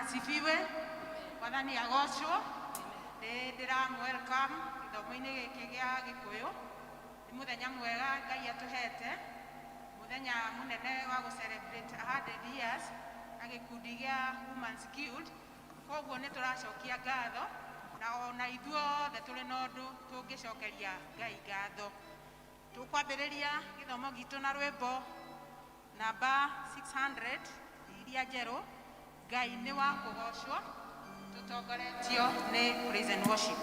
Asifiwe. Mwathani agocwo. Nĩ ndĩram welcome gĩthomo-inĩ gĩkĩ gĩa Gĩkũyũ. Nĩ mũthenya mwega Ngai atũhete, mũthenya mũnene wa gũ celebrate 100 years na gĩkundi gĩa Women's Guild. Koguo nĩ tũracokia ngatho na ona ithuothe tũrĩ na ũndũ tũngĩcokeria Ngai ngatho. Tũkwambĩrĩria gĩthomo gitũ na rwĩmbo namba 600 iria njerũ, Ngai nĩ wa kũgocwo, tũtongoretio nĩ praise and worship.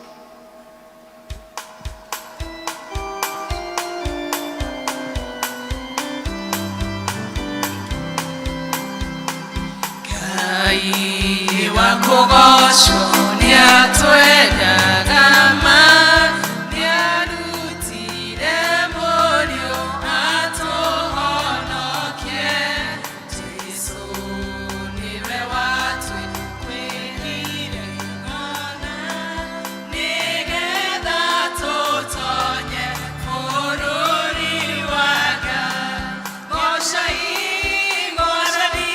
Ngai wa kũgocwo nĩatwendaga ma, nĩarutire mũriũ atũhonokie. Jesũ nĩwe watwĩkwĩrire ngona, nĩgetha tũtonye bũrũri wa Ngai. Goocai Mwathani,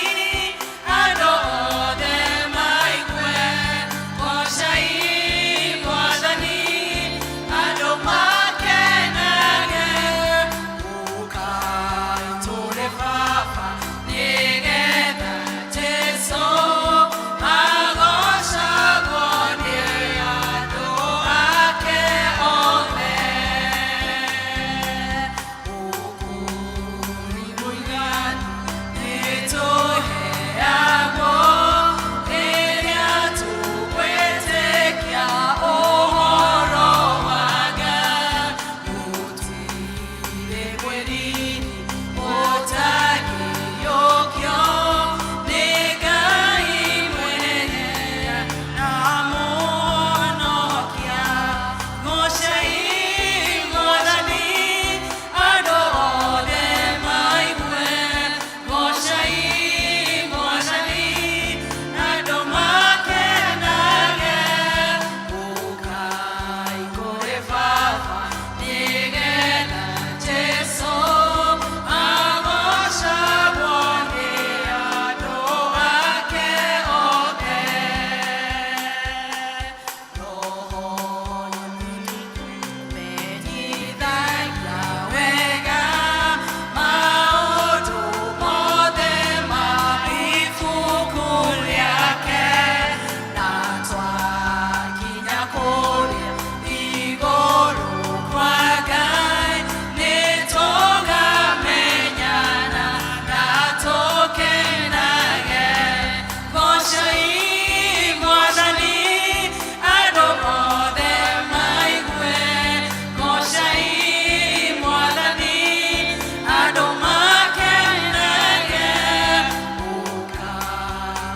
andũ othe maigue. Goocai Mwathani, andũ makenage. Ũkai tũrĩ Baba, nĩgetha Jesũ agocagwo nĩ andũ ake othe. Ũkũũri mũiganu nĩtũheagwo rĩrĩa tũgwĩtĩkia ũhoro wa Ngai. Gũtirĩ mwĩrĩ ũtangĩiyũkio nĩ Ngai mwene na Mũhonokia. Goocai Mwathani, andũ othe maigue. Goocai Mwathani, andũ makenage. Ũkai kũrĩ Baba, nĩgetha Jesũ agocagwo nĩ andũ ake othe. Roho menyithagia wega maũndũ mothe ma ibuku rĩake, na twakinya kũrĩa igũrũ kwa Ngai nĩtũkamenyana na tũkenage. Goocai Mwathani, andũ othe maigue. Goocai Mwathani, andũ makenage. Ũka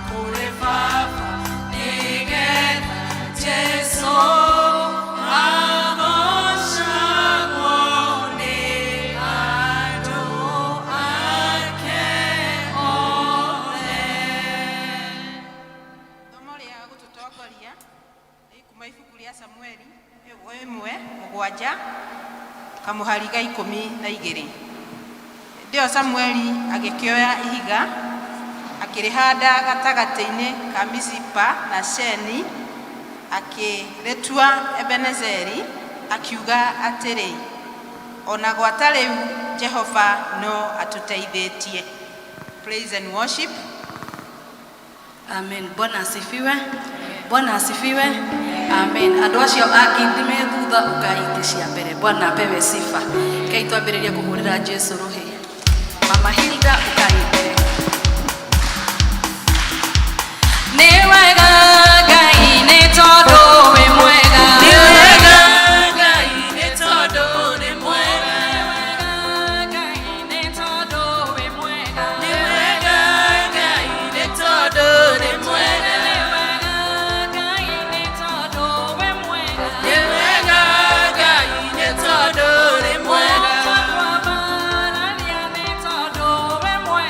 kũrĩ Baba, nĩgetha Jesũ agocagwo nĩ andũ ake othe. Ithomo rĩa gũtũtongoria nĩ kuma ibuku rĩa Samueli 1:7 kamũhari ga 12. Hĩndĩ ĩyo Samueli agĩkĩoya ihiga akĩrĩhanda gatagatĩ-inĩ ka Mizipa na Sheni, akĩrĩtua Ebenezeri, akiuga atĩrĩ, ona gwata rĩu Jehova no atũteithĩtie. Praise and worship. Amen. Bwana asifiwe. Bwana asifiwe. Amen. Andũ acio a kindi me thutha ũkai itĩ cia mbere. Bwana apewe sifa. Kei twambĩrĩrie kũhũrĩra Jesu rũhĩ. Mama Hilda, ũkai mbere. Nĩ wega Ngai, nĩ tondũ wĩ mwega. Nĩ wega Ngai, nĩ tondũ nĩ mwega. Ngai, nĩ tondũ wĩ mwega. Nĩ wega Ngai, nĩ tondũ nĩ mwega. Nĩ wega Ngai, nĩ tondũ wĩ mwega. Nĩ wega Ngai, nĩ tondũ nĩ mwega. Twambararia nĩ tondũ wĩ mwega.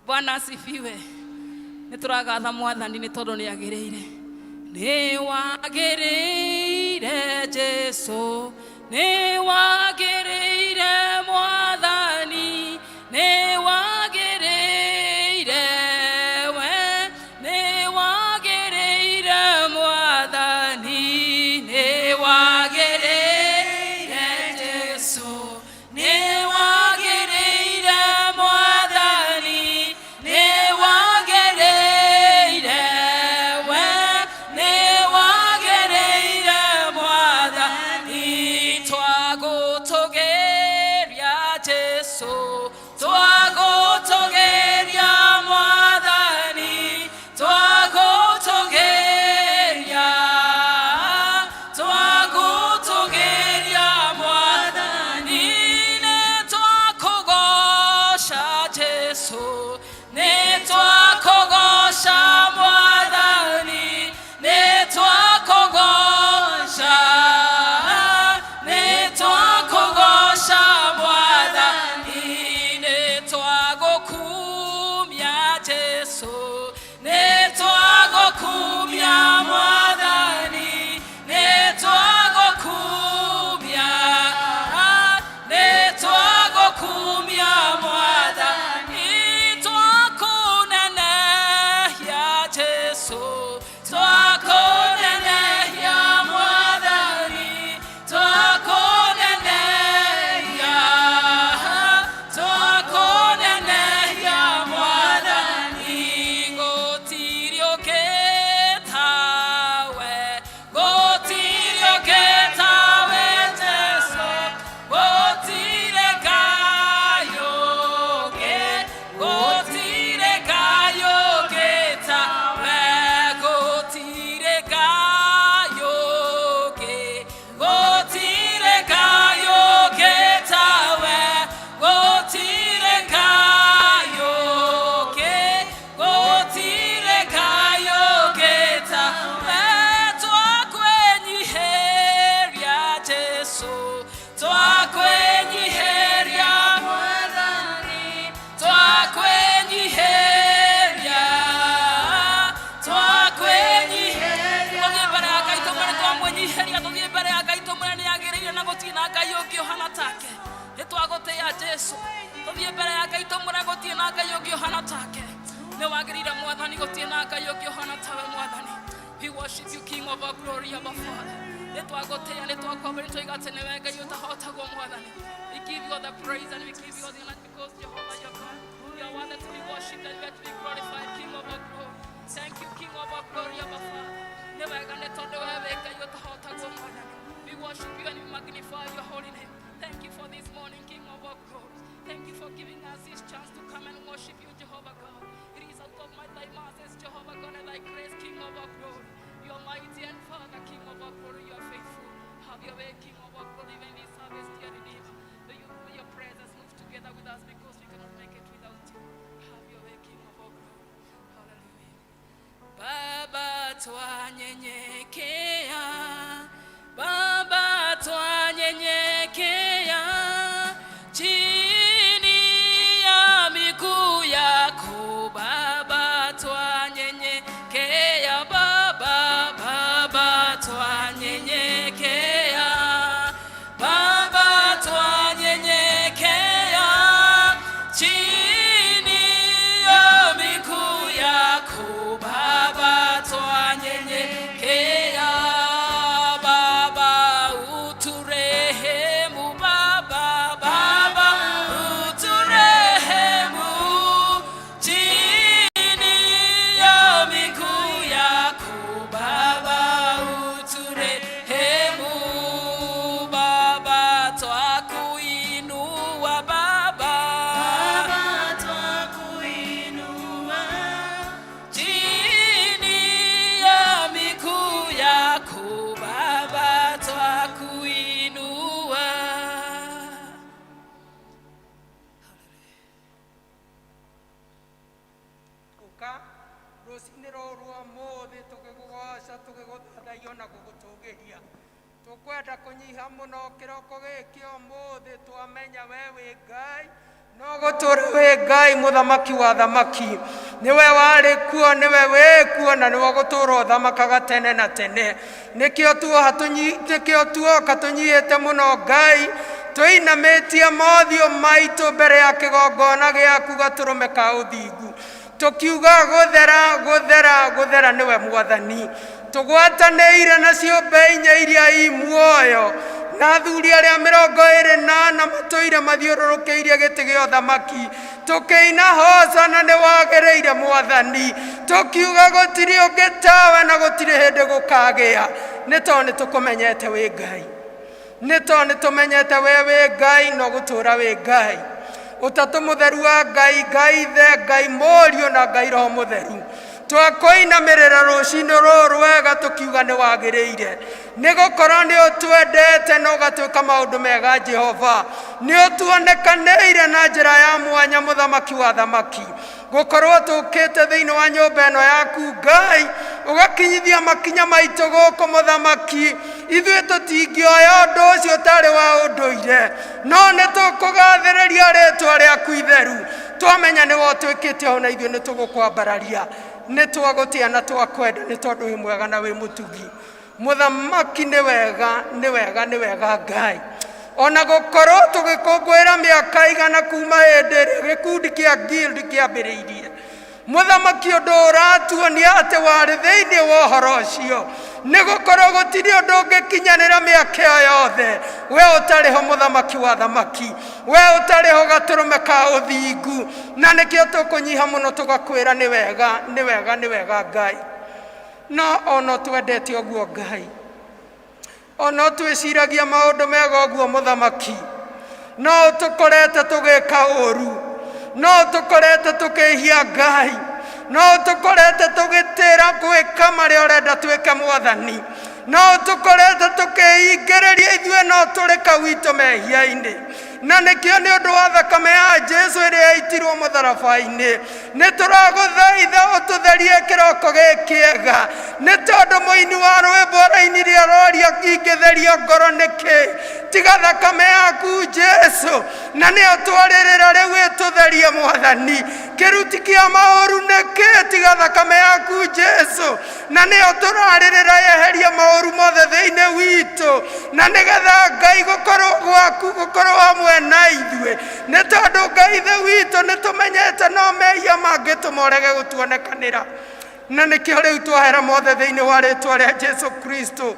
Bwana asifiwe. Nĩ tũragatha Mwathani nĩ tondũ nĩ agĩrĩire. Nĩ wagĩrĩire Jesu, nĩ wagĩrĩire Mwathani, nĩ wagĩrĩire we, nĩ wagĩrĩire Mwathani, nĩ wagĩrĩire Jesu, nĩ wagĩrĩire Mwathani, nĩ wagĩrĩire we, nĩ wagĩrĩire Mwathani. Twagũtũgĩria Jesu, twagũtũgĩria Mwathani, twagũtũgĩria, twagũtũgĩria Mwathani. Nĩ twakũgoca Jesu, nĩ twakũgoca Mwathani, nĩ twakũgoca, nĩ twakũgoca Mwathani. Nĩ twagũkumia Jesu, nĩ twagũkumia Mwathani, nĩ twagũkumia, nĩ twagũkumia Mwathani. Twakũnenehia Jesu, twakũnenehia Mwathani, twakũnenehia, twakũnenehia Mwathani. Gũtirĩ ũngĩ tawe, gũtirĩ ũngĩ tawe Jesu, gũtirĩ Ngai ũngĩ, gũtirĩ Ngai ũngĩ tawe, gũtirĩ Ngai ũngĩ, gũtirĩ Ngai ũngĩ tawe, gũtirĩ Ngai ũngĩ, gũtirĩ Ngai ũngĩ tawe. Twakwĩnyiihĩria Jesu, twakwĩnyiihĩria Mwathani, twakwĩnyiihĩria, twakwĩnyiihĩria. Tũthiĩ mbere ya Ngai tũmwĩre twamwĩnyiihĩria, tũthiĩ mbere ya Ngai tũmwĩre nĩ agĩrĩire na gũtirĩ na Ngai ũngĩ ũhana take. Nĩ twagũtĩĩa Jesu. Tũthiĩ mbere ya Ngai tũmwĩre gũtirĩ na Ngai ũngĩ ũhana take. Nĩ wagĩrĩire Mwathani, gũtirĩ na Ngai ũngĩ ũhana tawe Mwathani. We worship you, King of our glory, our Father. Nĩ twagũtĩĩa, nĩ twakwambĩrĩria, twoiga atĩ nĩwe Ngai ũtahotagwo Mwathani. We give you all the praise and we give you all the honor because Jehovah your God, you are worthy to be worshipped and you are to be glorified, King of our glory. Thank you, King of our glory, our Father. Nĩ wega nĩ tondũ we wĩ Ngai ũtahotagwo Mwathani. We worship you and we magnify your holy name. Thank you for this morning, King of our glory. Thank you for giving us this chance to come and worship you, Jehovah God. It is out of my thy mercies, Jehovah God, and thy grace, King of our glory. You are mighty and Father, King of our glory, you are faithful. Have your way, King of our glory, even this service, dear Redeemer. May your presence move together with us because we cannot make it without you. Have your way, King of our glory. Hallelujah. Baba, twanyenyekea, Baba, twanyenyekea chini ya miguu yako. Baba, twanyenyekea, Baba, Baba, twanyenyekea, Baba, twanyenyekea chini ya miguu yako. Baba, twanyenyekea, Baba, uturehemu, Baba, Baba, uturehemu chini ya miguu yako. Baba, uturehemu, Baba, twakuinua, Baba, Twakuinua chini ya miguu yako. Baba, twakuinua. Ũka rũcinĩ rũrũ rwa ũmũthĩ tũgĩgũgoca, tũgĩgũthathaia na gũgũtũgĩria. Tũkwenda kũnyiha mũno kĩroko gĩkĩ ũmũthĩ, twamenya we wĩ Ngai. No gũtũũra wĩ Ngai mũthamaki wa thamaki, nĩwe warĩ kuo, nĩwe wĩ kuo, na nĩwe ũgũtũũra ũthamakaga tene na tene. Nĩkĩo tuoha nĩkĩo tuoka tũnyihĩte mũno Ngai, tũinamĩtie mothiũ maitũ mbere ya kĩgongona gĩaku gatũrũme ka ũthingu, tũkiuga gũthera, gũthera, gũthera nĩwe Mwathani. Tũgwatanĩire na ciũmbe inya iria i muoyo na athuri arĩa 24 matũire mathiũrũrũkĩirie gĩtĩ gĩa ũthamaki, tũkĩina hosana nĩ wagĩrĩire Mwathani, tũkiuga gũtirĩ ũngĩ tawe na gũtirĩ hĩndĩ gũkagĩa, nĩ tondũ nĩ tũkũmenyete wĩ Ngai, nĩ tondũ nĩ tũmenyete we wĩ Ngai na ũgũtũũra wĩ Ngai. Ũtatũ mũtheru wa Ngai, Ngai Ithe, Ngai Mũriũ na Ngai Roho Mũtheru, twakũinamĩrĩra rũcinĩ rũrũ rwega tũkiuga nĩ wagĩrĩire, nĩ gũkorwo nĩ ũtwendete na ũgatwĩka maũndũ mega. Jehova, nĩ ũtuonekanĩire na njĩra ya mwanya, mũthamaki wa thamaki, gũkorwo tũkĩte thĩinĩ wa nyũmba ĩno yaku Ngai, ũgakinyithia makinya maitũ gũkũ. Mũthamaki, ithuĩ tũtingĩoya ũndũ ũcio ũtarĩ wa ũndũire, no nĩ tũkũgathĩrĩria rĩtwa rĩaku itheru. Twamenya nĩwe ũtwĩkĩte ũũ, na ithuĩ nĩ tũgũkwambararia, nĩ twagũtĩa na twakwenda, nĩ tondũ wĩ mwega na wĩ mũtugi. Mũthamaki, nĩ wega, nĩ wega, nĩ wega Ngai, ona gũkorwo tũgĩkũngũĩra mĩaka 100 kuma hĩndĩ ĩrĩa gĩkundi kĩa guild kĩambĩrĩirie. Mũthamaki, ũndũ ũratuonia atĩ warĩ thĩinĩ wa ũhoro ũcio, nĩ gũkorwo gũtirĩ ũndũ ũngĩkinyanĩra mĩaka ĩyo yothe we ũtarĩ ho, mũthamaki wa thamaki, we ũtarĩ ho, gatũrũme ka ũthingu. Na nĩkĩo tũkũnyiha mũno tũgakwĩra nĩ wega, nĩ wega, nĩ wega Ngai. No ona twendete ũguo Ngai, ona twĩciragia maũndũ mega ũguo mũthamaki, no tũkorete tũgĩka ũru, no tũkorete tũkĩhia Ngai, no tũkorete tũgĩtĩra gwĩka marĩa ũrenda twĩke Mwathani, no tũkorete tũkĩingĩrĩria ithuĩ no tũrĩ kawitũ mehia-inĩ. Na nĩkĩo nĩ ũndũ wa thakame ya Jesu ĩrĩa yaitirwo mũtharaba-inĩ, nĩ tũragũthaitha ũtũtherie kĩroko gĩkĩega, nĩ tondũ mũini wa rwĩmbo arainire aroria, ingĩtherio ngoro nĩkĩ tiga thakame yaku Jesu? Na nĩyo twarĩrĩra rĩu ĩtũtherie Mwathani. Kĩruti kĩa maũru nĩkĩ tiga thakame yaku Jesu? Na nĩyo tũrarĩrĩra yeherie maũru mothe thĩinĩ witũ, na nĩgetha Ngai gũkorwo gwaku gũkorwo hamwe na ithuĩ, nĩ tondũ Ngai Ithe witũ, nĩ tũmenyete no mehia mangĩtũma ũrege gũtuonekanĩra. Na nĩkĩo rĩu twahera mothe thĩinĩ wa rĩtwa rĩa Jesu Kristo,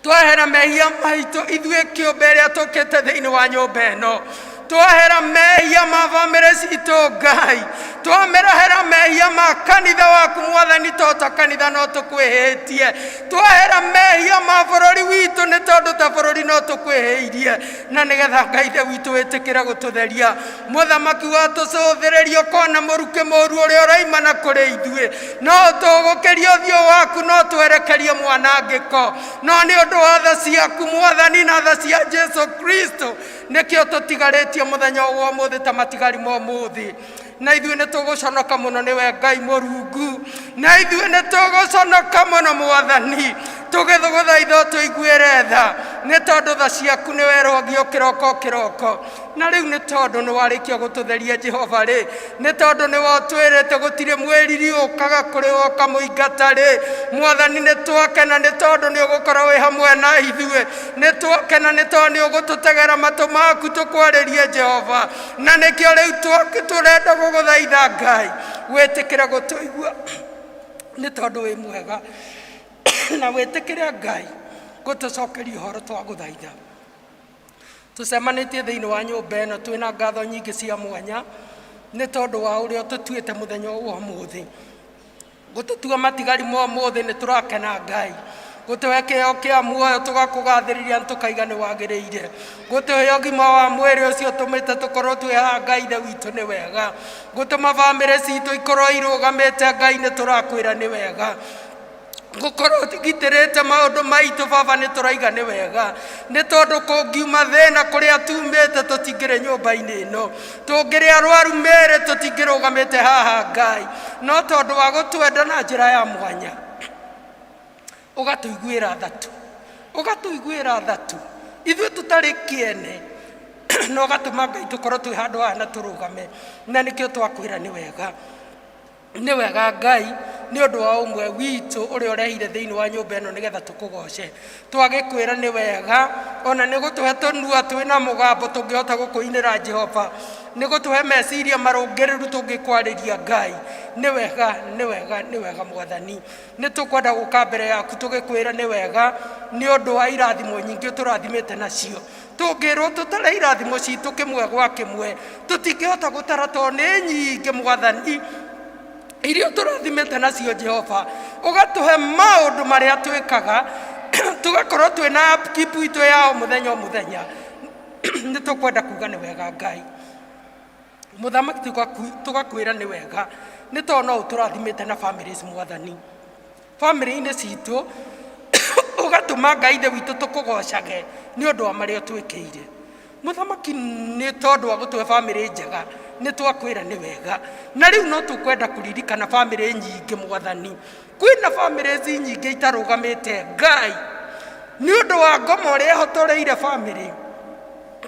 twahera mehia maitũ ithuĩ kĩũmbe ĩrĩa tũkĩte thĩinĩ wa nyũmba ĩno, twahera mehia ma bamĩrĩ citũ Ngai, twamĩrahera mehia ma kanitha waku Mwathani, tota kanitha no tũkwĩhĩtie, twahera mehia ma bũrũri witũ, nĩ tondũ ta bũrũri no tũkwĩhĩirie, na nĩgetha Ngai Ithe witũ wĩtĩkĩre gũtũtheria. Mũthamaki, watũcũthĩrĩria ũkona mũrukĩ mũru ũrĩa ũraimana kũrĩ ithuĩ, no tũgũkĩria ũthiũ waku, no twerekerie mwanangĩko, no nĩ ũndũ wa tha ciaku Mwathani na tha cia Jesu Kristo, nĩkĩo tũtigarĩtie mũthenya wa ũmũthĩ ta matigari ma ũmũthĩ. Na ithuĩ nĩ tũgũconoka mũno nĩwe Ngai Mũrungu, na ithuĩ nĩ tũgũconoka mũno Mwathani, tũgĩthũgũthaitha ũtũiguĩre tha, nĩ tondũ tha ciaku nĩ werũhagio kĩroko kĩroko. Na rĩu nĩ tondũ nĩ warĩkia gũtũtheria Jehova rĩ, nĩ tondũ nĩ wotwĩrĩte gũtirĩ mwĩriri ũkaga kũrĩ we ũkamũingata rĩ, Mwathani, nĩ twakena nĩ tondũ nĩ ũgũkorwo wĩ hamwe na ithuĩ. Nĩ twakena nĩ tondũ nĩ ũgũtũtegera matũ maku tũkwarĩrie Jehova. Na nĩkĩo rĩu tũrenda gũgũthaitha Ngai wĩtĩkĩre gũtũigua, nĩ tondũ wĩ mwega, na wĩtĩkĩre Ngai gũtũcokeria ũhoro twagũthaitha. Tũcemanĩtie thĩinĩ wa nyũmba ĩno twĩna ngatho nyingĩ cia mwanya, nĩ tondũ wa ũrĩa ũtũtuĩte mũthenya ũyũ wa ũmũthĩ, gũtũtua matigari ma ũmũthĩ. Nĩ tũrakena Ngai gũtũhe kĩheo kĩa muoyo, tũgakũgathĩrĩria na tũkaiga nĩ wagĩrĩire gũtũhe ũgima wa mwĩrĩ ũcio ũtũmĩte tũkorwo twĩ haha. Ngai Ithe witũ, nĩ wega gũtũma bamĩrĩ citũ ikorwo irũgamĩte. Ngai, nĩ tũrakwĩra nĩ wega gũkorwo gitĩrĩte maũndũ maitũ. Baba, nĩ tũraiga nĩ wega, nĩ tondũ kũngiuma thĩna kũrĩa tumĩte tũtingĩrĩ nyũmba-inĩ ĩno, tũngĩrĩ arwaru mĩĩrĩ tũtingĩrũgamĩte haha Ngai, no tondũ wa gũtwenda na njĩra ya mwanya, ũgatũiguĩra tha tu, ũgatũiguĩra tha tu ithuĩ tũtarĩ kĩene. Na ũgatũma Ngai tũkorwo twĩ handũ haha na tũrũgame, na nĩkĩo twakwĩra nĩ wega, nĩ wega Ngai, nĩ ũndũ wa ũmwe witũ ũrĩa ũrehire thĩinĩ wa nyũmba ĩno nĩgetha tũkũgoce. Twagĩkwĩra nĩ wega ona nĩ gũtũhe tũnua twĩna mũgambo tũngĩhota gũkũinĩra Jehova, nĩ gũtũhe meciria marũngĩrĩru tũngĩkwarĩria Ngai. Nĩ wega, nĩ wega, nĩ wega Mwathani. Nĩ tũkwenda gũka mbere yaku tũgĩkwĩra nĩ wega nĩ ũndũ wa irathimo nyingĩ ũtũrathimĩte nacio. Tũngĩrwo tũtare irathimo citũ kĩmwe gwa kĩmwe, tũtingĩhota gũtara tondũ nĩ nyingĩ Mwathani iria ũtũrathimĩte nacio Jehova. Ũgatũhe maũndũ marĩa twĩkaga, tũgakorwo twĩna upkeep itũ ya o mũthenya o mũthenya. Nĩ tũkwenda kuga nĩ wega Ngai. Mũthamaki, tũgakwĩra nĩ wega nĩ tondũ no ũtũrathimĩte na families Mwathani. Bamĩrĩ-inĩ citũ ũgatũma Ngai ithe witũ tũkũgocage nĩ ũndũ wa marĩa ũtwĩkĩire. Mũthamaki, nĩ tondũ wa gũtũhe bamĩrĩ njega, nĩ twakwĩra nĩ wega. Na rĩu no tũkwenda kũririkana bamĩrĩ nyingĩ Mwathani. Kwĩna bamĩrĩ nyingĩ itarũgamĩte Ngai nĩ ũndũ wa ngoma ũrĩa ĩhotoreire bamĩrĩ,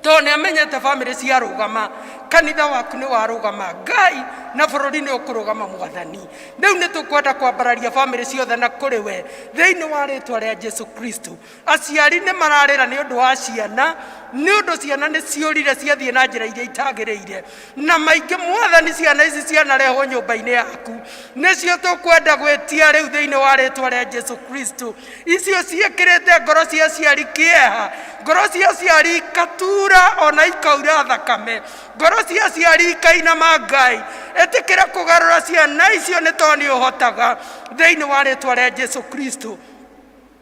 tondũ nĩ amenyete bamĩrĩ ciarũgama, kanitha waku nĩ warũgama Ngai, na bũrũri nĩ ũkũrũgama Mwathani. Rĩu nĩ tũkwenda kwambararia bamĩrĩ ciothe na kũrĩ we thĩinĩ wa rĩtwa rĩa Jesu Kristo. Aciari nĩ mararĩra nĩ ũndũ wa ciana, nĩ ũndũ ciana nĩ ciũrire ciathiĩ na njĩra iria itagĩrĩire na maingĩ. Mwathani, ciana ici cianarehwo nyũmba-inĩ yaku, nĩcio tũkwenda gwĩtia rĩu thĩinĩ wa rĩtwa rĩa Jesu Kristo. Icio ciĩkĩrĩte ngoro cia aciari kĩeha, ngoro cia aciari ikatura ona ikaura thakame, ngoro cia aciari ikainama. Ngai, ĩtĩkĩra kũgarũra ciana icio nĩ tondũ nĩ ũhotaga thĩinĩ wa rĩtwa rĩa Jesu Kristo.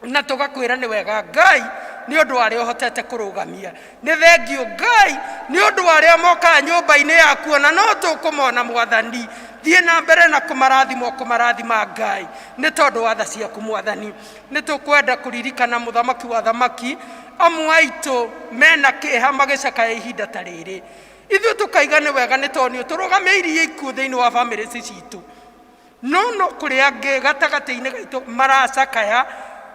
Na tũgakwĩra nĩ wega Ngai nĩ ũndũ wa arĩa ũhotete kũrũgamia. Nĩ thengiũ Ngai nĩ ũndũ wa arĩa mokaga nyũmba-inĩ yaku, ona no tũkũmona Mwathani. Thiĩ na mbere na kũmarathima, kũmarathima Ngai, nĩ tondũ wa tha ciaku Mwathani. Nĩ tũkwenda kũririkana Mũthamaki wa thamaki, amwe aitũ mena kĩeha magĩcakaya ihinda ta rĩrĩ. Ithuĩ tũkaiga nĩ wega nĩ tondũ nĩ ũtũrũgamĩirie ikuũ thĩinĩ wa bamĩrĩ ici citũ, no kũrĩ angĩ gatagatĩ-inĩ gaitũ maracakaya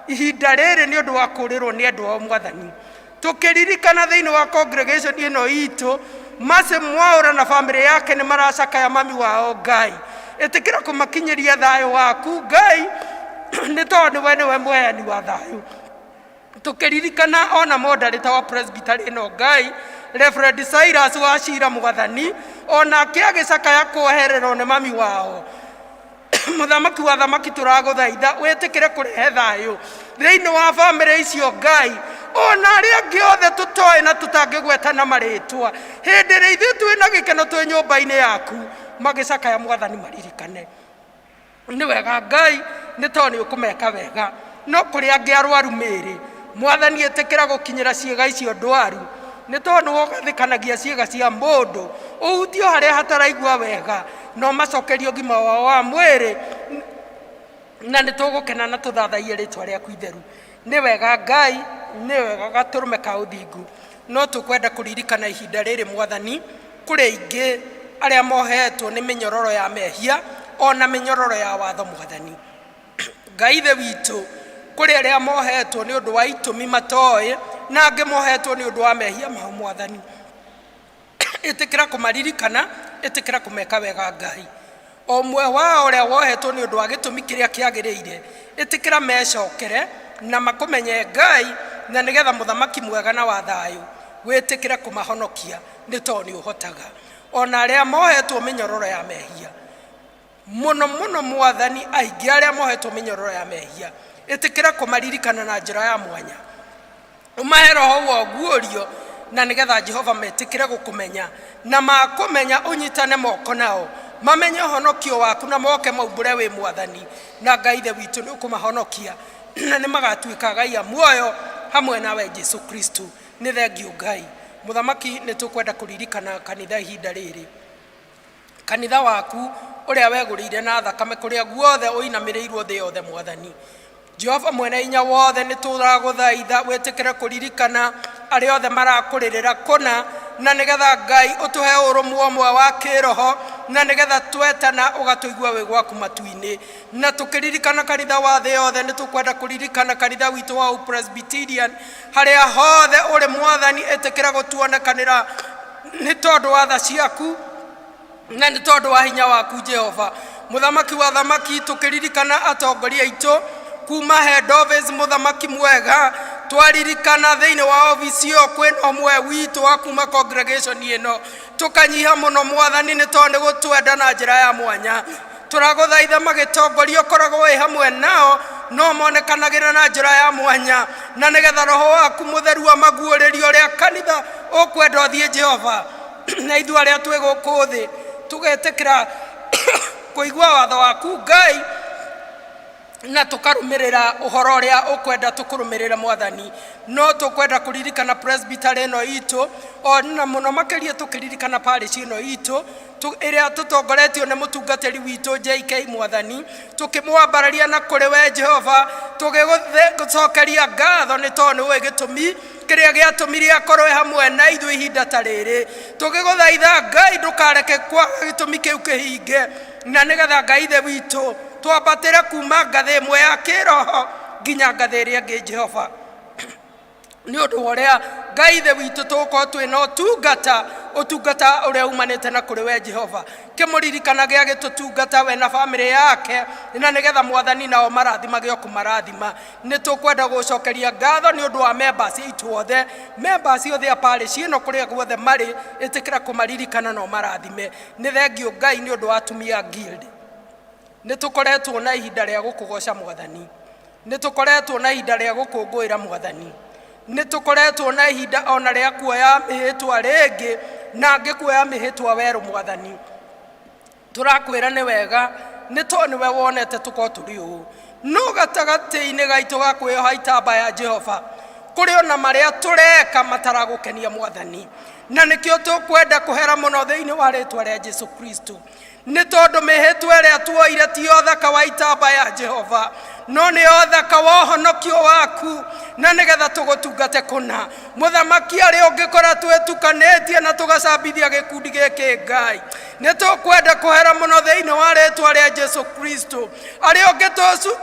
ihinda rĩrĩ nĩ ũndũ wa kũrĩrwo nĩ andũ ao Mwathani. Tũkĩririkana thĩinĩ wa congregation ĩno itũ, Mercy Mwaũra na bamĩrĩ yake nĩ maracakaya mami wao. Ngai, ĩtĩkĩra kũmakinyĩria thayũ waku Ngai, nĩ tondũ nĩwe nĩwe mũheani wa thayũ. Tũkĩririkana ona moderator wa presbytery ĩno Ngai, Reverend Cyrus wa Cira Mwathani, onake agĩcakaya kwehererwo nĩ mami wao. Mũthamaki wa thamaki, tũragũthaitha wĩtĩkĩre kũrehe thayũ thĩinĩ wa bamĩrĩ icio Ngai, ona arĩa angĩ othe tũtoĩ na tũtangĩgweta na marĩtwa. Hĩndĩ ĩrĩa ithuĩ twĩna gĩkeno twĩ nyũmba-inĩ yaku, magĩcakaya Mwathani maririkane. Nĩ wega Ngai nĩ tondũ nĩ ũkũmeka wega. No kũrĩ angĩ arwaru mĩĩrĩ Mwathani, ĩtĩkĩra gũkinyĩra ciĩga icio ndwaru, nĩ tondũ nĩwe ũgathĩkanagia ciĩga cia mũndũ. Ũhutio harĩa hataraigua wega na ũmacokerie ũgima wao wa mwĩrĩ, na nĩ tũgũkena na tũthathaiye rĩtwa rĩaku itheru. Nĩ wega Ngai, nĩ wega gatũrũme ka ũthingu. No tũkwenda kũririkana ihinda rĩrĩ Mwathani, kũrĩ aingĩ arĩa mohetwo nĩ mĩnyororo ya mehia ona mĩnyororo ya watho Mwathani. Ngai ithe witũ, kũrĩ arĩa mohetwo nĩ ũndũ wa itũmi matoĩ, na angĩ mohetwo nĩ ũndũ wa mehia mao Mwathani. Ĩtĩkĩra kũmaririkana, ĩtĩkĩra kũmeka wega Ngai. O ũmwe wao ũrĩa wohetwo nĩ ũndũ wa gĩtũmi kĩrĩa kĩagĩrĩire, ĩtĩkĩra mecokere na makũmenye Ngai, na nĩgetha mũthamaki mwega na wa thayũ wĩtĩkĩre kũmahonokia nĩ tondũ nĩ ũhotaga. Ona arĩa mohetwo mĩnyororo ya mehia mũno mũno Mwathani, aingĩ arĩa mohetwo mĩnyororo ya mehia, ĩtĩkĩra kũmaririkana na njĩra ya mwanya, ũmahe roho wa ũguũrio, na nĩgetha Jehova metĩkĩre gũkũmenya, na makũmenya ũnyitane moko nao, mamenye ũhonokio waku na moke maumbũre wĩ Mwathani na Ngai ithe witũ. Nĩ ũkũmahonokia na nĩ magatuĩka agai a muoyo hamwe nawe Jesu Kristo. Nĩ thengiũ Ngai. Mũthamaki, nĩ tũkwenda kũririkana kanitha ihinda rĩrĩ, kanitha waku ũrĩa wegũrĩire na thakame, kũrĩa guothe ũinamĩrĩirwo thĩ yothe Mwathani. Jehova mwene hinya wothe, nĩ tũragũthaitha wĩtĩkĩre kũririkana arĩa othe marakũrĩrĩra kũna, na nĩgetha Ngai ũtũhe ũrũmwe ũmwe wa kĩroho. Na nĩgetha twetana ũgatũigua wĩ gwaku matu-inĩ. Na tũkĩririkana kanitha wa thĩ yothe, nĩ tũkwenda kũririkana kanitha witũ wa Presbyterian harĩa hothe ũrĩ. Mwathani, ĩtĩkĩra gũtuonekanĩra nĩ tondũ wa tha ciaku na nĩ tondũ wa hinya waku. Jehova Mũthamaki wa thamaki, tũkĩririkana atongoria aitũ kuma head office, Mũthamaki mwega, twaririkana thĩinĩ wa ofici ĩyo kwĩna ũmwe witũ wa kuma congregation ĩno, tũkanyiha mũno, Mwathani, nĩ tondũ nĩ gũtwenda na njĩra ya mwanya. Tũragũthaitha magĩtongoria ũkoragwo wĩ hamwe nao, no monekanagĩra na njĩra ya mwanya, na nĩgetha Roho waku Mũtheru amaguũrĩrie ũrĩa kanitha ũkwenda ũthiĩ, Jehova. Na ithuĩ arĩa twĩ gũkũ thĩ tũgetĩkĩra kũigua watho waku, Ngai, na tũkarũmĩrĩra ũhoro ũrĩa ũkwenda tũkũrũmĩrĩre. Mwathani, no tũkwenda kũririkana presbytery ĩno itũ, ona mũno makĩria tũkĩririkana parish ĩno itũ ĩrĩa tũtongoretio nĩ mũtungatĩri witũ JK. Mwathani, tũkĩmwambararia na kũrĩ we, Jehova, tũgĩgũcokeria ngatho nĩ tondũ nĩ ũĩ gĩtũmi kĩrĩa gĩatũmire akorwo e hamwe na ithuĩ ihinda ta rĩrĩ. Tũgĩgũthaitha, Ngai, ndũkareke kwaga gĩtũmi kĩu kĩhinge, na nĩgetha, Ngai Ithe witũ, twambatĩre kuma ngathĩ ĩmwe ya kĩroho nginya ngathĩ ĩrĩa ĩngĩ, Jehova, nĩ ũndũ wa ũrĩa, Ngai Ithe witũ, tũgũkorwo twĩna ũtungata, ũtungata ũrĩa umanĩte na kũrĩ we. Jehova, kĩmũririkanage agĩtũtungata we na bamĩrĩ yake, na nĩgetha, Mwathani, nao marathimage o kũmarathima. Nĩ tũkwenda gũcokeria ngatho nĩ ũndũ wa members aitũ othe, members othe a parish ĩno kũrĩa guothe marĩ. Ĩtĩkĩra kũmaririkana na ũmarathime. Nĩ thengio, Ngai, nĩ ũndũ wa atumia guild. Nĩ tũkoretwo na ihinda rĩa gũkũgoca, Mwathani. Nĩ tũkoretwo na ihinda rĩa gũkũngũĩra, Mwathani. Nĩ tũkoretwo na ihinda ona rĩa kuoya mĩhĩtwa rĩngĩ na angĩ kuoya mĩhĩtwa werũ. Mwathani, tũrakwĩra nĩ wega nĩ tondũ nĩwe wonete tũkorwo tũrĩ ũũ. No gatagatĩ-inĩ gaitũ ga kwĩyoha itamba ya Jehova, kũrĩ ona marĩa tũreka mataragũkenia, Mwathani, na nĩkĩo tũkwenda kũhera mũno thĩinĩ wa rĩtwa rĩa Jesu Kristo, nĩ tondũ mĩhĩtwa ĩrĩa tuoire ti ũthaka wa itamba ya Jehova, no nĩ ũthaka wa ũhonokio waku, na nĩgetha tũgũtungate kũna. Mũthamaki, arĩa ũngĩkora twĩtukanĩtie na tũgacambithia gĩkundi gĩkĩ, Ngai, nĩ tũkwenda kũhera mũno thĩinĩ wa rĩtwa rĩa Jesu Kristo. Arĩa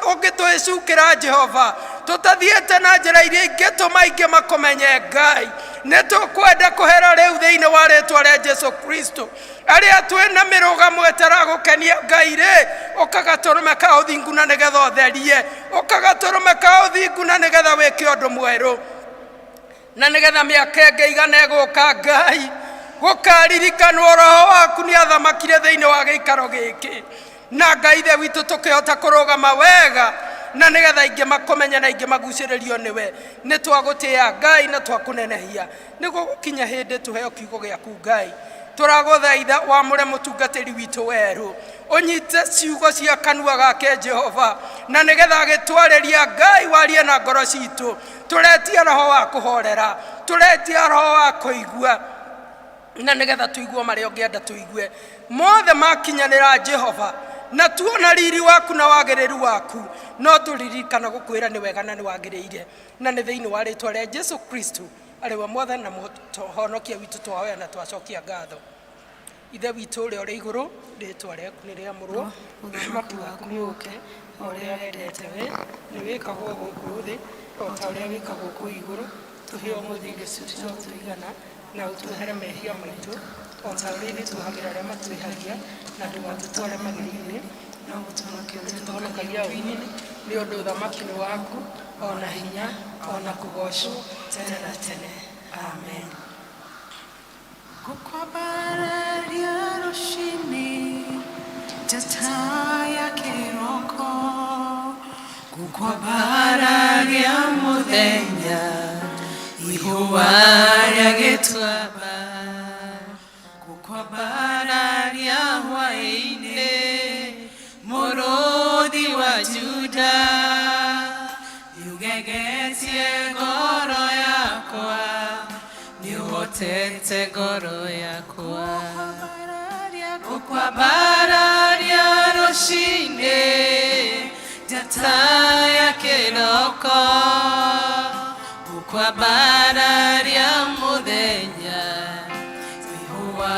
ũngĩtwĩcukĩra, Jehova, tũtathiĩte na njĩra iria ingĩtũma aingĩ makũmenye, Ngai, nĩ tũkwenda kũhera rĩu thĩinĩ wa rĩtwa rĩa Jesu Kristo. Arĩa twĩna mĩrũgamo ĩtaragũkenia, Ngai rĩ, ũkagatũrũme ka ũthingu na nĩgetha ũtherie, ũkagatũrũme ka ũthingu na nĩgetha wĩke ũndũ mwerũ, na nĩgetha mĩaka ĩngĩ igana ĩgũka, Ngai, gũkaririkanwo Roho waku nĩ athamakire thĩinĩ wa gĩikaro gĩkĩ, na Ngai Ithe witũ, tũkĩhota kũrũgama wega, na nĩgetha aingĩ makũmenye na aingĩ magucĩrĩrio nĩwe. Nĩ twagũtĩĩa, Ngai, na twakũnenehia. Nĩguo gũkinya hĩndĩ tũheo kiugo gĩaku, Ngai, tũragũthaitha wamũre mũtungatĩri witũ werũ, ũnyite ciugo cia kanua gake, Jehova, na nĩgetha agĩtwarĩria, Ngai, warie na ngoro citũ. Tũretia roho wa kũhorera, tũretia roho wa kũigua, na nĩgetha tũigue marĩa ũngĩenda tũigue mothe makinyanĩra, Jehova, na tuona riri waku na wagĩrĩru waku, no tũririkana gũkwĩra nĩ wega na nĩ wagĩrĩire. Na nĩ thĩinĩ wa rĩtwa rĩa Jesu Kristo, arĩ we Mwathani na Mũhonokia witũ, twahoya na twacokia ngatho. Ithe witũ ũrĩa ũrĩ igũrũ, rĩtwa rĩaku nĩ rĩamũrwo. Ũthamaki waku nĩ ũke. O ũrĩa wendete we nĩ wĩkagwo gũkũ thĩ o ta ũrĩa wĩkagwo kũu igũrũ. Tũhe ũmũthĩ irio citũ cia gũtũigana, na ũtuohere mehia maitũ o ta ũrĩa ithuĩ tuohagĩra arĩa matwĩhagia, na ndũgatũtware magerio-inĩ, no ũtũhonokagia ũũru-inĩ, nĩ ũndũ ũthamaki nĩ waku, o na hinya, o na kũgoocwo tene na tene. Amen. Gũkwambararia rũcinĩ njata ya kĩroko, gũkwambararia mũthenya ihũa rĩa gĩtuamba, gũkwambararia hwaĩ-inĩ mũrũthi wa Juda, nĩũgegetie ngoro yakwa, nĩũhotete ngoro yakwa. Gũkwambararia rũcinĩ njata ya kĩroko, gũkwambararia mũthenya ihũa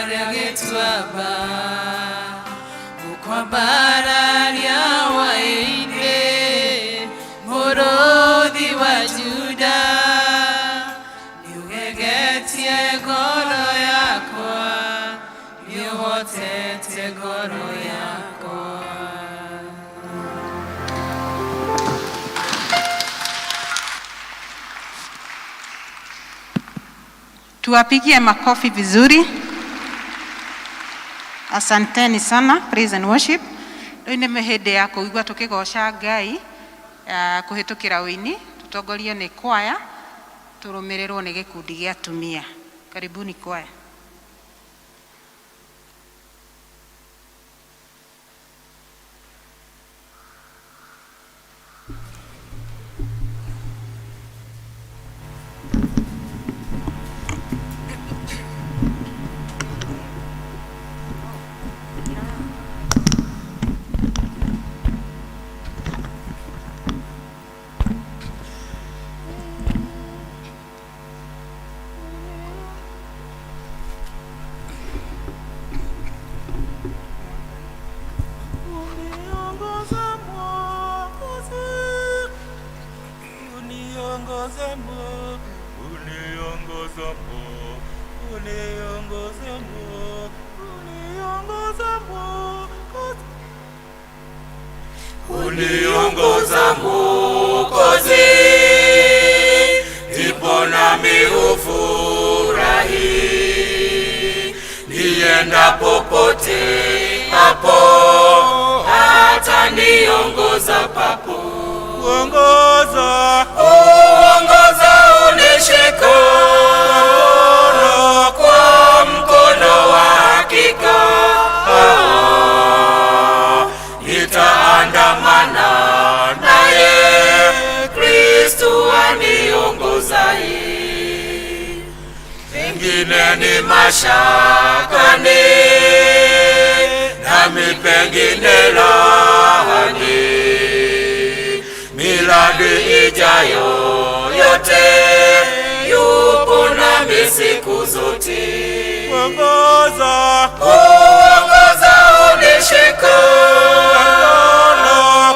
rĩa gĩtuamba. Kwambararia hwaĩ-inĩ mũrũthi wa Juda nĩũgegetie ngoro yakwa nĩũhotete ngoro yakwa. Tuwapigie makofi vizuri. Asanteni sana praise and worship. Rĩu nĩ hĩndĩ ya kũigua tũkĩgoca Ngai kũhĩtũkĩra ũini, tũtongorio nĩ kwaya, tũrũmĩrĩrwo nĩ gĩkundi gĩa atumia. Karibuni kwaya. Uniongoza Mwokozi, ndipo nami hufurahi. Nienda popote hapo, hata niongoza papo. Uongoza, Uongoza unishika kwa mkono wa hakika, nitaandamana naye Kristu aniongozaye. Pengine ni mashakani, nami pengine lahani, miradi ijayo yote yupo nami siku zote. Uongoza, Uongoza unishika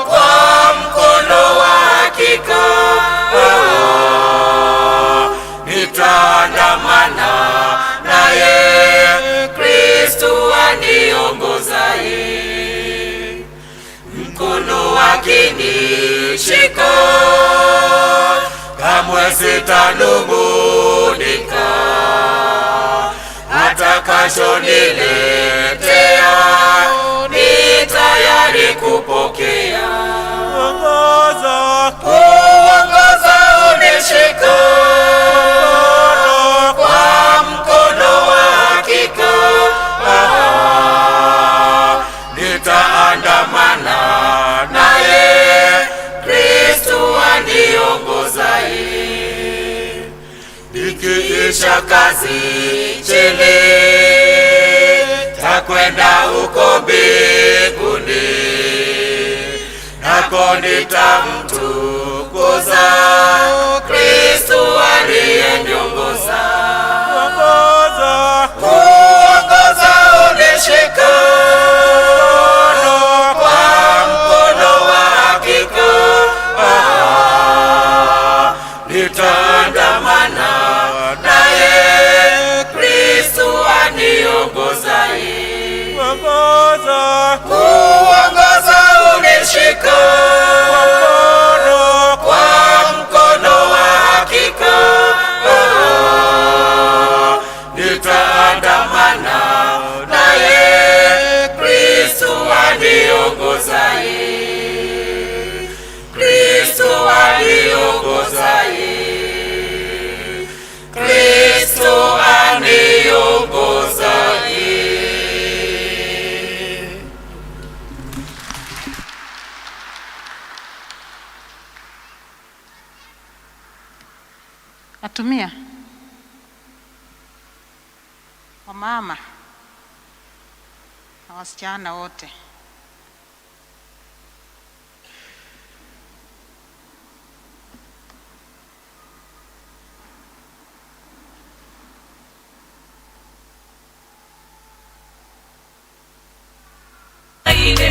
kwa mkono wa hakika, nitaandamana naye Kristu aniongozaye. Mkono akinishika, kamwe sitanung'unika, atakachoniletea ni tayari kupokea. Uongoza, Uongoza unishika kwa mkono wa hakika, nitaandamana naye Kristu aniongozaye. Nikiisha kazi chini, takwenda huko mbinguni, nako nitamtukuza Kristu aliyeniongoza. Uongoza, Uongoza unishika kwa mkono wa hakika, nitaandamana naye Kristu aniongozaye. Uongoza, Uongoza unishika kwa mkono wa hakika, nitaandamana naye Kristu aniongozaye. Kristu aniongozaye. Kristu aniongozaye. Atumia, wamama na wasichana wote. Ile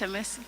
Shemesi.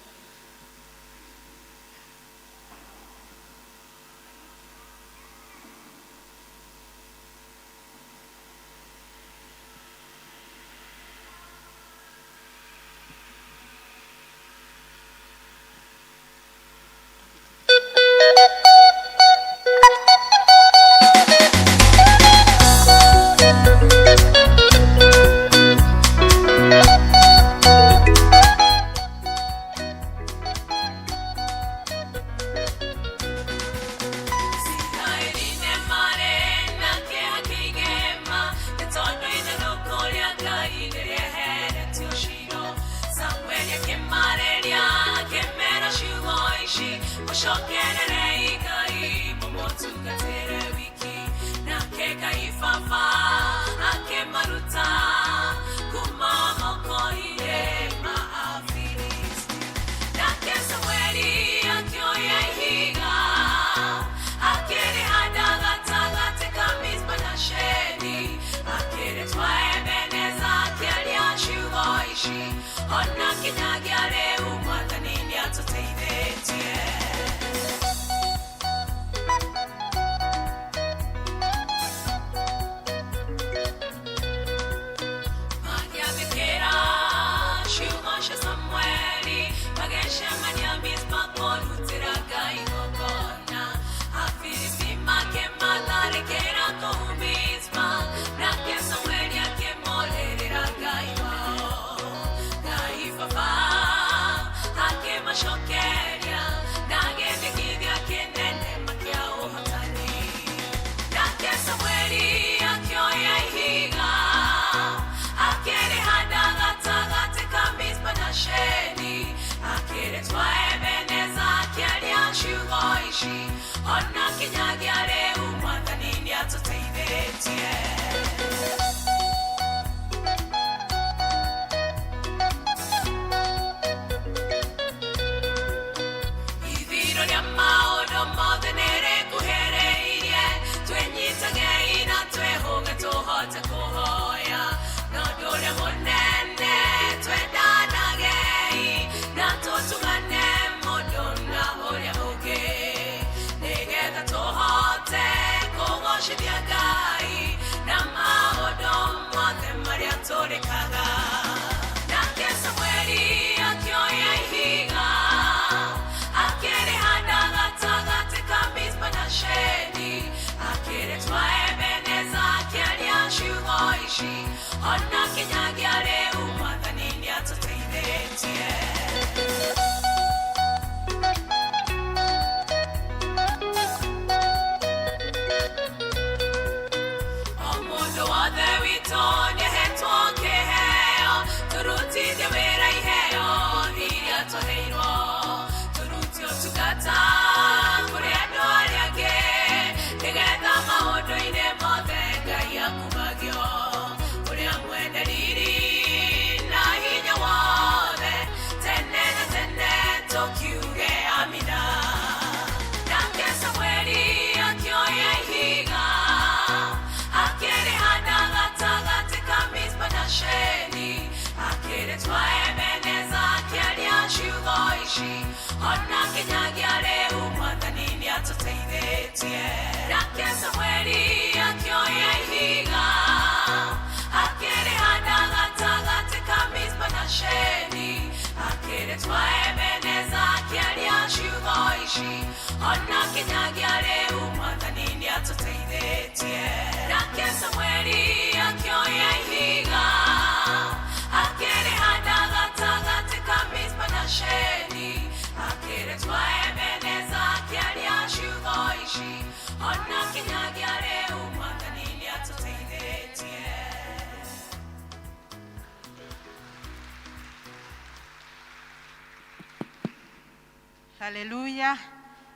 Haleluya.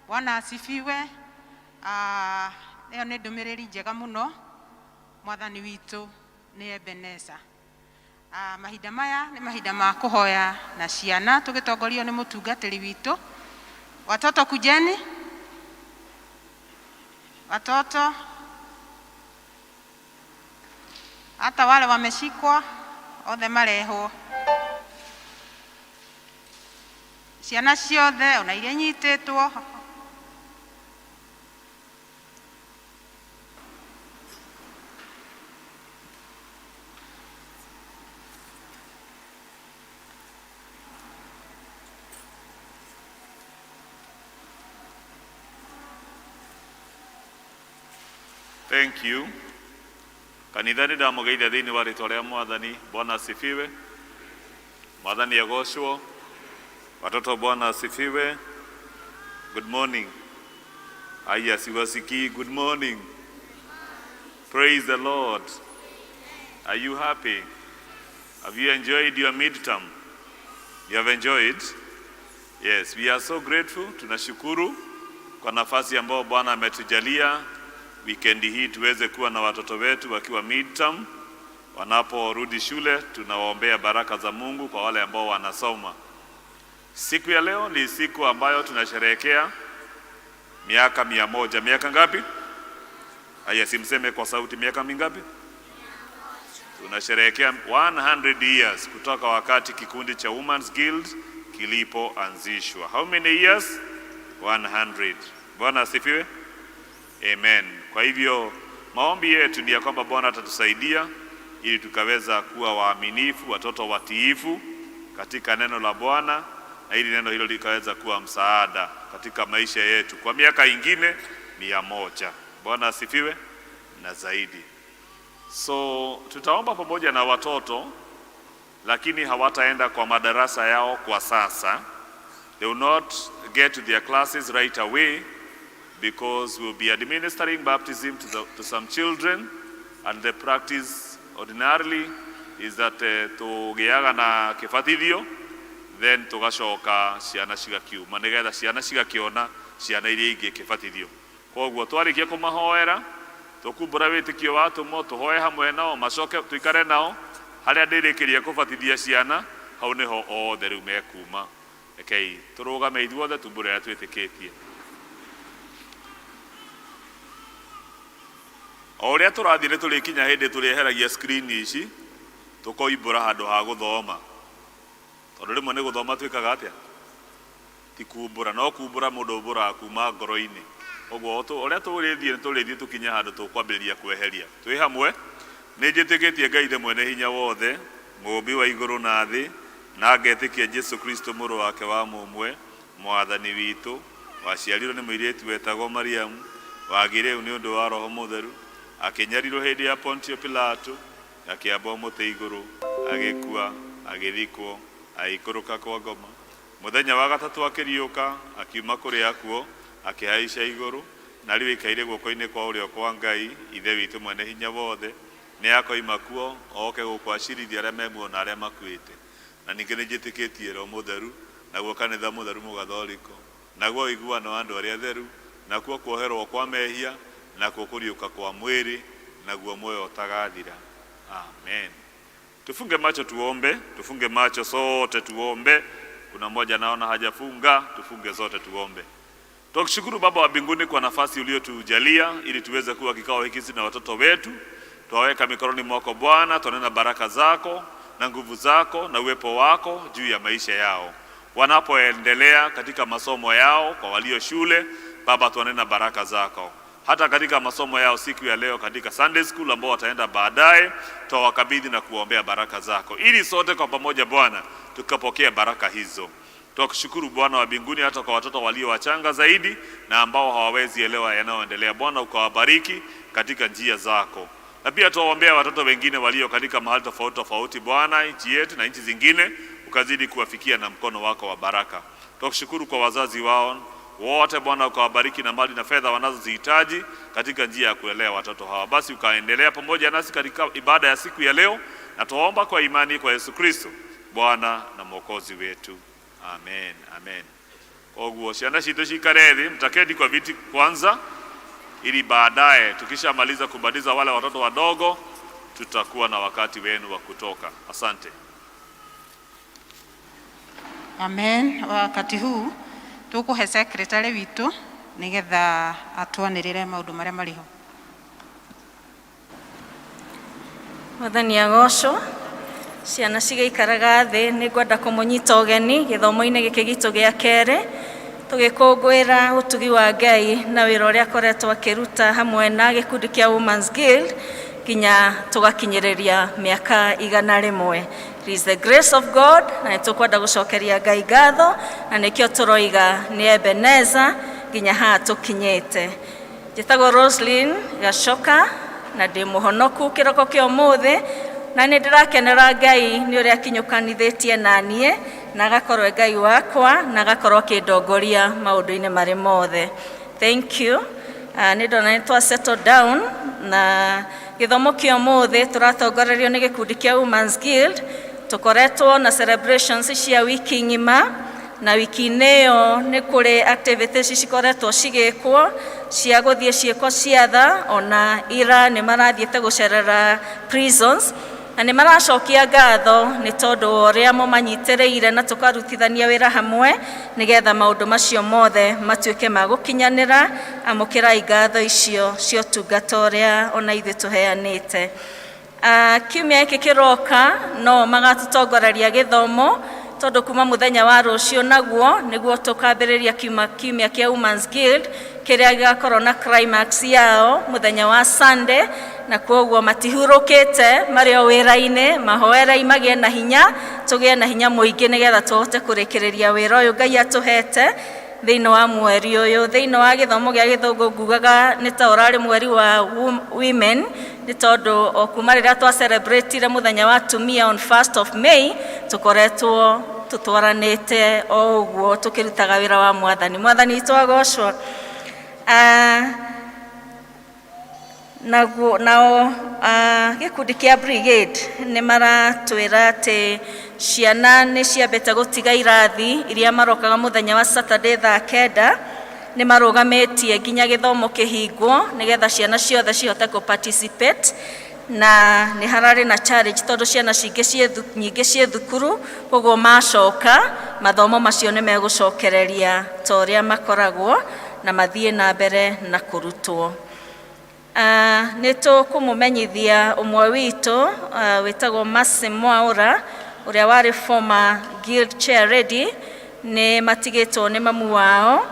Bwana asifiwe. Ĩyo nĩ ndũmĩrĩri njega mũno. Mwathani witũ nĩ Ebeneza. Mahinda maya nĩ mahinda ma kũhoya na ciana tũgĩtongorio nĩ mũtungatĩri witũ. Watoto kujeni. Watoto hata wale wameshikwa othe marehwo. Ciana ciothe ona iria inyitĩtwo. Thank you. Kanitha nĩ ndamũgeithia thĩinĩ wa rĩtwa rĩa Mwathani. Bwana asifiwe. Mwathani agocwo. Watoto, Bwana asifiwe. Good morning. Aya, siwasikii. Good morning. Praise the Lord. Are you happy? Have you enjoyed your midterm? You have enjoyed? Yes, we are so grateful. Tunashukuru kwa nafasi ambayo Bwana ametujalia wikendi hii tuweze kuwa na watoto wetu wakiwa midterm. Wanaporudi shule, tunawaombea baraka za Mungu kwa wale ambao wanasoma. Siku ya leo ni siku ambayo tunasherehekea miaka 100. Miaka ngapi? Haya, simseme kwa sauti, miaka mingapi? Tunasherehekea 100 years kutoka wakati kikundi cha Women's Guild kilipoanzishwa. How many years? 100. Bwana asifiwe. Amen. Kwa hivyo maombi yetu ni ya kwamba Bwana atatusaidia ili tukaweza kuwa waaminifu, watoto watiifu katika neno la Bwana, na ili neno hilo likaweza kuwa msaada katika maisha yetu kwa miaka ingine 100. Bwana asifiwe na zaidi. So tutaomba pamoja na watoto, lakini hawataenda kwa madarasa yao kwa sasa. They will not get to their classes right away because we'll be administering baptism to some children, and the practice ordinarily is that tugiaga na kibatithio, then tugacoka ciana cigakiuma nigetha ciana cigakiona ciana iria ingĩ kĩbatithio. Koguo twarikia kũmahoera, tũkumbũra wĩtĩkio wa atũmwo, tũhoe hamwe nao, macoke tũikare nao harĩa ndĩrĩkĩria kũbatithia ciana, hau nĩho othe rĩu mekuma. Rekei tũrũgame ithuothe tumbũre ũrĩa twĩtĩkĩtie. O ũrĩa tũrathiĩ nĩ tũrĩkinya hĩndĩ tũrĩeheragia screen ici, tũkoimbũra handũ ha gũthoma, tondũ rĩmwe nĩ gũthoma twĩkaga atĩa, ti kumbũra, no kumbũra mũndũ umbũraga kuma ngoro-inĩ. Ũguo ũrĩa tũrĩthiĩ nĩ tũrĩthiĩ tũkinye handũ tũkwambĩrĩria kweheria. Twĩ hamwe, nĩ njĩtĩkĩtie Ngai ithe mwene hinya wothe, mũũmbi wa igũrũ na thĩ, na ngetĩkia Jesu Kristo mũrũ wake wa mũmwe, mwathani witũ, waciarirwo nĩ mũirĩtu wetagwo Mariamu, wagĩire nĩ ũndũ wa Roho Mũtheru, akĩnyarirwo hĩndĩ ya Pontio Pilato, akĩambwo mũtĩ igũrũ, agĩkua, agĩthikwo, agĩikũrũka kwa ngoma. Mũthenya wa gatatũ akĩriũka, akiuma kũrĩ akuo, akĩhaica igũrũ, na rĩu aikaire guoko-inĩ kwa ũrĩo kwa Ngai Ithe witũ mwene hinya wothe. Nĩ akoima kuo oke gũkũ acirithia arĩa me muoyo na arĩa makuĩte. Na ningĩ nĩ njĩtĩkĩtie Roho Mũtheru, naguo kanitha mũtheru mũgathoriko, naguo ũiguano wa andũ arĩa atheru, nakuo kuoherwo kwa mehia, nakuo kũriũka kwa mwĩrĩ, naguo muoyo ũtagathira. Amen. Tufunge macho tuombe, tufunge macho sote tuombe. Kuna mmoja naona hajafunga, tufunge zote tuombe. Tukushukuru Baba wa mbinguni kwa nafasi uliyotujalia ili tuweze kuwa kikao hiki na watoto wetu. Twaweka mikononi mwako Bwana, twanena baraka zako na nguvu zako na uwepo wako juu ya maisha yao wanapoendelea katika masomo yao. Kwa walio shule, Baba, twanena baraka zako hata katika masomo yao siku ya leo katika Sunday school ambao wataenda baadaye, twawakabidhi na kuwaombea baraka zako, ili sote kwa pamoja Bwana tukapokea baraka hizo. Twakushukuru Bwana wa mbinguni hata kwa watoto walio wachanga zaidi na ambao hawawezi elewa yanayoendelea. Bwana, ukawabariki katika njia zako, na pia tuwaombea watoto wengine walio katika mahali tofauti tofauti, Bwana, nchi yetu na nchi zingine, ukazidi kuwafikia na mkono wako wa baraka. Twakushukuru kwa wazazi wao wote Bwana, ukawabariki na mali na fedha wanazozihitaji katika njia ya kulelea watoto hawa. Basi ukaendelea pamoja nasi katika ibada ya siku ya leo, na tuomba kwa imani kwa Yesu Kristo Bwana na Mwokozi wetu. Amen, amen. Koguo ciana citũ cikare thĩ, mtaketi kwa viti kwanza, ili baadaye tukishamaliza kubatiza wale watoto wadogo tutakuwa na wakati wenu wa kutoka. Asante. Amen. Wakati huu tukuhe secretary witũ nigetha atwanĩrĩre maũndũ marĩa marĩ ho. Mwathani agocwo. Ciana cigĩikaraga thĩ, nĩ ngwenda kũmũnyita ũgeni gĩthomo-inĩ gĩkĩ gitũ gĩa kerĩ, tũgĩkũngũĩra ũtugi wa Ngai na wĩra ũrĩa akoretwo akĩruta hamwe na gĩkundi kĩa Women's Guild nginya tũgakinyĩrĩria mĩaka 100. It is the grace of God, na nĩ tũkwenda gũcokeria Ngai ngatho, na nĩkĩo tũroiga nĩ Ebeneza nginya haha tũkinyĩte. Njĩtagwo Roslyn Gacoka na ndĩ mũhonoku kĩroko kĩa ũmũthĩ, na nĩ ndĩrakenera Ngai nĩ ũrĩa akinyũkanithĩtie na niĩ, na agakorwo e Ngai wakwa, na agakorwo akĩndongoria maũndũ-inĩ marĩ mothe. Thank you. Nĩ ndona nĩ twa settle down, na gĩthomo kĩa ũmũthĩ tũratongorerio nĩ gĩkundi kĩa Women's Guild. Tũkoretwo na celebrations cia wiki ng'ima, na wiki-inĩ ĩyo nĩ kũrĩ activities cikoretwo cigĩkwo cia gũthiĩ ciĩko cia tha, ona ira nĩ marathiĩte gũcerera prisons, na nĩ maracokia ngatho nĩ tondũ wa ũrĩa mũmanyitĩrĩire na tũkarutithania wĩra hamwe nĩgetha maũndũ macio mothe matuĩke ma gũkinyanĩra. Amũkĩrai ngatho icio cia ũtungata ũrĩa ona ithuĩ tũheanĩte. Kiumia gĩkĩ kĩroka no magatũtongoreria gĩthomo, tondũ kuma mũthenya wa rũciũ naguo nĩguo tũkambĩrĩria kiumia kĩa Women's Guild kĩrĩa gĩgakorwo na climax yao mũthenya wa Sunday, na kwoguo matihurũkĩte, marĩ o wĩra-inĩ. Mahoerei magĩe na hinya, tũgĩe na hinya mũingĩ nĩgetha tũhote kũrĩkĩrĩria wĩra ũyũ Ngai atũhete thĩinĩ wa mweri ũyũ. Thĩinĩ wa gĩthomo gĩa gĩthũngũ ngugaga nĩ ta ũrarĩ mweri wa women, nĩ tondũ o kuma rĩrĩa twa celebrate mũthenya wa atumia on 1st of May, tũkoretwo tũtwaranĩte o ũguo tũkĩrutaga wĩra wa Mwathani. Mwathani witũ agocwo. Naguo nao gĩkundi kĩa brigade nĩ maratwĩra atĩ ciana nĩ ciambĩte gũtiga irathi iria marokaga mũthenya wa Saturday thaa 9, nĩ marũgamĩtie nginya gĩthomo kĩhingwo nĩgetha ciana ciothe cihote kũ participate, na nĩ hararĩ na challenge tondũ ciana cingĩ nyingĩ ciĩ thukuru, koguo macoka mathomo macio nĩ megũcokereria ta ũrĩa makoragwo na mathiĩ na mbere na kũrutwo. Nĩ tũkũmũmenyithia ũmwe witũ wĩtagwo Mercy Mwaũra, ũrĩa warĩ former guild chair lady, nĩ matigĩtwo nĩ mamu wao,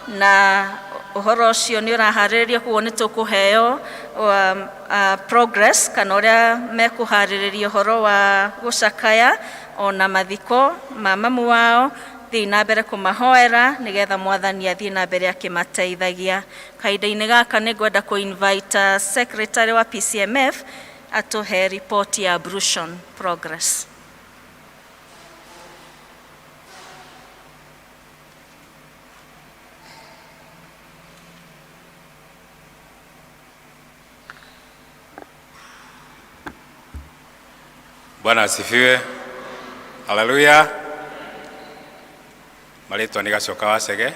na ũhoro ũcio nĩ ũraharĩrĩrio, koguo nĩ tũkũheo progress kana ũrĩa mekũharĩrĩria ũhoro wa gũcakaya ona mathiko ma mamu wao. Thiĩ na mbere kũmahoera nĩgetha Mwathani athiĩ na mbere akĩmateithagia. Kahinda-inĩ gaka nĩ ngwenda kũ invite secretary wa PCMF atũhe report ya ablution progress. Bwana asifiwe. Haleluya. Marĩtwa nĩ Gacoka wa Cege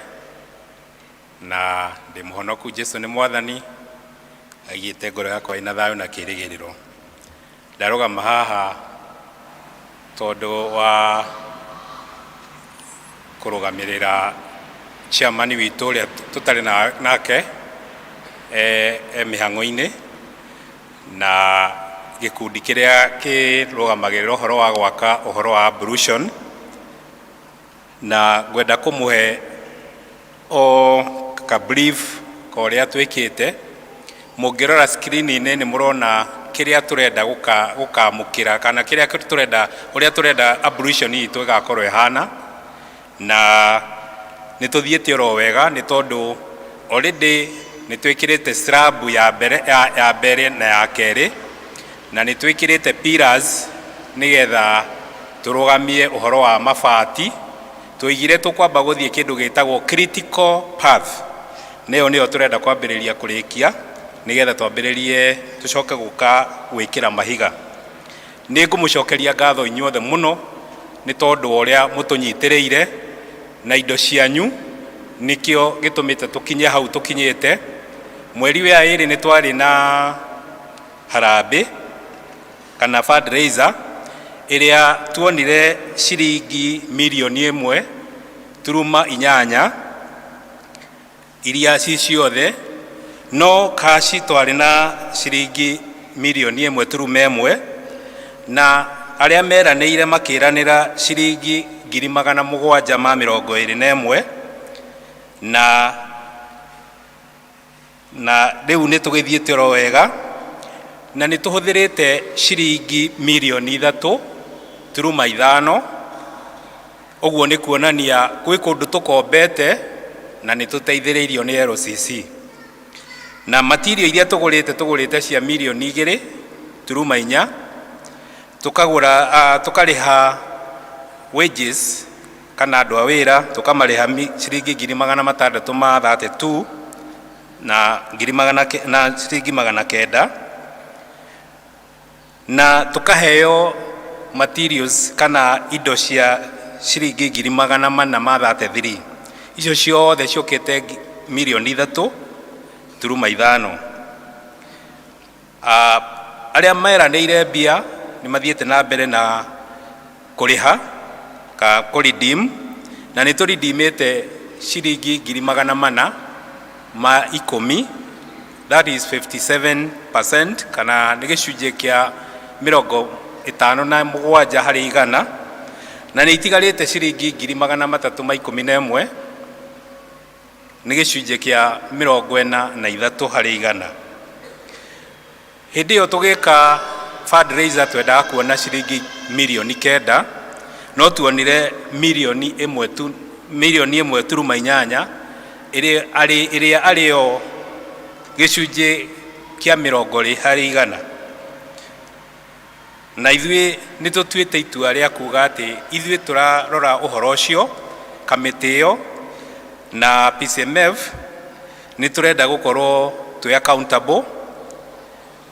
na ndĩ mũhonoku. Jesu nĩ Mwathani, aigĩte ngoro yakwa ĩna thayũ na kĩĩrĩgĩrĩro. Ndarũgama haha tondũ wa kũrũgamĩrĩra chairman witũ ũrĩa tũtarĩ nake e mĩhang'o-inĩ, na gĩkundi kĩrĩa kĩrũgamagĩrĩra ũhoro wa gwaka ũhoro wa ablution, na ngwenda kũmũhe o ka brief ka ũrĩa twĩkĩte. Mũngĩrora screen-inĩ nĩ mũrona kĩrĩa tũrenda gũkamũkĩra kana kĩrĩa tũrenda, ũrĩa tũrenda ablution itũ ĩgakorwo ĩhana, na nĩ tũthiĩte oro wega nĩ tondũ already nĩ twĩkĩrĩte slab ya mbere, ya mbere na ya kerĩ, na nĩ twĩkĩrĩte pillars nĩgetha tũrũgamie ũhoro wa mabati. Tũigire tũkwamba gũthiĩ kĩndũ gĩtagwo critical path, nĩyo nĩyo tũrenda kwambĩrĩria kũrĩkia nĩgetha twambĩrĩrie tũcoke gũka gwĩkĩra mahiga. Nĩ ngũmũcokeria ngatho inyuothe mũno nĩ tondũ wa ũrĩa mũtũnyitĩrĩire na indo cianyu, nĩkĩo gĩtũmĩte tũkinye hau tũkinyĩte. Mweri wa ĩrĩ nĩ twarĩ na harambĩ kana fundraiser ĩrĩa tuonire ciringi 1.8 mirioni iria ci ciothe, no kaci twarĩ na ciringi 1.1 mirioni na Arĩa meranĩire makĩranĩra ciringi 721,000, na rĩu nĩ tũgĩthiĩte oro wega na nĩ tũhũthĩrĩte ciringi mirioni 3.5. Ũguo nĩ kuonania gwĩ kũndũ tũkombete na nĩ tũteithĩrĩirio nĩ LCC. Na material iria tũgũrĩte cia mirioni 2.4, tukagũra, tukarĩha wages kana andũ a wĩra, tũkamarĩha ciringi 632,900 na ciringi 900, na tukaheo materials kana indo cia ciringi 433,000. Icio ciothe ciũkĩte mirioni 3.5. Arĩa meranĩire mbia nĩ mathiĩte na mbere na kũrĩha ka kũredeem, na nĩ tũredeemĩte ciringi 410,000, that is 57%, kana nĩ gĩcunjĩ kĩa 57%, na nĩ itigarĩte ciringi 311,000, nĩ gĩcunjĩ kĩa 43%. Hĩndĩ ĩyo tũgĩka fundraiser twendaga kuona ciringi mirioni 9, no tuonire mirioni 1 tu, mirioni 1.8, ĩrĩa arĩ yo gĩcunjĩ kĩa 20%. Na ithuĩ nĩ tũtuĩte itua rĩa kuga atĩ ithuĩ tũrarora ũhoro ũcio, kamĩtĩ ĩyo na PCMF, nĩ tũrenda gũkorwo twĩ accountable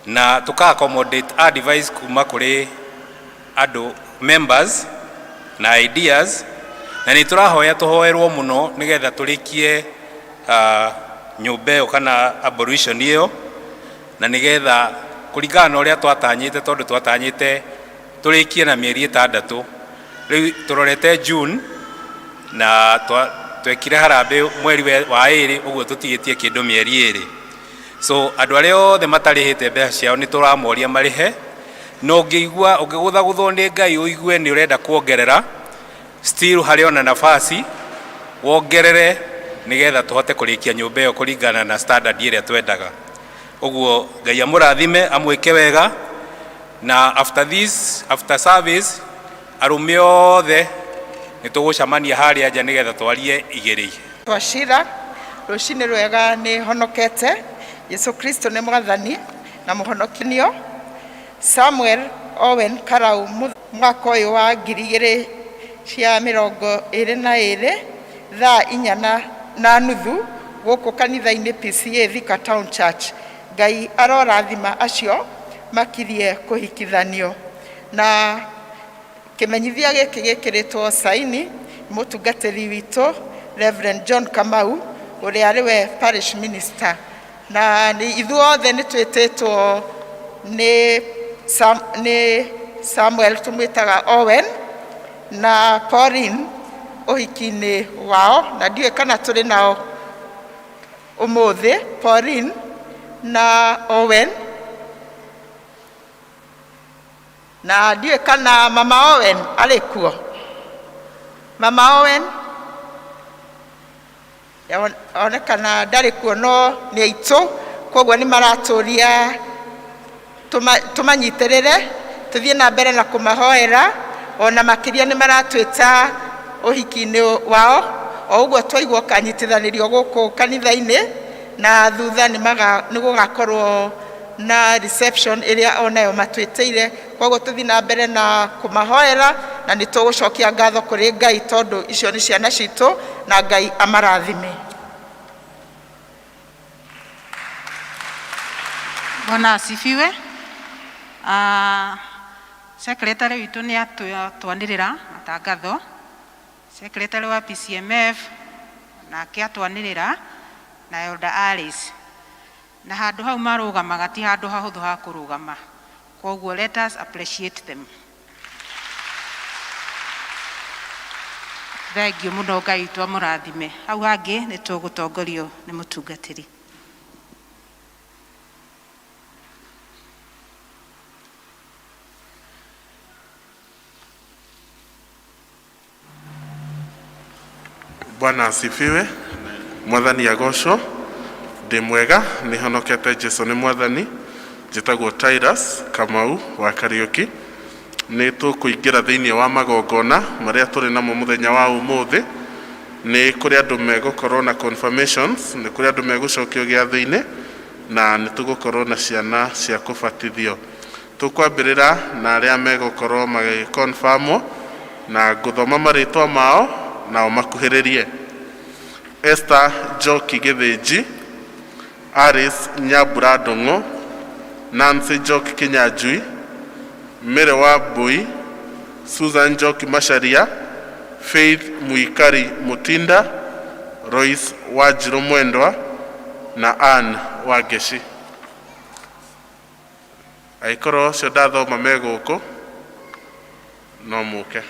na tũka accommodate advice kuma kũrĩ andũ, members na ideas, na nĩ tũrahoya tũhoerwo mũno nĩgetha tũrĩkie nyũmba ĩyo kana abolition ĩyo, na nĩgetha kũringana na ũrĩa twatanyĩte, tondũ twatanyĩte tũrĩkie na mĩeri 6, rĩu tũrorete June, na twekire harambĩ mweri wa 2, ũguo tũtigĩtie kĩndũ mĩeri 2. So andũ arĩa othe matarĩhĩte mbeca ciao nĩ tũramoria marĩhe, na ũngĩigua ũngĩgũthagũthwo nĩ Ngai ũigue nĩ ũrenda kuongerera, still harĩ ona nafasi wongerere nĩgetha tũhote kũrĩkia nyũmba ĩyo kũringana na standard ĩrĩa twendaga. Ũguo Ngai amũrathime, amwĩke wega. Na after this, after service, arũme othe nĩ tũgũcemania harĩa nja nĩgetha twarie igĩrĩ. Twacira rũcinĩ rwega. Nĩ honokete, Yesu Kristo nĩ mwathani na mũhonokinio. Samuel Owen Karau, mwaka ũyũ wa 2022, thaa 4:30 gũkũ kanitha-inĩ PCA Thika Town Church. Ngai arorathima acio makirie kũhikithanio. Na kĩmenyithia gĩkĩ gĩkĩrĩtwo saini mũtungatĩri witũ Reverend John Kamau, ũrĩa arĩ we parish minister. Na nĩ ithuothe nĩ twĩtĩtwo nĩ Sam, nĩ Samuel tũmwĩtaga Owen na Pauline ũhiki-inĩ wao, na ndiũĩ kana tũrĩ nao ũmũthĩ, Pauline na Owen, na ndiũĩ kana mama Owen arĩ kuo. Mama Owen onekana ndarĩ kuo, no nĩ aitũ, koguo nĩ maratũria tũmanyitĩrĩre, tũthiĩ na mbere na kũmahoera. Ona makĩria nĩ maratwĩta ũhiki-inĩ wao, o ũguo twaigua ũkanyitithanĩrio gũkũ kanitha-inĩ, na thutha nĩ gũgakorwo na reception ĩrĩa onayo matwĩtĩire. Koguo tũthiĩ na mbere na kũmahoera, na nĩ tũgũcokia ngatho kũrĩ Ngai tondũ icio nĩ ciana citũ, na Ngai amarathime. Bwana asifiwe. Secretary witũ nĩ atwanĩrĩra matangatho. Secretary wa PCMF nake atwanĩrĩra, na Elder Alice. Na handũ hau marũgamaga ti handũ hahũthũ ha kũrũgama. Koguo let us appreciate them. Thengiũ mũno, Ngai witũ amũrathime. Hau hangĩ nĩ tũgũtongorio nĩ mũtungatĩri. Bwana asifiwe. Mwathani agocwo. Ndĩ mwega, nĩ honokete Jesu nĩ mwathani. Njĩtagwo Titus Kamau wa Kariũki. Nĩ tũkũingĩra thĩinĩ wa magongona marĩa tũrĩ namo mũthenya wa ũmũthĩ. Nĩ kũrĩ andũ megũkorwo na confirmations, nĩ kũrĩ andũ megũcokio gĩathĩ-inĩ, na nĩ tũgũkorwo na ciana cia kũbatithio. Tũkwambĩrĩra na arĩa megũkorwo magĩconfirmwo na ngũthoma marĩtwa mao nao makuhĩrĩrie. Esther Njoki Gĩthĩnji, Alice Nyambura Ndung'u, Nancy Njoki Kinyanjui, Mary Wambui, Susan Njoki Macharia, Faith Mwikari Mutinda, Royce Wanjirũ Mwendwa na Ann Wangeci. Angĩkorwo acio ndathoma me gũkũ no mũke.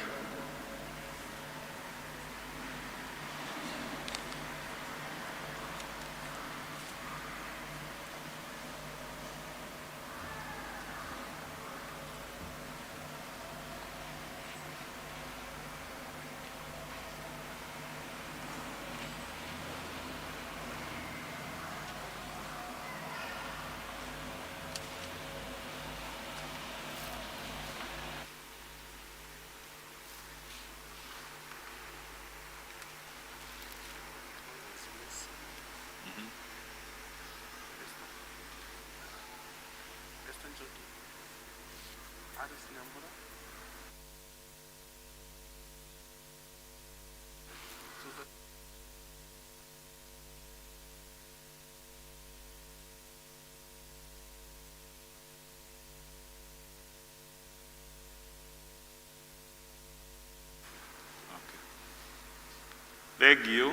Thengiũ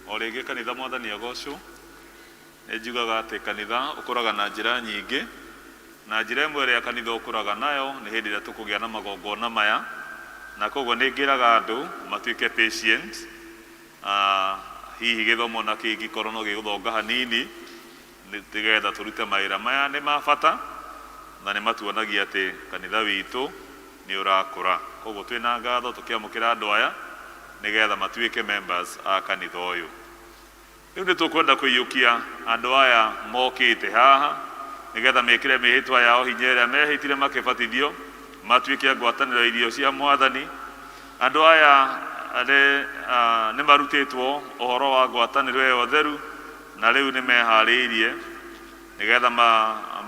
o rĩngĩ kanitha mwathani agocwo. Nĩ njugaga atĩ kanitha ũkũraga na njĩra nyingĩ, na njĩra ĩmwe ĩrĩa kanitha ũkũraga nayo nĩ hĩndĩ ĩrĩa tũkũgĩa na magongona maya, na koguo nĩ ngĩraga andũ matuĩke patient. Hihi gĩthomo na kĩngĩkorwo no gĩgũthonga hanini nĩgetha tũrute mawĩra maya nĩ ma bata na nĩ matuonagia atĩ kanitha witũ nĩ ũrakũra. Koguo twĩna ngatho tũkĩamũkĩra andũ aya nĩgetha matuĩke members a kanitha ũyũ. Rĩu nĩ tũkwenda kũiyũkia andũ aya mokĩte haha nĩgetha mekĩre mĩhĩtwa yao hinya ĩrĩa mehĩtire makĩbatithio, matuĩke a ngwatanĩro ya irio cia mwathani. Andũ aya nĩ marutĩtwo ũhoro wa ngwatanĩro ĩyo theru na rĩu nĩ meharĩirie nĩgetha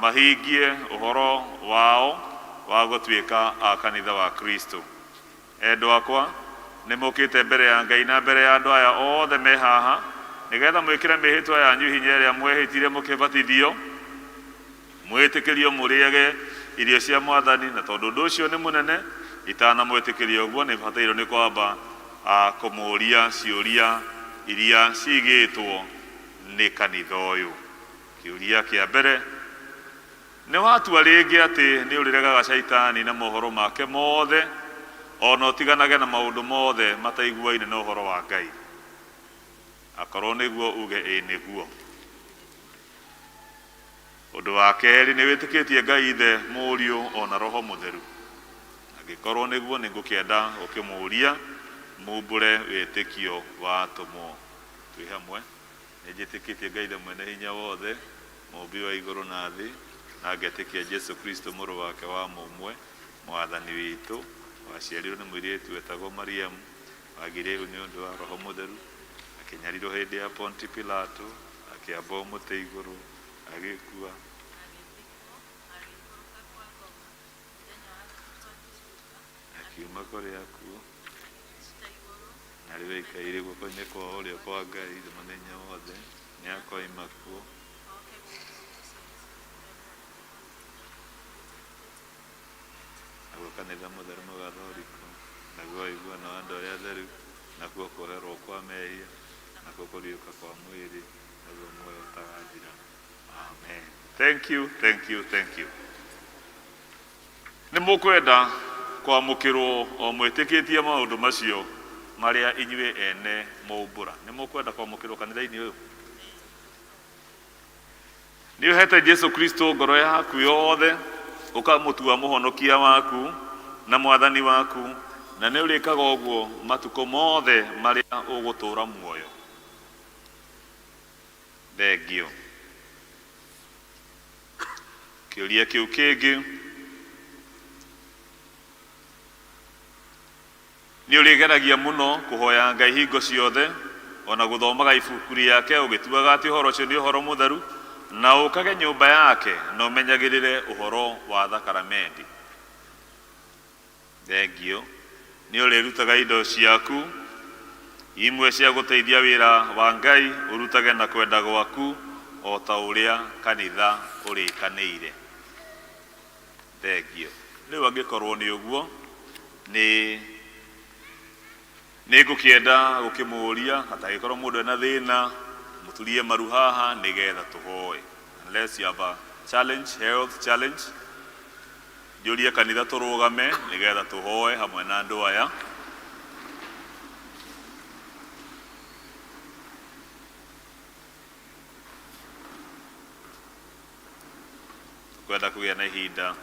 mahingie ũhoro wao wa gũtuĩka a kanitha wa Kristo. Endwa akwa, nĩ mũkĩte mbere ya Ngai na mbere ya andũ aya othe me haha nĩgetha mwĩkĩre mĩhĩtwa yanyu hinya ĩrĩa mwehĩtire mũkĩbatithio, mwĩtĩkĩrio mũrĩage irio cia mwathani, na tondũ ũndũ ũcio nĩ mũnene, itanamwĩtĩkĩria ũguo nĩ batairwo nĩ kwamba kũmũria ciũria iria cigĩtwo nĩ kanitha ũyũ. Kĩũria kĩa mbere, nĩ watua rĩngĩ atĩ nĩ ũrĩregaga caitani na mohoro make mothe, ona ũtiganage na maũndũ mothe mataiguaine na ũhoro wa Ngai? Akorwo nĩguo uge ĩĩ nĩguo. Ũndũ wa kerĩ, nĩ wĩtĩkĩtie Ngai Ithe, Mũriũ ona Roho Mũtheru? Angĩkorwo nĩguo, nĩ ngũkĩenda gũkĩmũria mumbũre wĩtĩkio wa atũmwo. Twĩ hamwe, nĩ njĩtĩkĩtie Ngai Ithe mwene hinya wothe, mũũmbi wa igũrũ na thĩ, na ngetĩkia Jesu Kristo mũrũ wake wa mũmwe, mwathani witũ, waciarirwo nĩ mũirĩtu wetagwo Mariamu, wagĩire ihu nĩ ũndũ wa Roho Mũtheru, akĩnyarirwo hĩndĩ ya Ponti Pilato, akĩambwo mũtĩ igũrũ, agĩkua, akiuma kũrĩ akuũ, na rĩu aikaire guoko-inĩ kwa ũrĩo kwa Ngai Ithe mũthenya wothe, nĩ akoima kuo. Naguo kanitha mũtheru mũgathoriko, naguo ũiguano wa andũ arĩa atheru, nakuo kuoherwo kwa mehia, nakuo kũriũka kwa mwĩrĩ, naguo muoyo ũtagathira. Amen. Thank you, thank you, thank you. Nĩ mũkwenda kwamũkĩrwo o mwĩtĩkĩtie maũndũ macio marĩa inyuĩ ene mwaumbũra? Nĩ mũkwenda kwamũkĩrwo kanitha-inĩ ũyũ? Nĩ ũhete Jesu Kristo ngoro yaku yothe, ũkamũtua mũhonokia waku na mwathani waku. Na nĩ ũrĩkaga ũguo matukũ mothe marĩa ũgũtũũra muoyo. Thengio. Kĩũria kĩu kĩngĩ, nĩ ũrĩgeragia mũno kũhoya Ngai hingo ciothe, ona gũthomaga ibuku rĩake ũgĩtuaga atĩ ũhoro ũcio nĩ ũhoro mũtheru, na ũkage nyũmba yake na ũmenyagĩrĩre ũhoro wa thakaramendi. Thengio. Nĩ ũrĩrutaga indo ciaku imwe cia gũteithia wĩra wa Ngai, ũrutage na kwenda gwaku o ta ũrĩa kanitha ũrĩkanĩire. Thengio. Rĩu angĩkorwo nĩ ũguo, nĩ nĩ ngũkĩenda gũkĩmũria hatangĩkorwo mũndũ ena thĩna, mũturie maru haha nĩgetha tũhoe. Unless you have a challenge, health challenge, njũrie kanitha tũrũgame nĩgetha tũhoe hamwe na andũ aya. Tũkwenda kũgĩa na ihinda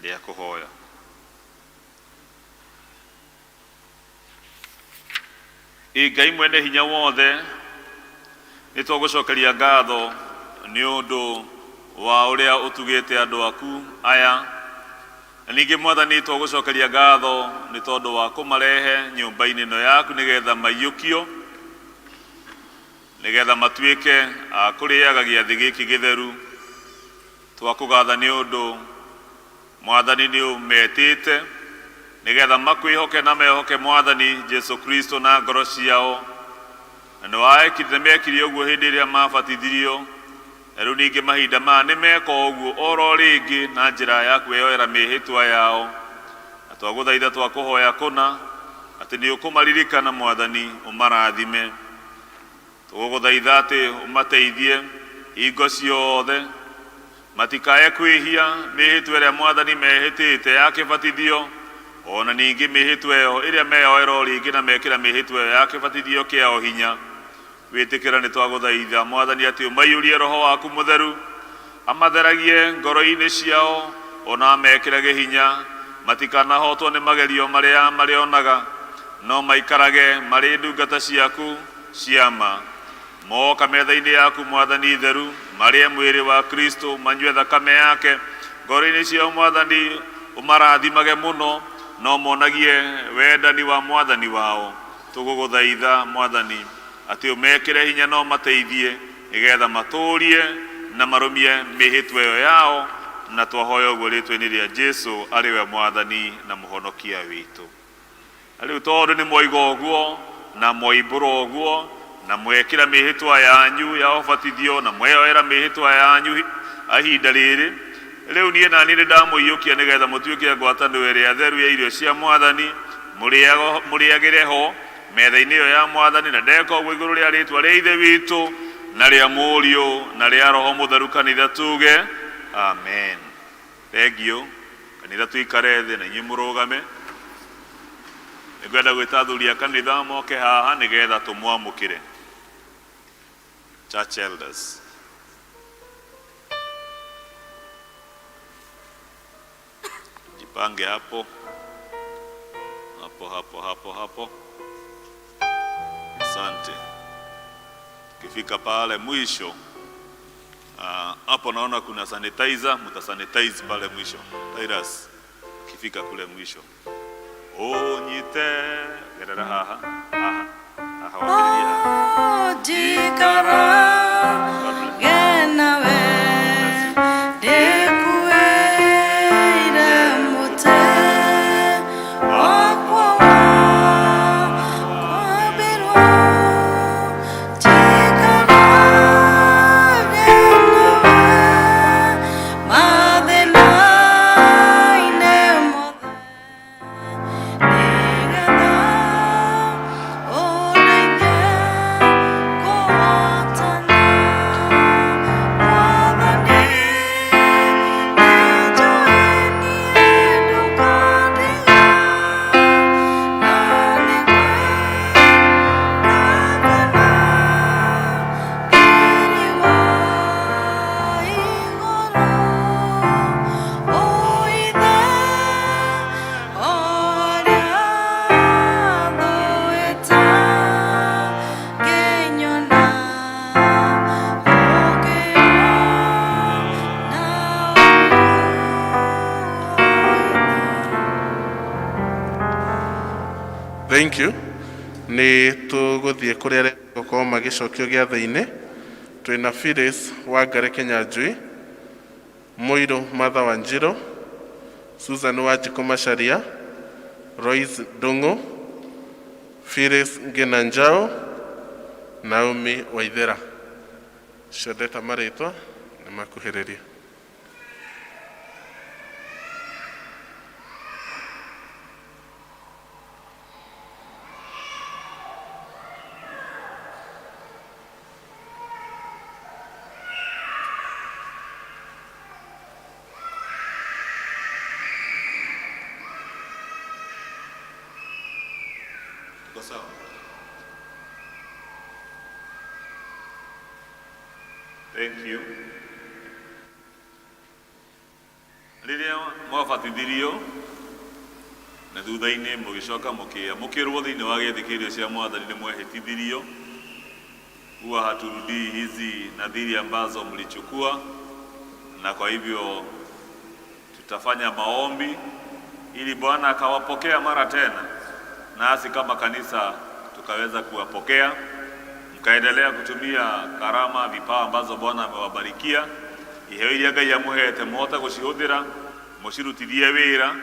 rĩa kũhoya. Ĩ Ngai mwene hinya wothe, nĩ twagũcokeria ngatho nĩ ũndũ wa ũrĩa ũtugĩte andũ aku aya. Na ningĩ Mwathani twagũcokeria ngatho nĩ tondũ wa kũmarehe nyũmba-inĩ ĩno yaku nĩgetha maiyũkio, nĩgetha matuĩke a kũrĩaga gĩathĩ gĩkĩ gĩtheru. Twakũgatha nĩ ũndũ Mwathani nĩ ũmetĩte nĩgetha makwĩhoke na mehoke Mwathani Jesu Kristo na ngoro ciao. Na nĩ waekire mekire ũguo hĩndĩ ĩrĩa mabatithirio, na rĩu ningĩ mahinda maya nĩ meka ũguo oro rĩngĩ na njĩra ya kwĩyoera mĩhĩtwa yao. Na twagũthaitha twakũhoya kũna atĩ nĩ ũkũmaririkana Mwathani, ũmarathime. Tũgũgũthaitha atĩ ũmateithie hingo ciothe, matikae kwĩhia mĩhĩtwa ĩrĩa Mwathani mehĩtĩte ya kĩbatithio, ona ningĩ mĩhĩtwa ĩyo ĩrĩa meyoera o rĩngĩ na mekĩra mĩhĩtwa ĩyo ya kĩbatithio kĩao hinya. Wĩtĩkĩra nĩ twagũthaitha Mwathani atĩ ũmaiyũrie Roho waku mũtheru, amatheragie ngoro-inĩ ciao, ona amekĩrage hinya, matikanahotwo nĩ magerio marĩa marĩonaga, no maikarage marĩ ndungata ciaku cia ma. Moka metha-inĩ yaku Mwathani theru, marĩe mwĩrĩ wa Kristo, manyue thakame yake. Ngoro-inĩ ciao Mwathani ũmarathimage mũno, no monagie wendani wa Mwathani wao. Tũgũgũthaitha Mwathani atĩ ũmekĩre hinya na ũmateithie nĩgetha matũũrie na marũmie mĩhĩtwa ĩyo yao, na twahoya ũguo rĩtwa-inĩ rĩa Jesu arĩ we Mwathani na Mũhonokia witũ. Na rĩu tondũ nĩ mwoiga ũguo na mwoimbũra ũguo na mwekĩra mĩhĩtwa yanyu ya ũbatithio na mweyoera mĩhĩtwa yanyu ihinda rĩrĩ, rĩu niĩ naniĩ nĩ ndamũiyũkia nĩgetha mũtuĩke ngwatanĩro ĩrĩa theru ya irio cia Mwathani, mũrĩagĩre ho metha-inĩ ĩyo ya Mwathani, na ndeka ũguo igũrũ rĩa rĩtwa rĩa Ithe witũ na rĩa Mũriũ na rĩa Roho Mũtheru. Kanitha tuge amen. Thengio. Kanitha tuikare thĩ na inyuĩ mũrũgame. Nĩngwenda gwĩta athuri a kanitha moke haha nĩgetha tũmwamũkĩre. Church elders. Jipange hapo hapo hapo hapo hapo. Asante. Tukifika pale mwisho hapo naona kuna sanitizer, mtasanitize pale mwisho. Titus, ukifika kule mwisho. Unyite gerera haha haha haha wambĩrĩrie haha. Njikara nawe ndĩkuĩire mũtĩ wakwa wa kwambĩrwo, njikarage nawe mathĩna-inĩ mothe, nĩgetha ũndeithie kũhota. Thank you. Nĩ tũgũthiĩ kũrĩ arĩa gũkorwo magĩcokio gĩathĩ-inĩ. Twĩna Phyllis Wangari Kĩnyanjui, Mũirũ Martha Wanjirũ, Susan Wanjikũ Macharia, Royce Ndung'u, Phyllis Ngina Njau, Naomi Waithera. Cio ndeta marĩtwa nĩ makuhĩrĩria. Tuko sawa? Thank you. Rĩrĩa mwabatithirio na thutha-inĩ mũgĩcoka mũkĩamũkĩrwo thĩinĩ wa gĩathĩ kĩa irio cia mwathani nĩ mwehĩtithirio, huwa haturudii hizi nadhiri ambazo mlichukua, na kwa hivyo tutafanya maombi ili Bwana akawapokea mara tena, nasi kama kanisa tukaweza kuwapokea, mkaendelea kutumia karama, vipawa ambazo Bwana amewabarikia, iheo iria Ngai amũhete mũhote gũcihũthĩra, mũcirutithie wĩra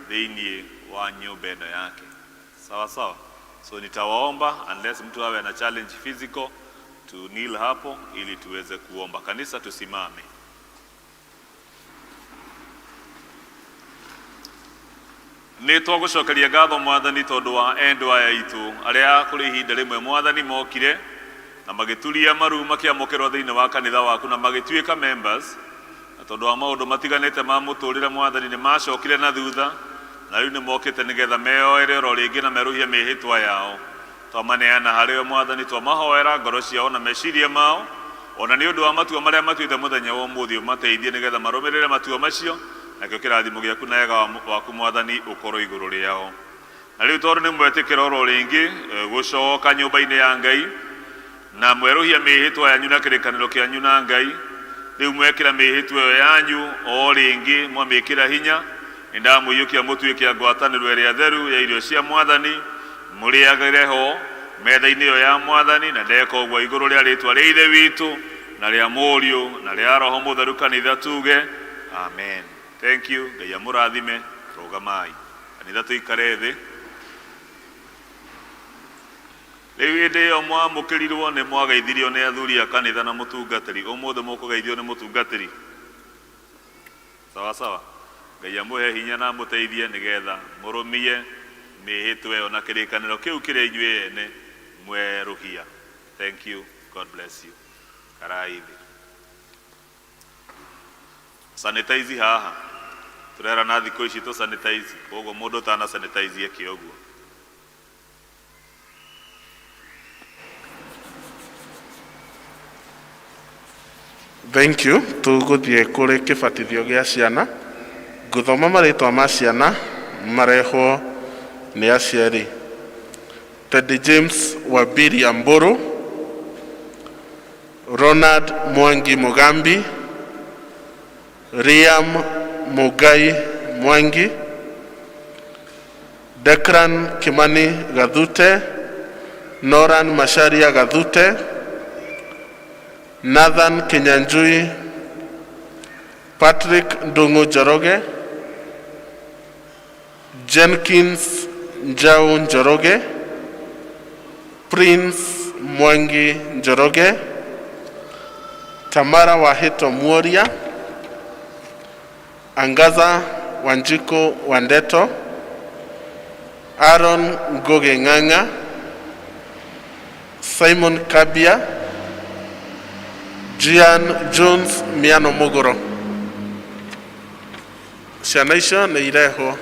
thĩinĩ wa nyũmba ĩno yake. Sawa sawa. So nitawaomba unless mtu awe na challenge physical to kneel hapo ili tuweze kuomba. Kanisa tusimame. Nĩ twagũcokeria ngatho mwathani tondũ wa endwa aya aitũ arĩa kũrĩ ihinda rĩmwe mwathani mokire na magĩturia maru makĩamũkĩrwo thĩinĩ wa kanitha waku na magĩtuĩka members, na tondũ wa maũndũ matiganĩte ma mũtũrĩre mwathani nĩ macokire na thutha, na rĩu nĩ mokĩte nĩgetha meyoere oro rĩngĩ na merũhie mĩhĩtwa yao. Twamaneana harĩ we mwathani, twamahoera ngoro ciao na meciria mao, ona nĩ ũndũ wa matua marĩa matuĩte mũthenya wa ũmũthĩ, ũmateithie nĩgetha marũmĩrĩre matua macio, nakĩo kĩrathimo gĩaku na wega waku mwathani ũkorwo igũrũ rĩao. Na rĩu tondũ nĩ mwetĩkĩra oro rĩngĩ gũcoka nyũmba-inĩ ya Ngai na mwerũhia mĩhĩtwa yanyu na kĩrĩkanĩro kĩanyu na Ngai, rĩu mwekĩra mĩhĩtwa ĩyo yanyu o rĩngĩ mwamĩkĩra hinya, nĩ ndamũiyũkia mũtuĩke a ngwatanĩro ĩrĩa theru ya irio cia mwathani, mũrĩagĩre ho metha-inĩ ĩyo ya mwathani, na ndeka ũguo igũrũ rĩa rĩtwa rĩa Ithe witũ na rĩa Mũriũ na rĩa Roho Mũtheru, kanitha tuge amen. Thank you. Ngai amũrathime. Rũgamai kanitha, tũikare thĩ. Rĩu hĩndĩ ĩyo mwamũkĩrirwo nĩ mwageithirio nĩ athuri a kanitha na mũtungatĩri. Ũmũthĩ mũkũgeithio nĩ mũtungatĩri. Sawa sawa. Ngai amũhe hinya na amũteithie nĩgetha mũrũmie mĩhĩtwa ĩyo na kĩrĩkanĩro kĩu kĩrĩa inyuĩ ene mwerũhia. Thank you. God bless you. Karai thĩ. Sanitize haha. Tũrerana thikũ ici tũ sanitize, koguo mũndũ ũtana sanitize eke ũguo. Thank you. Tũgũthiĩ kũrĩ kĩbatithio gĩa ciana. Ngũthoma marĩtwa ma ciana marehwo nĩ aciari. Teddy James Wabiri Amburu, Ronald Mwangi Mugambi, Riam Mugai Mwangi, Declan Kimani Gathute, Noran Macharia Gathute, Nathan Kinyanjui, Patrick Ndungu Njoroge, Jenkins Njau Njoroge, Prince Mwangi Njoroge, Tamara Wahito Muoria, Angaza Wanjiku Wandeto, Aaron Ngugi Ng'ang'a, Simon Kabia, Gian Jones Miano Muguro. Ciana icio nĩ irehwo.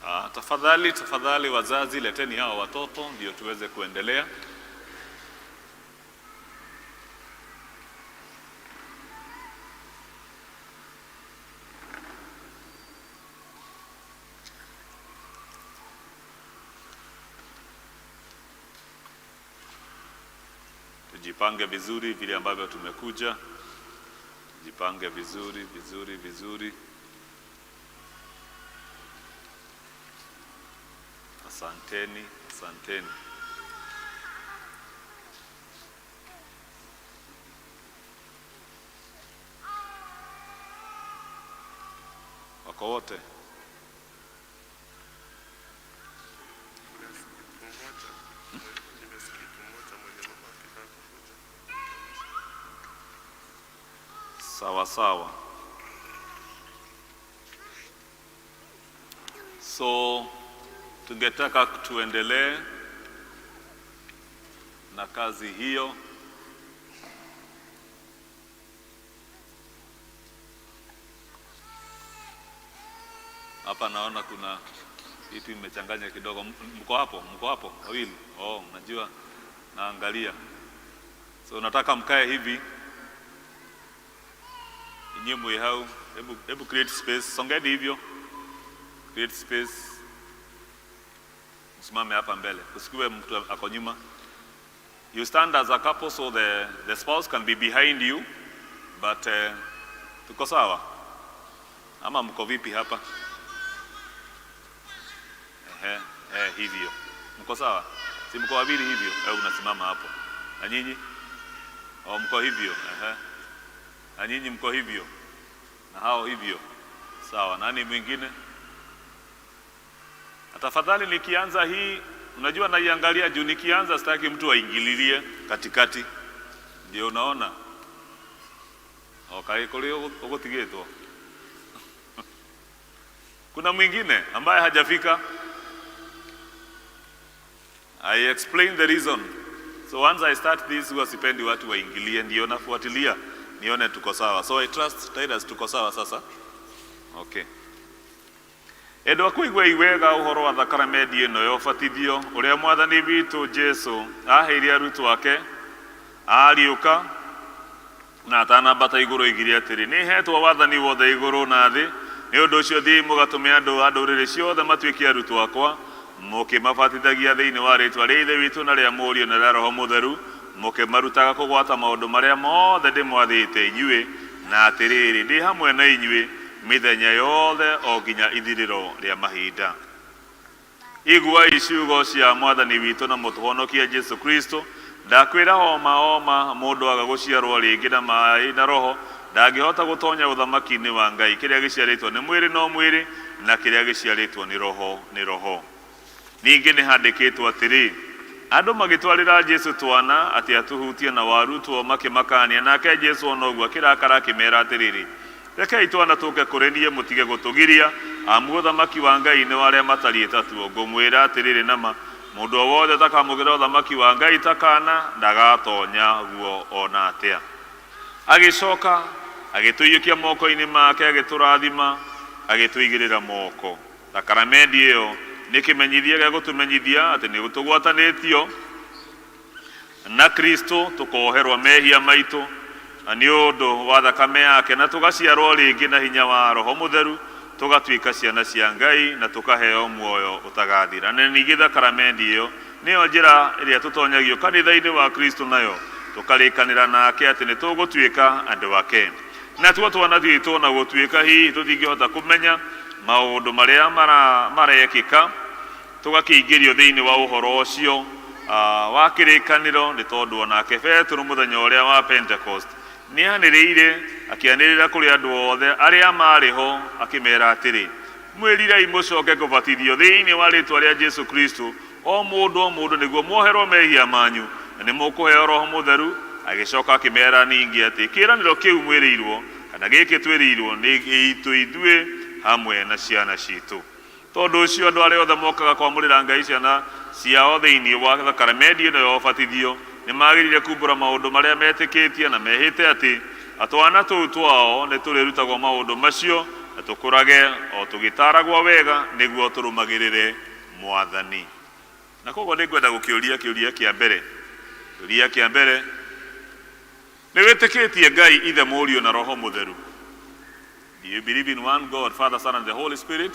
Ah, tafadhali tafadhali wazazi, leteni hawa watoto ndio tuweze kuendelea. Tujipange vizuri vile ambavyo tumekuja. Mjipange vizuri vizuri vizuri. Asanteni, asanteni. Wako wote? Sawa sawa. So tungetaka tuendelee na kazi hiyo. Hapa naona kuna kitu imechanganya kidogo. Mko hapo? Mko hapo wawili? Oh, najua naangalia. So nataka mkae hivi. Inyuĩ mwĩ hau, hebu create space. Songeni hivyo. Create space. Msimame hapa mbele. Usikiwe mtu ako nyuma. You stand as a couple so the spouse can be behind you, but tuko sawa? Ama mko vipi hapa? Ehe, hivyo. Mko sawa? Si mko wawili hivyo? Unasimama hapo. Na nyinyi? Oh, mko hivyo. Ehe. Na nyinyi mko hivyo. Na hao hivyo. Sawa. Nani mwingine? Na tafadhali nikianza hii, unajua naiangalia juu, nikianza sitaki mtu aingililie katikati. Ndio unaona. Okay, kuli ugutigitwo. Kuna mwingine ambaye hajafika? I explain the reason. So once I start this, huwa sipendi watu waingilie, ndio nafuatilia nione tuko sawa. So I trust Titus tuko sawa sasa. Okay. Endwa kũigua iwega ũhoro wa thakaramendi ĩno ya ũbatithio ũrĩa mwathani witũ Jesu aheire arutwo ake ariũka na atanambata igũrũ oigire atĩrĩ, nĩ hetwo wathani wothe igũrũ na thĩ, nĩ ũndũ ũcio thiĩi mũgatũme andũ a ndũrĩrĩ ciothe matuĩke arutwo akwa, mũkĩmabatithagia thĩinĩ wa rĩĩtwa rĩa Ithe witũ na rĩa Mũriũ na rĩa Roho Mũtheru, mũkĩmarutaga kũgwata maũndũ marĩa mothe ndĩmwathĩte inyuĩ, na atĩrĩrĩ, ndĩ hamwe na inyuĩ mĩthenya yothe o nginya ithirĩro rĩa mahinda. Iguai ciugo cia mwathani witũ na mũtũhonokia Jesu Kristo. Ndakwĩra oma oma, mũndũ aga gũciarwo rĩngĩ na maĩ na roho ndangĩhota gũtonya ũthamaki-inĩ wa Ngai. Kĩrĩa gĩciarĩtwo nĩ mwĩrĩ no mwĩrĩ, na kĩrĩa gĩciarĩtwo nĩ roho nĩ roho. Ningĩ nĩ handĩkĩtwo atĩrĩ, andũ magĩtwarĩra Jesu twana atĩ atũhutie, na warutwo makĩmakania. Nake Jesu ona ũguo akĩrakara akĩmera atĩrĩrĩ, rekei twana tũke kũrĩ niĩ, mũtige gũtũgiria, amu ũthamaki wa Ngai nĩ wa arĩa matariĩ ta tuo. Ngũmwĩra atĩrĩrĩ nama, mũndũ o wothe ũtakamũkĩra ũthamaki wa Ngai ta kaana ndagatonya guo ona atĩa. Agĩcoka agĩtũiyũkia moko-inĩ make, agĩtũrathima, agĩtũigĩrĩra moko. Thakaramendi ĩyo nĩ kĩmenyithia gĩa gũtũmenyithia atĩ nĩ tũgwatanĩtio na Kristo, tũkoherwo mehia maitũ na nĩ ũndũ wa thakame yake, na tũgaciarwo rĩngĩ na hinya wa Roho Mũtheru, tũgatuĩka ciana cia Ngai na tũkaheo muoyo ũtagathira. Na ningĩ thakaramendi ĩyo nĩyo njĩra ĩrĩa tũtonyagio kanitha-inĩ wa Kristo nayo, tũkarĩkanĩra nake atĩ nĩ tũgũtuĩka andũ ake. Na tuo twana twitũ ona gũtuĩka hihi tũtingĩhota kũmenya maũndũ marĩa marekĩka, tũgakĩingĩrio thĩinĩ wa ũhoro ũcio wa kĩrĩkanĩro, nĩ tondũ onake Petero mũthenya ũrĩa wa Pentecost nĩanĩrĩire, akĩanĩrĩra kũrĩ andũ othe arĩa marĩ ho akĩmera atĩrĩ, mwĩrirei mũcoke kũbatithio thĩinĩ wa rĩĩtwa rĩa Jesu Kristo, o mũndũ nĩguo muoherwo mehia manyu, na nĩ mũkũheo Roho Mũtheru. Agĩcoka akĩmera ningĩ atĩ kĩĩranĩro kĩu mwĩrĩirwo kana gĩkĩ twĩrĩirwo nĩ gĩitũ ithuĩ hamwe na ciana citũ. Tondũ ũcio andũ arĩa othe mokaga kwamũrĩra Ngai ciana ciao thĩinĩ wa thakaramendi ĩno ya ũbatithio nĩ magĩrĩire kumbũra maũndũ marĩa metĩkĩtie na mehĩte atĩ atwana tũu twao nĩ tũrĩrutagwo maũndũ macio na tũkũrage o tũgĩtaragwo wega nĩguo tũrũmagĩrĩre mwathani. Na koguo nĩ ngwenda gũkĩũria kĩũria kĩa mbere. Kĩũria kĩa mbere, nĩ wĩtĩkĩtie Ngai Ithe, Mũriũ na Roho Mũtheru? Do you believe in one God, Father, Son, and the Holy Spirit?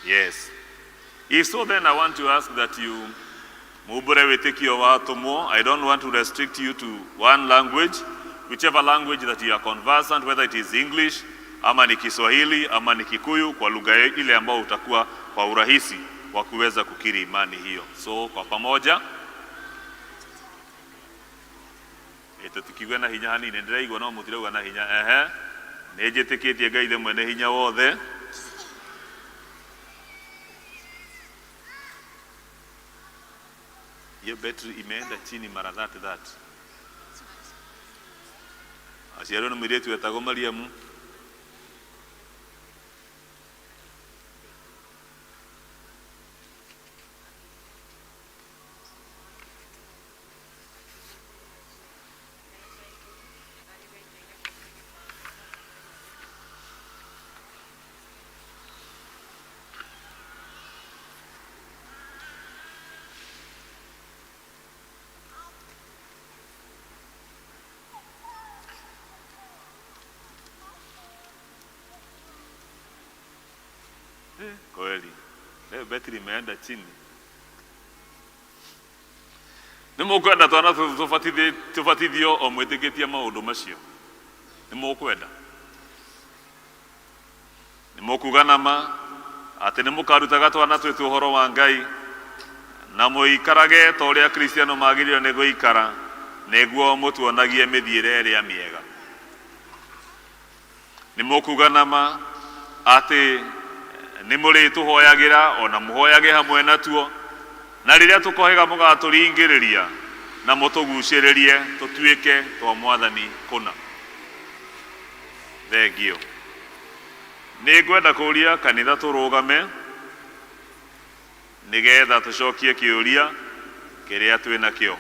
Yes. If so, then I want to ask that you mumbure wĩtĩkio wa atũmwo. I don't want to restrict you to one language. whichever language that you are conversant, whether it is English ama ni Kiswahili ama ni Kikuyu, kwa lugha ile ambayo utakuwa kwa urahisi wa kuweza kukiri imani hiyo. So kwa pamoja tũtikiuge na hinya hanini, ndĩraigua no mũtirauga na hinya. Ehe, nĩ njĩtĩkĩtie Ngai ithe mwene hinya wothe hiyo betri imeenda chini mara 30 30. Aciarirwo nĩ mũirĩtu wetagwo Mariamu. Kweli leo betri imeenda chini. Nĩ mũkwenda twana tũtũ tũbatithio o mwĩtĩkĩtie maũndũ macio? Nĩ mũkwenda? Nĩ mũkuga na ma atĩ nĩ mũkarutaga twana twĩtũ ũhoro wa Ngai na mũikarage ta ũrĩa Kristiano magĩrĩirwo nĩ gũikara nĩguo mũtuonagie mĩthiĩre ĩrĩa mĩega? Nĩ mũkuga na ma atĩ nĩ mũrĩtũhoyagĩra ona mũhoyage hamwe natuo, na rĩrĩa tũkohĩga mũgatũringĩrĩria na mũtũgucĩrĩrie tũtuĩke twa Mwathani kũna? Thengio. Nĩ ngwenda kũũria kanitha tũrũgame nĩgetha tũcokie kĩũria kĩrĩa twĩ nakĩo.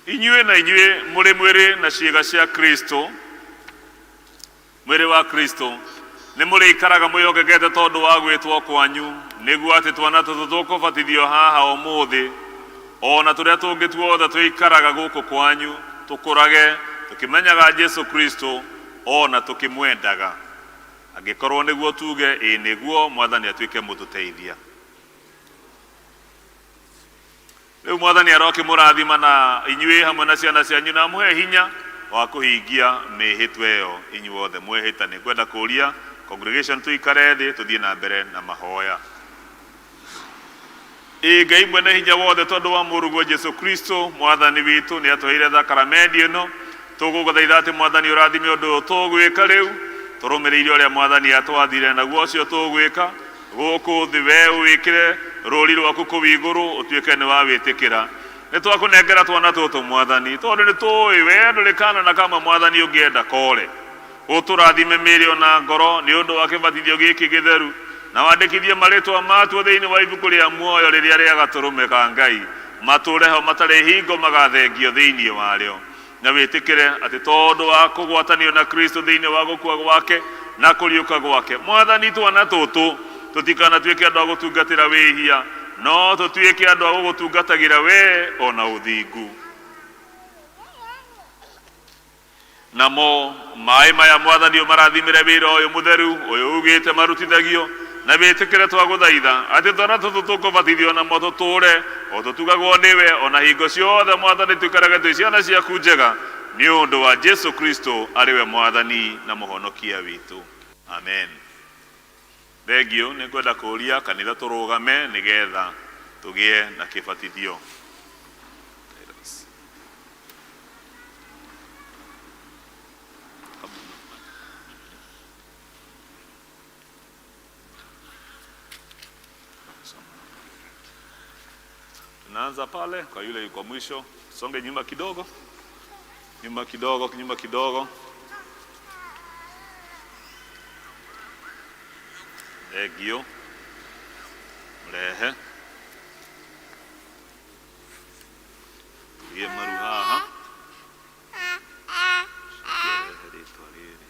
Inyuĩ na inyuĩ mũrĩ mwĩrĩ na ciĩga cia Kristo, mwĩrĩ wa Kristo, nĩ mũrĩikaraga mwĩhokekete tondũ wa gwĩtwo kwanyu, nĩguo atĩ twana tũtũ tũkũbatithio haha ũmũthĩ ona tũrĩa tũngĩ tuothe tũikaraga gũkũ kwanyu tũkũrage tũkĩmenyaga Jesu Kristo ona tũkĩmwendaga. Angĩkorwo nĩguo tuge ĩĩ nĩguo, Mwathani atuĩke mũtũteithia. Rĩu Mwathani arokĩmũrathima na inyuĩ hamwe na ciana cianyu na amũhe hinya wa kũhingia mĩhĩtwa ĩyo inyuothe mwehĩta. Nĩ ngwenda kũũria congregation tũikare thĩ tũthiĩ na mbere na mahoya. Ĩ Ngai mwene hinya wothe, tondũ wa mũrũguo Jesu Kristo Mwathani witũ nĩ atũheire thakaramendi ĩno, tũgũgũthaitha atĩ Mwathani ũrathime ũndũ ũyũ tũgwĩka rĩu, tũrũmĩrĩire ũrĩa Mwathani atwathire, naguo ũcio tũgwĩka gũkũ thĩ we ũwĩkĩre rũri rwaku kũu igũrũ ũtuĩke nĩ wawĩtĩkĩra. Nĩ twakũnengera twana tũtũ Mwathani, tondũ nĩ tũĩ we ndũrĩ kana na kamwe Mwathani ũngĩenda kore. Ũtũrathime mĩĩrĩ ona ngoro nĩ ũndũ wa kĩbatithio gĩkĩ gĩtheru, na wandĩkithie marĩtwa matuo thĩinĩ wa ibuku rĩa muoyo rĩrĩa rĩa gatũrũme ka Ngai, matũũre ho matarĩ hingo magathengio thĩinĩ warĩo. Na wĩtĩkĩre atĩ tondũ wa kũgwatanio na Kristo thĩinĩ wa gũkua gwake na kũriũka gwake, Mwathani twana tũtũ tũtikanatuĩke andũ a gũtungatĩra wĩhia, no tũtuĩke andũ a gũgũtungatagĩra we ona ũthingu. Namo maĩ maya Mwathani ũmarathimĩre wĩra ũyũ mũtheru ũyũ ugĩte marutithagio, na wĩtĩkĩre twagũthaitha atĩ twana tũtũ tũkũbatithio namo tũtũũre o tũtugagwo nĩwe ona hingo ciothe Mwathani tũikarage twĩ ciana ciaku njega nĩ ũndũ wa Jesu Kristo arĩ we Mwathani na Mũhonokia witũ. Amen. Thengio. Nĩ ngwenda kũũria kanitha tũrũgame nĩgetha tũgĩe na kĩbatithio. Tunaanza pale kwa yule yuko mwisho, songe nyuma kidogo, nyuma kidogo, nyuma kidogo. Thengio. Mrehe tugie maru haha. Rehe rĩtwa rĩrĩ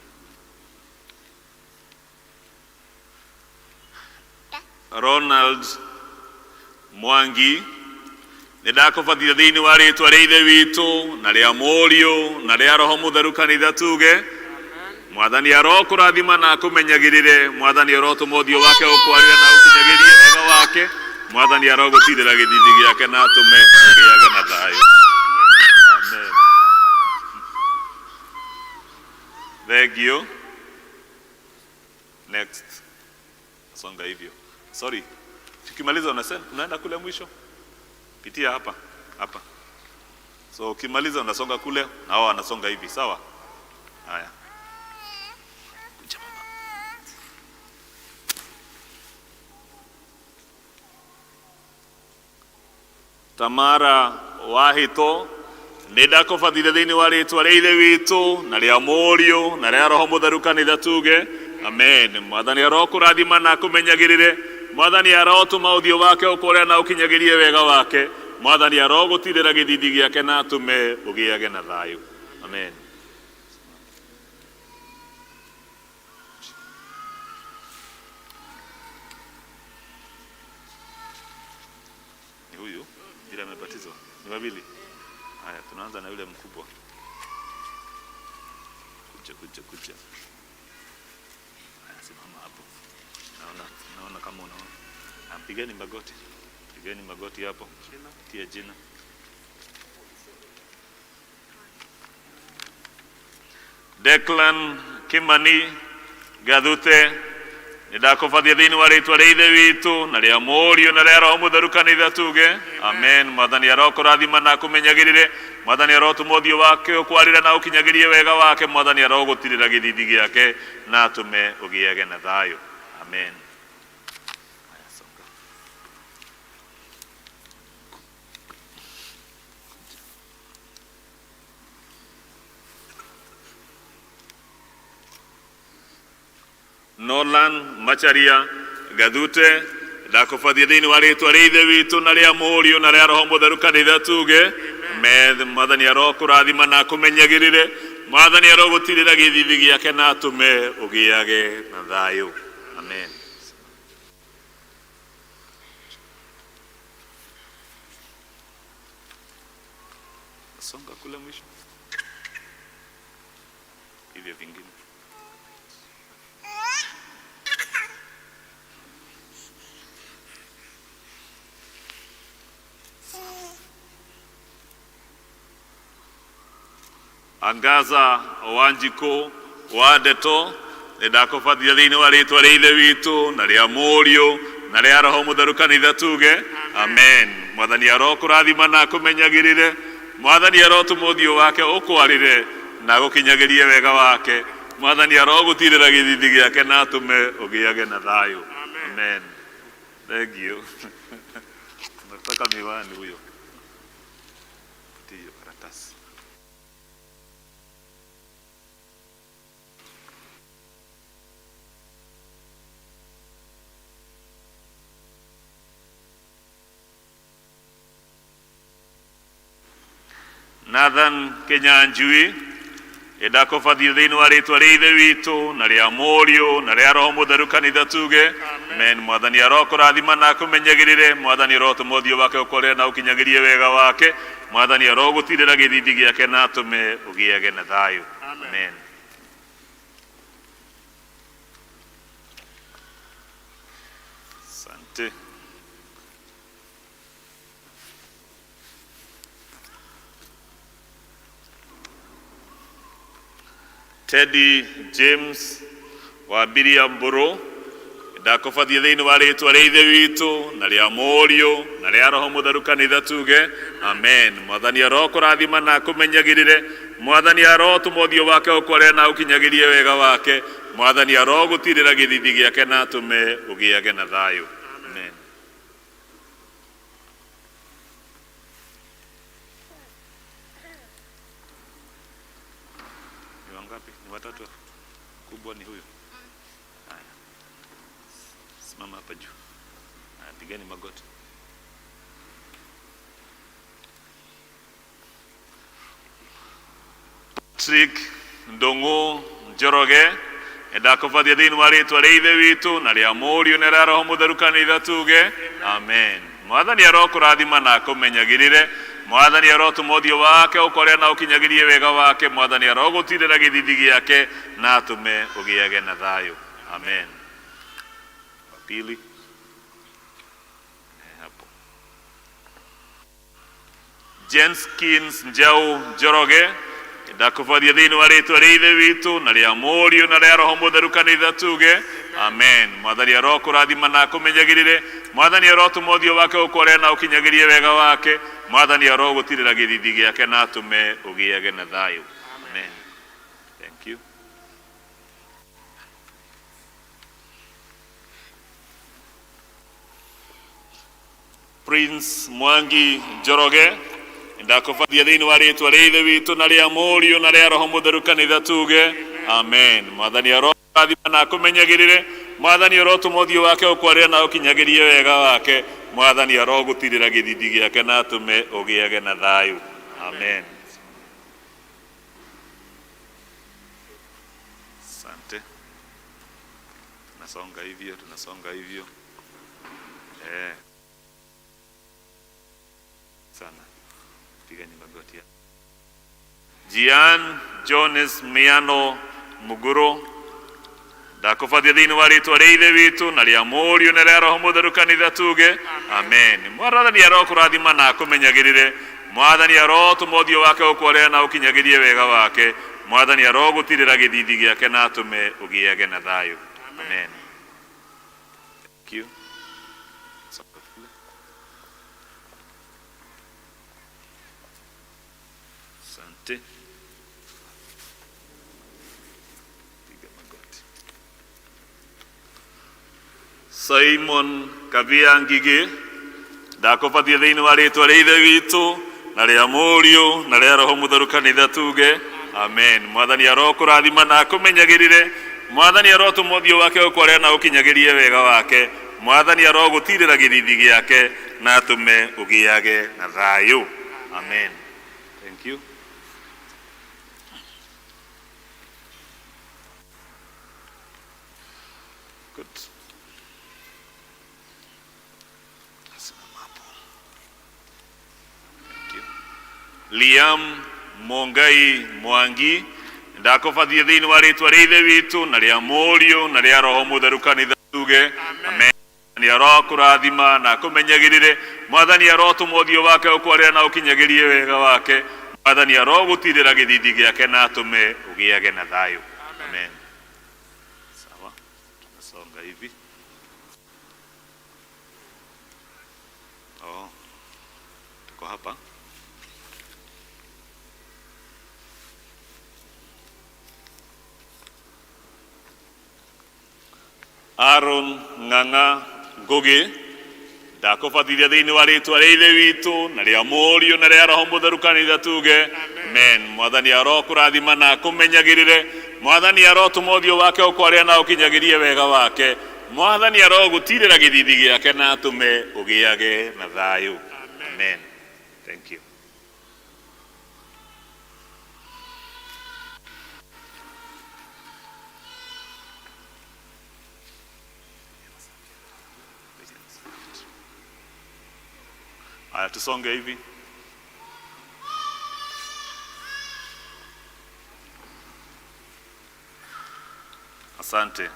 Ronald Mwangi, nĩ ndakũbatithia thĩinĩ wa rĩtwa rĩa Ithe witũ na rĩa Mũriũ na rĩa Roho Mũtheru. Kanitha tuge Mwathani arokũrathima na akũmenyagĩrĩre. Mwathani arotũma ũthiũ wake ũkwarĩre na ũkinyagĩrie wega wake. Mwathani arogũtirĩra gĩthithi gĩake na atũme ũgĩage na thayũ. Amen. Thank you. Next. Songa hivyo. Sorry. Tukimaliza unasema unaenda kule mwisho. Pitia hapa. Hapa. So ukimaliza unasonga kule na wao wanasonga hivi, sawa? Haya. Kuja mama. Tamara Wahito nä ndakåbathire thä inä wa rä twa rä ithe witå na rä a må na rä a roho må theru kanitha tuge amen. Mwathani arokå rathima na akå menyagä rä re, mwathani arotå ma å thiå wake å kåre na å kinyagä rie wega wake, mwathani arogå tirä ra gä thithi gä ake na atå me å gä age na thayå. Amen. Ni huyu yule amebatizwa, ni wawili. Haya, tunaanza na yule mkubwa. Kuja, kuja, kuja. Haya, simama hapo. Naona, naona kama unaona. Ah, pigeni magoti, pigeni magoti hapo. Tia jina. Declan Kimani Gathute nä ndakåbathia thä inä wa rä twa rä ithe witå na rä a må riå na rä a roho må theru kanitha tuge amen. Mwathani arokå rathima na akå menyagä rä re, mwathani arotå ma å thiå wake å kwarä re na å kinyagä rie wega wake, mwathani arogå tirä ra gä thithi gä ake na atå me å gä age na thayå. Amen. Haya, songa. Nolan Macharia Gathute ndakåbathia thä inä wa rä twa rä ithe witå na rä a må riå na rä a roho må theru kanitha tuge amen. Mwathani arokå rathima na akå menyagä rä re, mwathani arogå tirä ra gä thithi gä ake na atå me å gä age na thayå. Amen. Songa kule mwisho hivyo vingine. Angaza Wanjikũ wa Ndeto nä ndakåbathia thä inä wa rä twa rä ithe witå na rä a må riå na rä a roho må theru kanitha tuge amen. Mwathani arokå rathima na akå menyagä rä re, mwathani arotå ma å thiå wake å kwarä re na gå kinyagä rie wega wake, mwathani arogå tirä ra gä thithi gä ake na atå me å gä age na thayå. Amen. Thank you. Nataka miwani huyo. Patie hiyo karatasi. Nathan Kinyanjui ndakåbathio thä inä wa rä twa rä ithe witå na rä a må riå na rä a roho må theru kanitha tuge amen. Mwathani arokå rathima na akå menyagä rä re, mwathani arotå ma å thiå wake å kore na å kinyagä rie wega wake, mwathani arogå tirä ra gä thithi gä ake na atå me å gä age na thayå. Amen. Asante. Teddy James wa Biria Mburu ndakåbathia thä inä wa rä twa rä ithe witå na rä a må riå na rä a roho må theru kanitha tuge amen. Mwathani arokå rathima na akå menyagä rä re, mwathani arotå ma å thiå wake å kware na å kinyagä rie wega wake, mwathani arogå tirä ra gä thithi gä ake na atå me å gä age na thayå. Amen. Ni wangapi? Ni watatu. Kubwa ni huyu. Haya. Simama hapa juu. Haya, pigeni magoti. Patrick Ndung'u Njoroge ndakåbathia thä inä wa rä twa rä ithe witå na rä a må riå na rä a roho må theru kanitha tuge amen. Mwathani arokå rathima na akå menyagä rä re, mwathani arotå ma å thiå wake å kore na å kinyagä rie wega wake, mwathani arogå tirä ra gä thithi gä ake na atå me å gä age na thayå. Amen. Wa pili hapo. Jenskins Njau Njoroge Ndakũbathia thĩinĩ wa rĩtwa rĩa Ithe witũ na rĩa Mũriũ na rĩa Roho Mũtheru kanitha tuge amen. Mwathani arokũrathima na akũmenyagĩrĩre. Mwathani arotũma ũthiũ wake ũkũarĩre na ũkinyagĩrie wega wake. Mwathani arogũtirĩra gĩthithi gĩake na atũme ũgĩage na thayũ. Amen. Thank you. Prince Mwangi Njoroge ndakũbathia thĩinĩ wa rĩtwa rĩa Ithe witũ na rĩa Mũriũ na rĩa Roho Mũtheru kanitha tuge amen. Mwathani arorathima na akũmenyagĩrĩre. Mwathani arotũma ũthiũ wake ũkwarĩre na ũkinyagĩrie wega wake. Mwathani arogũtirĩra gĩthithi gĩake na atũme ũgĩage na thayũ. Amen. Asante. Tunasonga hivyo, tunasonga hivyo. Eh. Sana. Piga ni magoti. Gian Jones Miano Muguro ndakũbathia thĩinĩ wa rĩtwa rĩa Ithe witũ na rĩa Mũriũ na rĩa Roho Mũtheru kanitha tuge amen. Mwathani arokũrathima na akũmenyagĩrĩre. Mwathani arotũma ũthiũ wake ũkwarĩre na ũkinyagĩrie wega wake. Mwathani arogũtirĩra gĩthithi gĩake na atũme ũgĩage na thayũ. Amen. Thank you. Asante. Piga magoti. Simon Kavia Ngigĩ ndakũbathia thĩinĩ wa rĩtwa rĩa Ithe witũ na rĩa Mũriũ na rĩa Roho Mũtheru kanitha tuge amen. Mwathani arokũrathima na akũmenyagĩrĩre. Mwathani arotũma ũthiũ wake ũkwarĩre na ũkinyagĩrie wega wake. Mwathani arogũtirĩra gĩthithi gĩake na atũme ũgĩage na thayũ. Amen. Thank you. Good. Simama hapo. Thank you. Liam Mongai Mwangi ndakũbathia thĩinĩ wa rĩtwa rĩa Ithe witũ na rĩa Mũriũ na rĩa Roho Mũtheru kanitha tuge amen. Mwathani arokũrathima na akũmenyagĩrĩre. Mwathani arotũma ũthiũ wake ũkwarĩre na ũkinyagĩrie wega wake. Mwathani arogũtirĩra gĩthithi gĩake na atũme ũgĩage na thayũ. Amen. Sawa, tunasonga hivi. Oh, tuko hapa. Aaron Ng'ang'a Ngugi ndakũbatithia thĩinĩ wa rĩtwa rĩa Ithe witũ na rĩa Mũriũ na rĩa Roho Mũtheru kanitha tuge amen. Mwathani arokũrathima na akũmenyagĩrĩre. Mwathani arotũma ũthiũ wake ũkwarĩre na ũkinyagĩrie wega wake. Mwathani arogũtirĩra gĩthithi gĩake na atũme ũgĩage na thayũ. Amen. Thank you. Aya, tusonge hivi. Asante.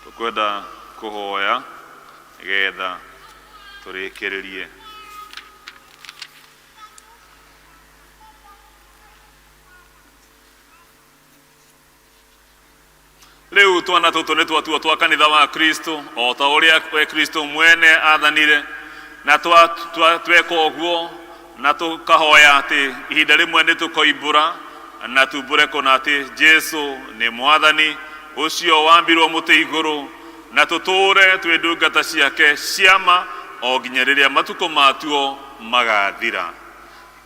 Tukwenda kuhoya nigetha tũrĩkĩrĩrie. Rĩu twana tũtũ nĩ twatuo twa kanitha wa Kristo o ta ũrĩa we Kristo mwene athanire, na tweka ũguo na tũkahoya atĩ ihinda rĩmwe nĩ tũkoimbũra na tumbũre kũna atĩ Jesu nĩ Mwathani ũcio wambirwo mũtĩ igũrũ, na tũtũũre twĩ ndungata ciake ciama o nginya rĩrĩa matukũ matuo magathira.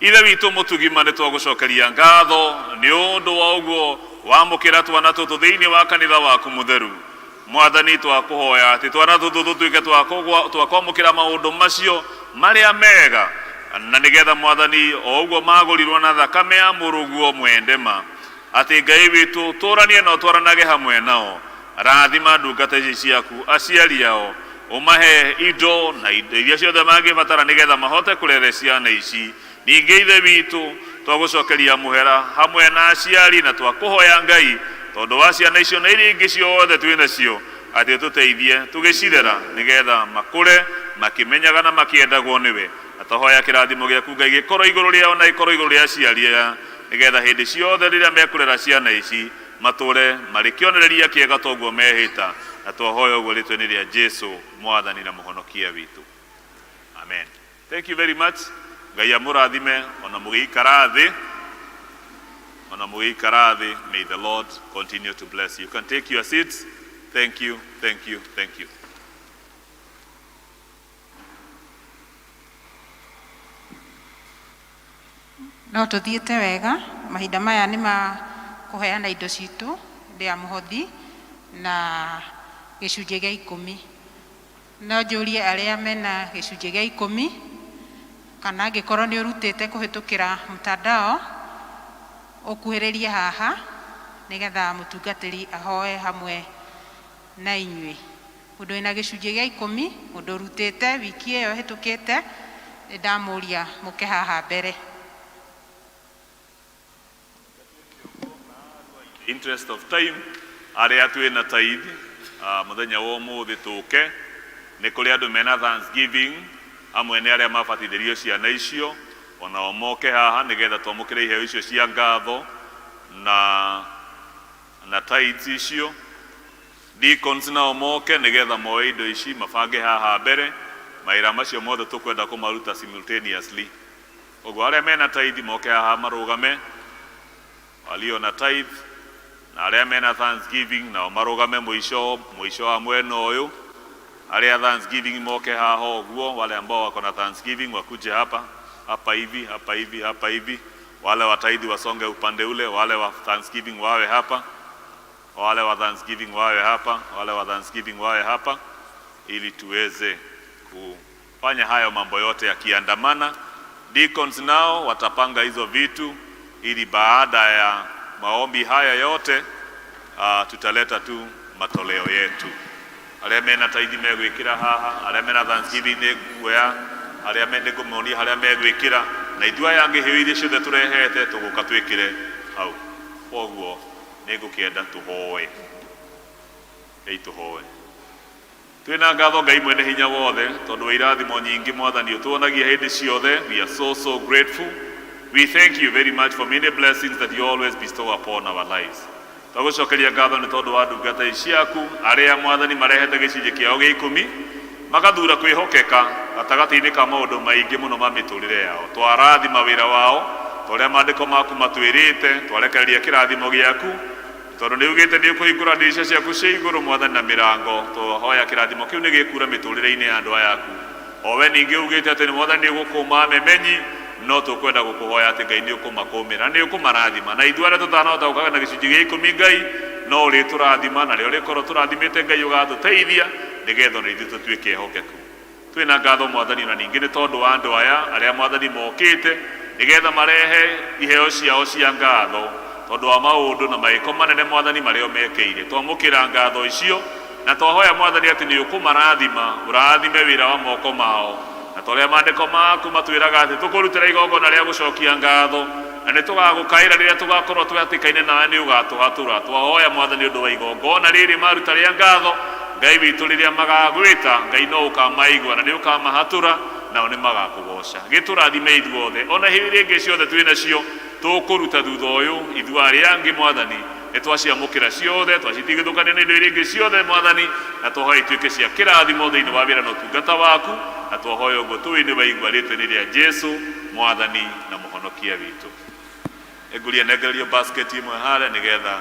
Ithe witũ mũtugima nĩ twagũcokeria ngatho nĩ ũndũ wa ũguo wamũkĩra twana tũtũ thĩinĩ wa kanitha waku mũtheru. Mwathani, twakũhoya atĩ twana tũtũ tũtuĩke twa kwamũkĩra maũndũ macio marĩa mega, na nĩgetha Mwathani o ũguo magũrirwo na thakame ya mũrũguo mwendema, atĩ Ngai witũ tũranie na ũtwaranage hamwe nao. Rathima ndungata ici ciaku, aciari ao, ũmahe indo na indo iria ciothe mangĩbatara nĩgetha mahote kũrere ciana ici. Ningĩ Ithe witũ twagũcokeria mũhera hamwe na aciari, na twakũhoya Ngai tondũ wa ciana icio na iria ingĩ ciothe twĩ nacio, atĩ ũtũteithie tũgĩcirera nĩgetha makũre makĩmenyaga na makĩendagwo nĩwe. Na twahoya kĩrathimo gĩaku Ngai gĩkorwo igũrũ rĩao na gĩkorwo igũrũ rĩa aciari aya. Nĩgetha hĩndĩ ciothe rĩrĩa mekũrera ciana ici matũre marĩ kĩonereria kĩega toguo mehĩta, na twahoya ũguo rĩtwa-inĩ rĩa Jesu mwathani na mũhonokia witũ, amen. Thank you very much. Ngai amũrathime ona mũgĩikara thĩ, ona mũgĩikara thĩ. May the Lord continue to bless you. You can take your seats. Thank you, thank you, thank you. No tũthiĩte wega. Mahinda maya nĩ ma kũheana indo citũ rĩa mũhothi na gĩcunjĩ gĩa 10. No njũrie arĩa mena gĩcunjĩ gĩa 10, kana angĩkorwo nĩ ũrutĩte kũhĩtũkĩra mtandao, ũkuhĩrĩrie haha nĩgetha mũtungatĩri ahoe hamwe na inyuĩ. Mũndũ wĩna gĩcunjĩ gĩa 10, mũndũ ũrutĩte wiki ĩyo ĩhĩtũkĩte, nĩ ndamũria mũke haha mbere. Interest of time, arĩa twĩna tithe mũthenya wa ũmũthĩ tũke. Nĩ kũrĩ andũ mena thanksgiving, amwe nĩ arĩa mabatithĩrio ciana icio, onao moke haha nĩgetha twamũkĩre iheo icio cia ngatho na tithes icio. Deacons nao moke nĩgetha moe indo ici mabange haha mbere. Mawĩra macio mothe tũkwenda kũmaruta simultaneously. Ũguo arĩa mena tithe moke haha marũgame, walio na tithe, na arĩa mena thanksgiving nao marũgame mũico mũico wa mwena ũyũ. Arĩa thanksgiving moke haha ũguo, wale ambao wako na thanksgiving wakuje hapa hapa hivi, hapa hivi, hapa hivi. Wale wa tithe wasonge upande ule, wale wa thanksgiving wawe hapa, wale wa thanksgiving wawe hapa, wale wa thanksgiving wawe hapa, ili tuweze kufanya hayo mambo yote yakiandamana. Deacons nao watapanga hizo vitu ili baada ya maombi haya yote tutaleta tu matoleo yetu. Arĩa mena tithe megwĩkĩra haha, arĩa mena thanksgiving nĩ nguoya, arĩa me nĩngũmonia harĩa megwĩkĩra, na ithuĩ aya angĩ hĩo iria ciothe tũrehete tũgũka twĩkĩre hau. Koguo nĩngũkĩenda tũhoe, ei tũhoe. Twĩna ngatho Ngai mwene hinya wothe tondũ wa irathimo nyingĩ mwathani ũtuonagia hĩndĩ ciothe. We are so so grateful. We thank you very much for many blessings that you always bestow upon our lives. Twagũcokeria ngatho nĩ tondũ wa ndungata ici ciaku arĩa mwathani marehete gĩcunjĩ kĩao gĩa 10, magathura kwĩhokeka gatagatĩ-inĩ ka maũndũ maingĩ mũno ma mĩtũrĩre yao. Twarathima wĩra wao ta ũrĩa maandĩko maku matwĩrĩte, twarekereria kĩrathimo gĩaku tondũ nĩ ugĩte nĩ ũkũhingũra ndirica ciaku cia igũrũ mwathani na mĩrango. Twahoya kĩrathimo kĩu nĩ gĩkura mĩtũrĩre-inĩ ya andũ aya aku. O we ningĩ ugĩte atĩ nĩ mwathani nĩ ũgũkũma memenyi, no tũkwenda gũkũhoya atĩ Ngai nĩ ũkũmakũmĩra, nĩ ũkũmarathima, na ithuĩ arĩa tũtanahota gũkaga na gĩcunjĩ gĩa 10, Ngai no ũrĩtũrathima, na rĩo rĩkorwo tũrathimĩte Ngai ũgatũteithia nĩgetha ona ithuĩ tũtuĩke ehokeku. Twĩna ngatho mwathani na ningĩ nĩ tondũ wa andũ aya arĩa mwathani mokĩte nĩgetha marehe iheo ciao cia ngatho tondũ wa maũndũ na magĩko manene mwathani marĩa mekĩire. Twamũkĩra ngatho icio na twahoya mwathani atĩ nĩ ũkũmarathima, ũrathime wĩra wa moko mao, na torĩa maandĩko maku matwĩraga atĩ tũkũrutĩra igongona rĩa gũcokia ngatho na nĩ tũgagũkaĩra rĩrĩa tũgakorwo twĩhatĩkaine nawe nĩ ũgatũhatũra. Twahoya mwathani ũndũ wa igongona rĩrĩ maruta rĩa ngatho, Ngai witũ, rĩrĩa magagwĩta Ngai no ũkamaigua na nĩ ũkamahatũra, nao nĩ magakũgoca. Gĩtũrathime ithuothe ona hĩndĩ iria ingĩ ciothe twĩ nacio tũkũruta thutha ũyũ. Ithuĩ arĩa angĩ mwathani nĩ twaciamũkĩra ciothe, twacitigithũkania na indo iria ingĩ ciothe mwathani, na twahoya ituĩke cia kĩrathimo thĩinĩ wa wĩra na ũtungata waku, na twahoya ũguo tũĩ nĩ waigua rĩtwa-inĩ rĩa Jesu mwathani na mũhonokia witũ. Nĩngũria nengererio basket ĩmwe harĩa nĩgetha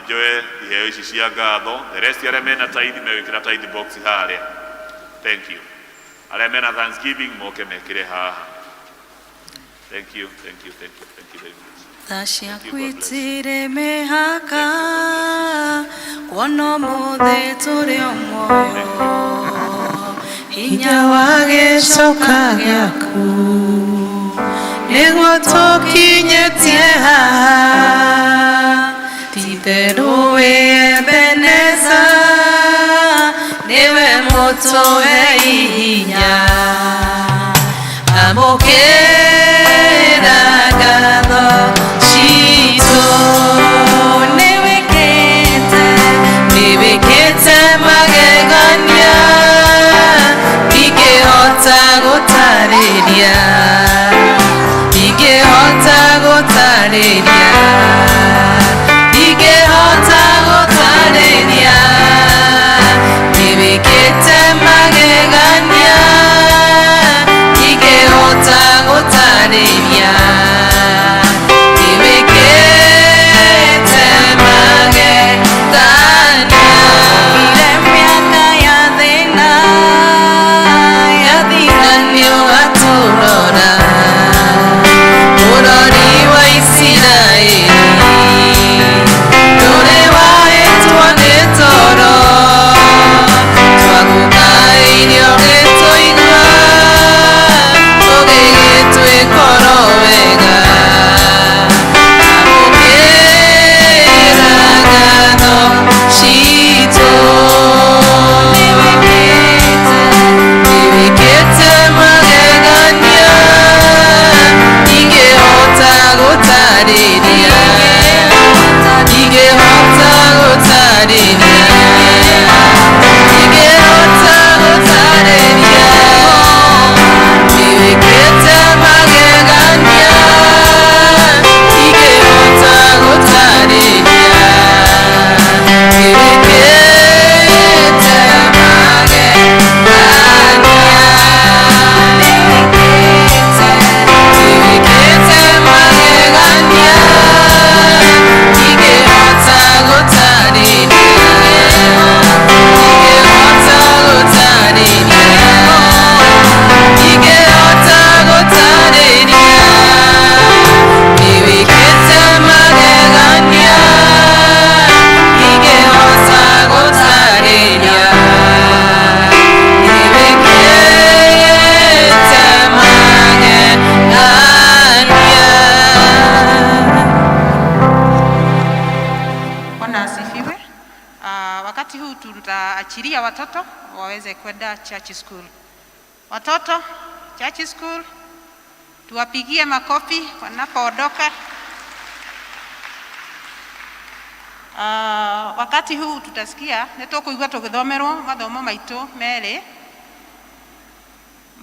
njoe iheo ici cia ngatho. The rest arĩa mena tithe megwĩkĩra tithe box harĩa. Thank you. Arĩa mena thanksgiving moke mekĩre haha. Thank you, thank you, thank you, thank you very much. Tha ciaku itirĩ mĩhaka, kuona ũmũthĩ tũrĩ o muoyo, hinya wa gĩcoka gĩaku nĩguo tũkinyĩtie haha. Ti-itherũ wĩ Ebeneza, nĩwe mũtũhe hinya. Amũkĩra ngatho citũ, nĩwĩkĩte, nĩwĩkĩte magegania ndingĩhota gũtarĩria, ndingĩhota gũtarĩria. waweze kwenda church school. Watoto church school, tuwapigie makofi wanapoondoka. Wakati huu tutasikia nĩ tũkũigua tũgĩthomerwo mathomo maitũ merĩ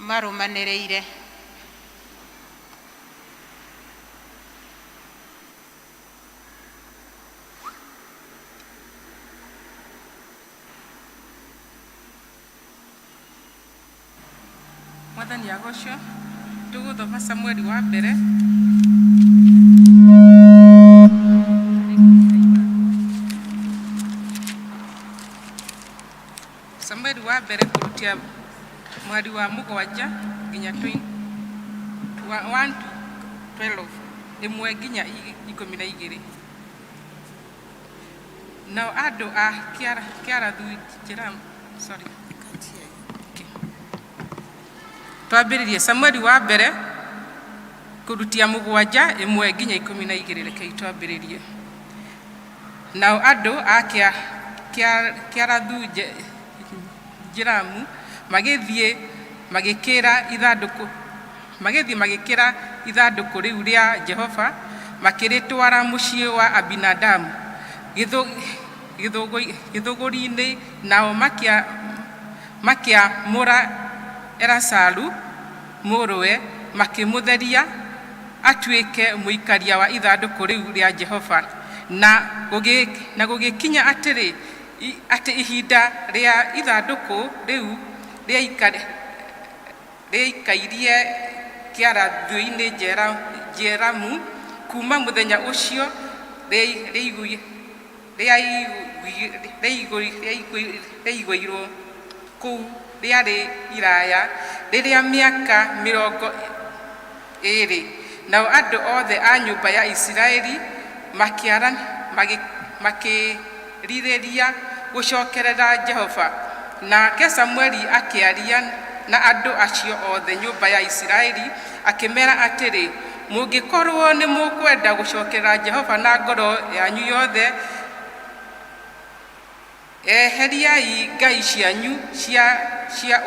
marũmanĩrĩire. Mwathani agocwo. Tũgũthoma Samueli wa mbere Samueli wa mbere kũrutia mweri wa mũgwanja nginya 1 to 12, ĩmwe nginya 12. Nao andũ a Kĩarathu njĩra, sorry, twambĩrĩrie Samueli wa mbere kũrutia mũgwanja ĩmwe nginya 12. Rekei twambĩrĩrie. Nao andũ a Kĩarathu Jeramu magĩthiĩ magĩkĩra ithandũkũ, magĩthiĩ magĩkĩra ithandũkũ rĩu rĩa Jehova, makĩrĩtwara mũciĩ wa Abinadabu gĩthũgũri-inĩ. Nao makĩamũra Eleazaru mũrũwe, makĩmũtheria atuĩke mũikaria wa ithandũkũ rĩu rĩa Jehova. Na gũgĩkinya atĩrĩ, atĩ ihinda rĩa ithandũkũ rĩu rĩaikairie Kĩarathu-inĩ Jearamu, kuma mũthenya ũcio rĩaigirwo kũu rĩarĩ iraya rĩrĩa mĩaka 20. Nao andũ othe a nyũmba ya Isiraeli makĩrirĩria gũcokerera Jehova. Nake Samueli akĩaria na andũ acio othe nyũmba ya Isiraeli, akĩmeera atĩrĩ, mũngĩkorwo nĩ mũkwenda gũcokerera Jehova na ngoro yanyu yothe, eheriai ngai cianyu cia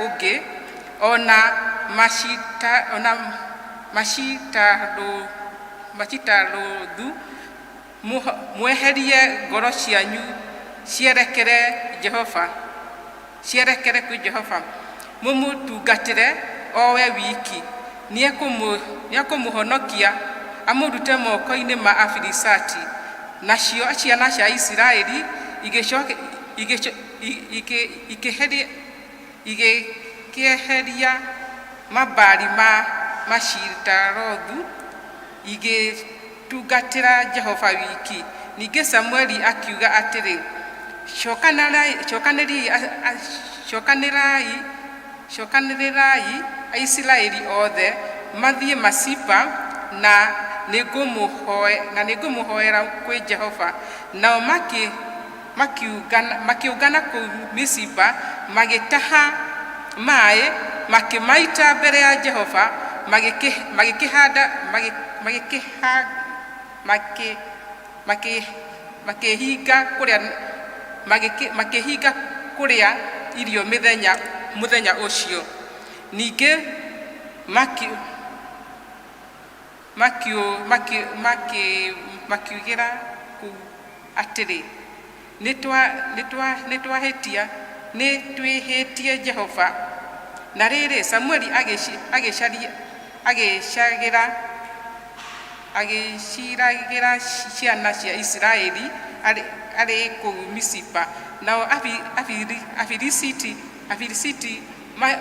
ũngĩ, ona macitarũthu, mweherie ngoro cianyu cierekere Jehova, cierekere kwĩ Jehova, mũmũtungatĩre o we wiki. Nĩekũmũhonokia amũrute moko-inĩ ma Afilisati. Nacio ciana cia Isiraeli igĩkĩeheria mabali ma Mashitarothu, igĩtungatĩra Jehova wiki. Ningĩ Samueli akiuga atĩrĩ, cokanĩrĩrai Aisiraeli othe mathiĩ Masipa, na nĩngũmũhoera kwĩ Jehova. Nao makĩũngana kũu Misipa, magĩtaha maĩ, makĩmaita mbere ya Jehova, magĩkĩhanda makĩhinga kũrĩa irio mũthenya ũcio. Ningĩ makiugĩra kũu atĩrĩ, nĩtwahĩtia, nĩtwĩhĩtie Jehova. Na rĩrĩ, Samueli agĩciragĩra ciana cia Isiraeli arĩ kũu Misipa. Nao Afilisiti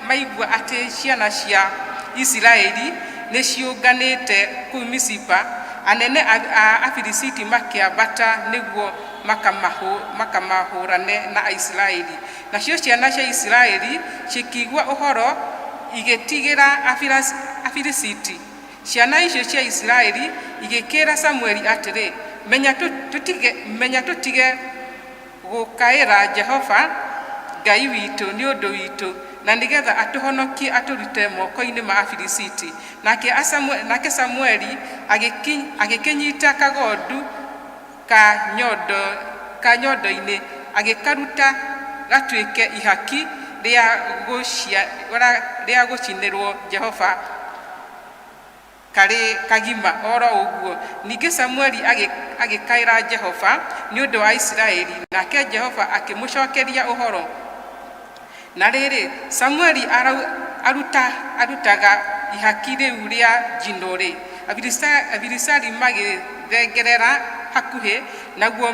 maigua atĩ ciana cia Isiraeli nĩciũnganĩte kũu Misipa, anene a Afilisiti makĩambata nĩguo makamahũrane na Aisiraeli. Nacio ciana cia Isiraeli cikĩigua ũhoro, igĩtigĩra Afilisiti. Ciana icio cia Isiraeli igĩkĩra Samueli atĩrĩ, menya tũtige gũkaĩra Jehova Ngai witũ nĩ ũndũ witũ, na nĩgetha atũhonokie atũrute moko-inĩ ma Afilisiti. Nake Samueli agĩkĩnyita kagondu ka nyondo-inĩ, agĩkaruta gatuĩke ihaki rĩa gũcinĩrwo Jehova karĩ kagima oro ũguo. Ningĩ Samueli agĩkaĩra Jehova nĩ ũndũ wa Isiraeli, nake Jehova akĩmũcokeria ũhoro. Na rĩrĩ, Samueli arutaga ihaki rĩu rĩa njino-rĩ, Afilisiti magĩthengerera hakuhĩ, naguo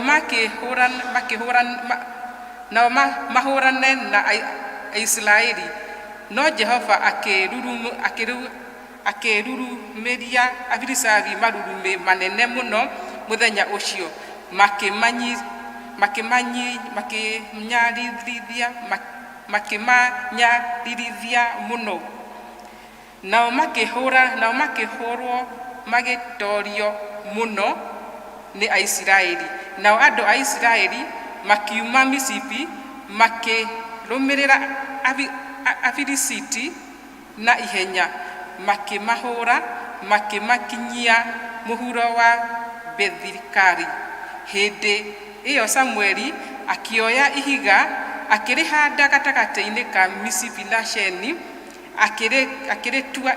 nao mahũrane na Aisiraeli, no Jehova akĩrurumĩria Afilisiti marurumĩ manene mũno mũthenya ũcio, makĩmanyaririthia mũno. Nao makĩhũrwo magĩtoorio mũno nĩ Aisiraeli. Nao andũ a Isiraeli makiuma Mizipa makĩrũmĩrĩra Afilisiti na ihenya, makĩmahũũra makĩmakinyia mũhuro wa Bethikari. Hĩndĩ ĩyo Samueli akĩoya ihiga akĩrĩhaanda gatagatĩ-inĩ ka Mizipa na Sheni, akĩrĩtua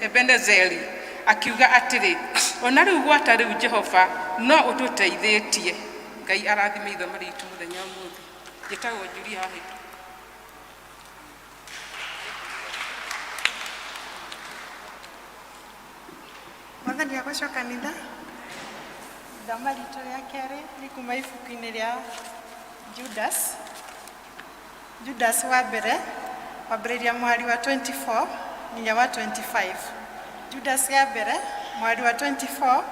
Ebenezeri, akiuga atĩrĩ, o na rĩu gwata rĩu Jehova no ũtũteithĩtie. Ngai arathime ithomo ritũ mũthenya wa ũmũthĩ. Njĩtagwo Julia Wahĩto. Mwathani agocwo kanitha. Ithoma ritũ rĩa kerĩ nĩ kuma ibuku-inĩ rĩa Judas. Judas wa mbere, kwambĩrĩria mũhari wa 24 nginya wa 25. Judas ya mbere, mũhari wa 24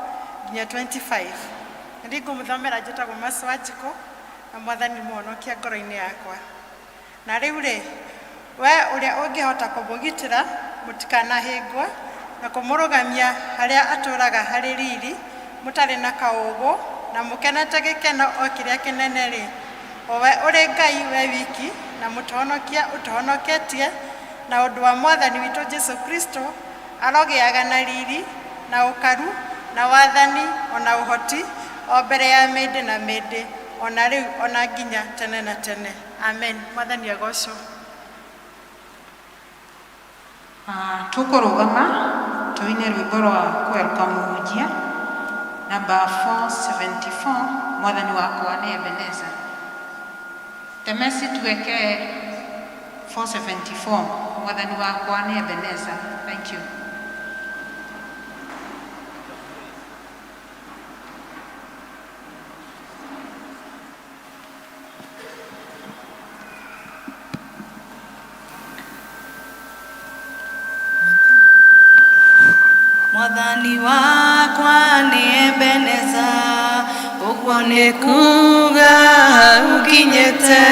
nginya 25. Na nĩngũmũthomera. Njĩtagwo Mercy Wanjikũ na Mwathani mũhonokia ngoro-inĩ yakwa. Na rĩu rĩ, we ũrĩa ũngĩhota kũmũgitĩra mũtikanahĩngwo na kũmũrũgamia harĩa atũũraga harĩ riri mũtarĩ na kaũũgũ na mũkenete gĩkeno o kĩrĩa kĩnene rĩ, o we ũrĩ Ngai we wiki na mũtũhonokia ũtũhonoketie na ũndũ wa Mwathani witũ Jesu Kristo, arogĩaga na riri na ũkaru na wathani o na ũhoti o mbere ya mĩndĩ na mĩndĩ, o na rĩu o na nginya tene na tene. Amen. Mwathani agocwo. Tũkũrũgama tũine rwĩmbo rwa kwerũka mũhunjia namba 474, Mwathani wakwa nĩ Ebeneza. Temesi tuwekee 474, Mwathani wakwa nĩ Ebeneza. Thank you. Mwathani wakwa nĩ Ebeneza, ũguo nĩ kuga ũkinyĩte,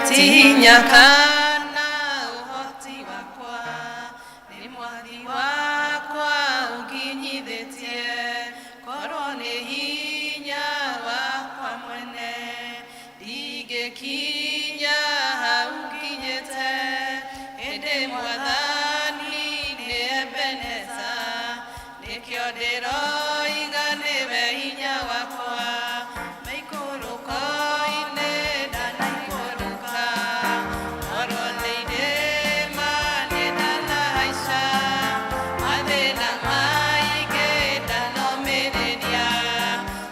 ti hinya kana ũhoti wakwa, nĩ Mwathi wakwa ũkinyithĩtie, korwo nĩ hinya wakwa mwene, ndingĩkinya hau nginyĩte, ĩndĩ Mwathani nĩ Ebeneza, nĩkĩo ndĩroiga nĩwe hinya wakwa, maikũrũko-inĩ ndanaikũrũka, korwo nĩ irĩma niĩ ndanahaica, mathĩna maingĩ ndanomĩrĩria,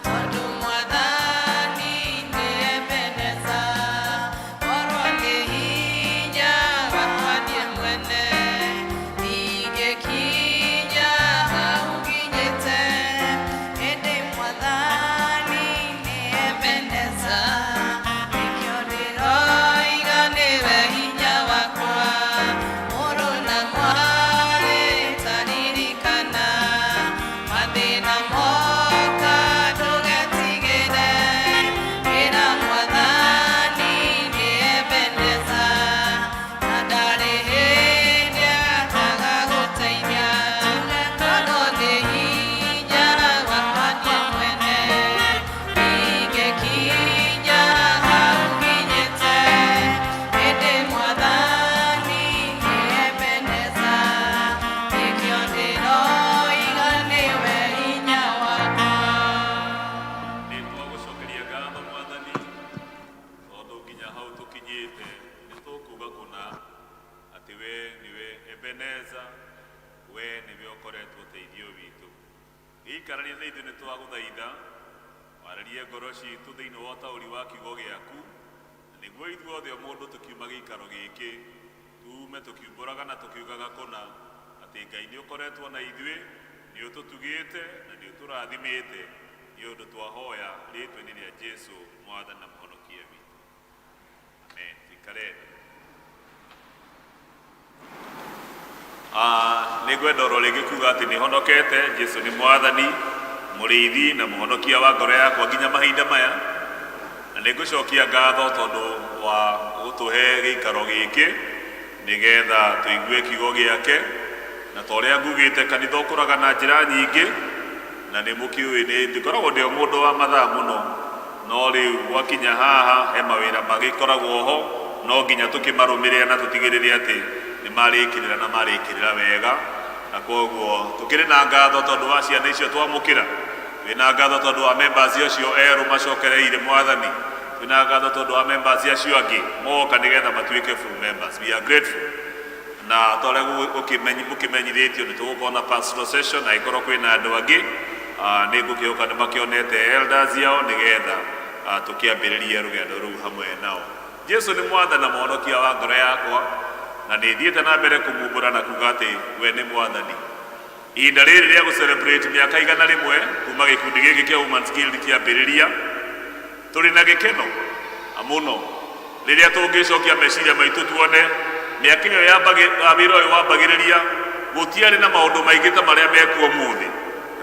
tondũ Mwathani nĩ Ebeneza, korwo nĩ hinya wakwa niĩ mwene. Ebeneza, we nĩwe ũkoretwo ũteithio witũ. Gĩikaranie na ithuĩ nĩ twagũthaitha, warĩrie ngoro citũ thĩinĩ wa ũtaũri wa kiugo gĩaku, na nĩguo ithuothe o mũndũ tũkiuma gĩikaro gĩkĩ, tuume tũkiumbũraga na tũkiugaga kũna atĩ Ngai nĩ ũkoretwo na ithuĩ, nĩ ũtũtugĩte na nĩ ũtũrathimĩte, nĩ ũndũ twahoya rĩtwa-inĩ rĩa Jesu mwathani na mũhonokia witũ. Amen. Tuikare thĩ. Ah, nĩ ngwenda oro rĩngĩ kuga atĩ nĩ honokete. Jesu nĩ mwathani, mũrĩithi na mũhonokia wa ngoro yakwa nginya mahinda maya, na nĩ ngũcokia ngatho tondũ wa gũtũhe gĩikaro gĩkĩ nĩgetha tũigue kiugo gĩake. Na ta ũrĩa ngugĩte, kanitha ũkũraga na njĩra nyingĩ, na nĩ mũkĩũĩ nĩ ndikoragwo ndĩ o mũndũ wa mathaa mũno, no rĩu gwakinya haha he mawĩra magĩkoragwo ho, no nginya tũkĩmarũmĩrĩra na tũtigĩrĩre atĩ nĩ marĩkĩrĩra na marĩkĩrĩra wega. Na koguo tũkĩrĩ na ngatho tondũ wa ciana icio twamũkĩra, twĩna ngatho tondũ wa members acio erũ macokereire mwathani, twĩna ngatho tondũ wa members acio angĩ moka nĩgetha matuĩke full members. We are grateful. Na ta ũrĩa mũkĩmenyithĩtio, nĩ tũgũkorwo na pastoral session, angĩkorwo kwĩna andũ angĩ, nĩ ngũkĩhoka nĩ makĩonete elders yao nĩgetha tũkĩambĩrĩrie rũgendo rũu hamwe nao. Jesu nĩ mwathani na mũhonokia wa ngoro yakwa, na nĩ thiĩte na mbere kũmumbũra na kuga atĩ we nĩ mwathani. Ihinda rĩrĩ rĩa gũ-celebrate mĩaka 100 kuma gĩkundi gĩkĩ kĩa Women's Guild kĩambĩrĩria, tũrĩ na gĩkeno mũno rĩrĩa tũngĩcokia meciria maitũ tuone mĩaka ĩyo wĩra ũyũ wambagĩrĩria, gũtiarĩ na maũndũ maingĩ ta marĩa mekuo ũmũthĩ.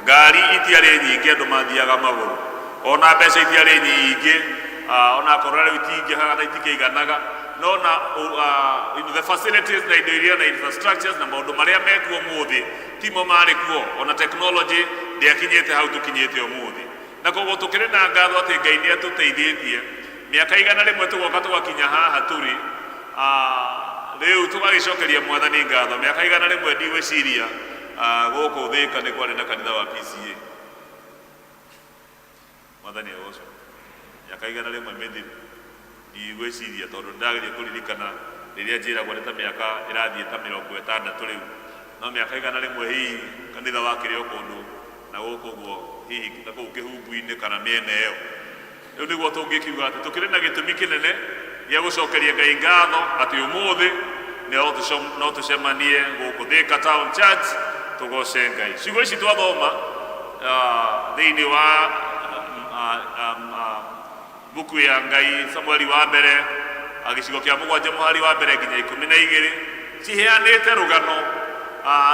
Ngari itiarĩ nyingĩ, andũ mathiaga magũrũ, ona mbeca itiarĩ nyingĩ, ona akorwo rĩu itingĩhaga na itikĩiganaga, no na the facilities na indo iria na infrastructures na maũndũ marĩa mekuo ũmũthĩ timo marĩ kuo, ona technology ndĩakinyĩte hau tũkinyĩte ũmũthĩ. Na koguo tũkĩrĩ na ngatho atĩ Ngai nĩ atũteithĩtie mĩaka 100 tũgoka tũgakinya haha tũrĩ. Rĩu tũgagĩcokeria mwathani ngatho. Mĩaka 100 ndigwĩciria gũkũ Thĩka nĩ kwarĩ na kanitha wa PCA. Mwathani agocwo. Mĩaka 100 mĩthiru ndigwĩciria, tondũ ndĩrageria kũririkana rĩrĩa njĩragwo nĩ ta mĩaka ĩrathiĩ ta 60 rĩu, no mĩaka 100 hihi kanitha wakĩrĩ o kũndũ na gũkũ ũguo, hihi na kũu kĩhumbu-inĩ kana mĩena ĩyo. Rĩu nĩguo tũngĩkiuga atĩ tũkĩrĩ na gĩtũmi kĩnene gĩa gũcokeria Ngai ngatho atĩ ũmũthĩ no tũcemanie gũkũ Thika Town Church tũgoce Ngai. Ciugo ici twathoma thĩinĩ wa buku ya Ngai Samueli wa mbere, gĩcigo kĩa 7 mũhari wa 1 nginya 12, ciheanĩte rũgano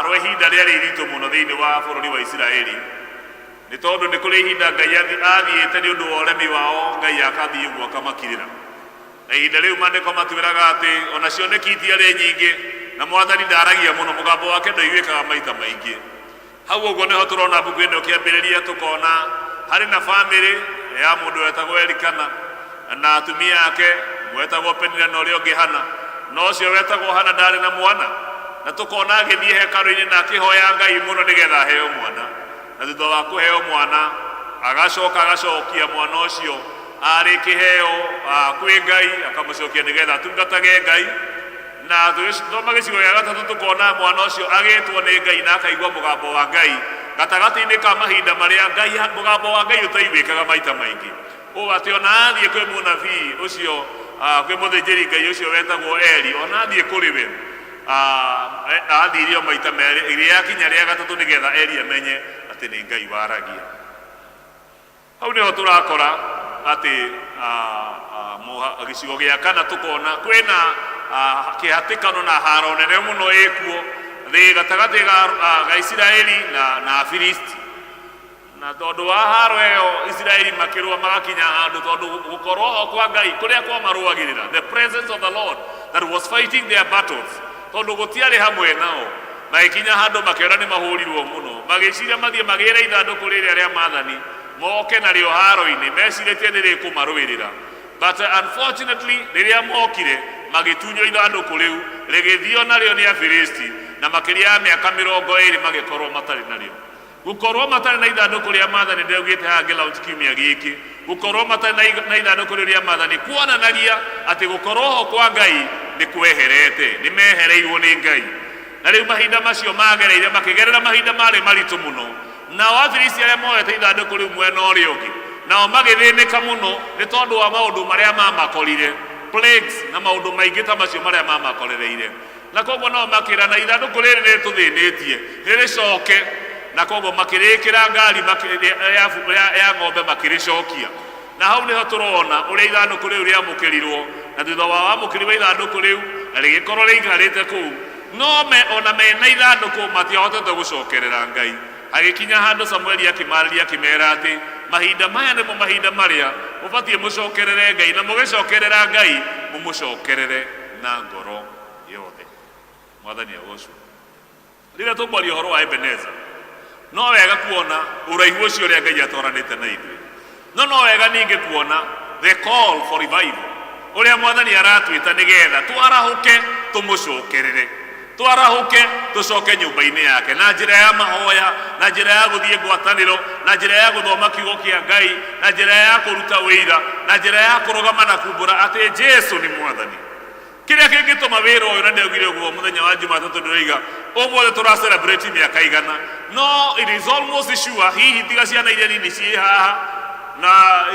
rwa ihinda rĩarĩ iritũ mũno thĩinĩ wa bũrũri wa Isiraeli. Nĩ tondũ nĩ kũrĩ ihinda Ngai athiĩte nĩ ũndũ wa ũremi wao, Ngai akathiĩ ũguo akamakirĩra. Na ihinda rĩu maandĩko matwĩraga atĩ ona cioneki itiarĩ nyingĩ, na mwathani ndaragia mũno, mũgambo wake ndũiguĩkaga maita maingĩ. Hau ũguo nĩho tũrona mbuku ĩno ĩkĩambĩrĩria, tũkona harĩ na bamĩrĩ ya mũndũ wetagwo Elikana na atumia ake, wetagwo Penina na ũrĩa ũngĩ Hana. Na ũcio wetagwo Hana ndarĩ na mwana, na tũkona agĩthiĩ hekarũ-inĩ na akĩhoya Ngai mũno nĩgetha aheo mwana. Na thutha wa kũheo mwana, agacoka agacokia mwana ũcio arĩ kĩheo kwĩ Ngai, akamũcokia nĩgetha atungatage Ngai. Na tũgĩthoma gĩcigo gĩa gatatũ tũkona mwana ũcio agĩtwo nĩ Ngai na akaigua mũgambo wa Ngai gatagatĩ-inĩ ka mahinda marĩa Ngai mũgambo wa Ngai ũtaiguĩkaga maita maingĩ, ũũ atĩ ona athiĩ kwĩ mũnabii ũcio, kwĩ mũthĩnjĩri Ngai ũcio wetagwo Eli, ona athiĩ kũrĩ we, athire o maita merĩ, rĩakinya rĩa gatatũ nĩgetha Eli amenye atĩ nĩ Ngai waragia. Hau nĩho tũrakora atĩ gĩcigo gĩa kana tũkona kwĩna kĩhatĩkano na haro nene mũno ĩkuo thĩ gatagatĩ ga Isiraeli na Afilisti. Na tondũ wa haro ĩyo Isiraeli makĩrũa magakinya handũ, tondũ gũkorwo ho kwa Ngai kũrĩa kwamarũagĩrĩra, the presence of the Lord that was fighting their battles, tondũ gũtiarĩ hamwe nao, magĩkinya handũ makĩona nĩ mahũrirwo mũno, magĩciria mathiĩ magĩre ithandũkũ rĩrĩa rĩa maathani moke narĩo haro-inĩ, mecirĩtie nĩ rĩkũmarũĩrĩra. But unfortunately rĩrĩa mokire magĩtunywo ithandũkũ rĩu, rĩgĩthio narĩo nĩ Afilisti, na makĩria ya mĩaka 20 magĩkorwo matarĩ narĩo. Gũkorwo matarĩ na ithandũkũ rĩa maathani, ndĩraugĩte haha ngĩ-launch kiumia gĩkĩ, gũkorwo matarĩ na ithandũkũ rĩu rĩa maathani kuonanagia atĩ gũkorwo ho kwa Ngai nĩ kweherete, nĩ mehereirwo nĩ Ngai. Na rĩu mahinda macio magereire makĩgerera mahinda marĩ maritũ mũno. Nao Afilisti arĩa moete ithandũkũ rĩu mwena ũrĩa ũngĩ, nao magĩthĩnĩka mũno nĩ tondũ wa maũndũ marĩa mamakorire, plagues na maũndũ maingĩ ta macio marĩa mamakorereire. Na koguo nao makĩrana, ithandũkũ rĩrĩ rĩtũthĩnĩtie, rĩrĩcoke. Na koguo makĩrĩkĩra ngari ya ng'ombe makĩrĩcokia. Na hau nĩho tũrona ũrĩa ithandũkũ rĩu rĩamũkĩrirwo, na thutha wa wamũkĩri wa ithandũkũ rĩu, na rĩgĩkorwo rĩikarĩte kũu, no me ona mena ithandũkũ matiahotete gũcokerera Ngai. Hagĩkinya handũ Samueli akĩmarĩria akĩmera atĩ mahinda maya nĩmo mahinda marĩa mũbatiĩ mũcokerere Ngai, na mũgĩcokerera Ngai mũmũcokerere na ngoro yothe. Mwathani agocwo. Rĩrĩa tũkwaria ũhoro wa Ebeneza, no wega kuona ũraihu ũcio ũrĩa Ngai atwaranĩte na ithuĩ, no no wega ningĩ kuona the call for revival, ũrĩa Mwathani aratwĩta nĩgetha twarahũke tũmũcokerere, twarahũke tũcoke nyũmba-inĩ yake na njĩra ya mahoya, na njĩra ya gũthiĩ ngwatanĩro, na njĩra ya gũthoma kiugo kĩa Ngai, na njĩra ya kũruta ũira, na njĩra ya kũrũgama na kumbũra atĩ Jesu nĩ Mwathani. Kĩrĩa kĩngĩtũma wĩra ũyũ, na ndaugire ũguo mũthenya wa Jumatatũ, ndĩroiga ũmũthĩ tũra celebrate mĩaka 100, no it is almost sure, hihi tiga ciana iria nini ciĩ haha na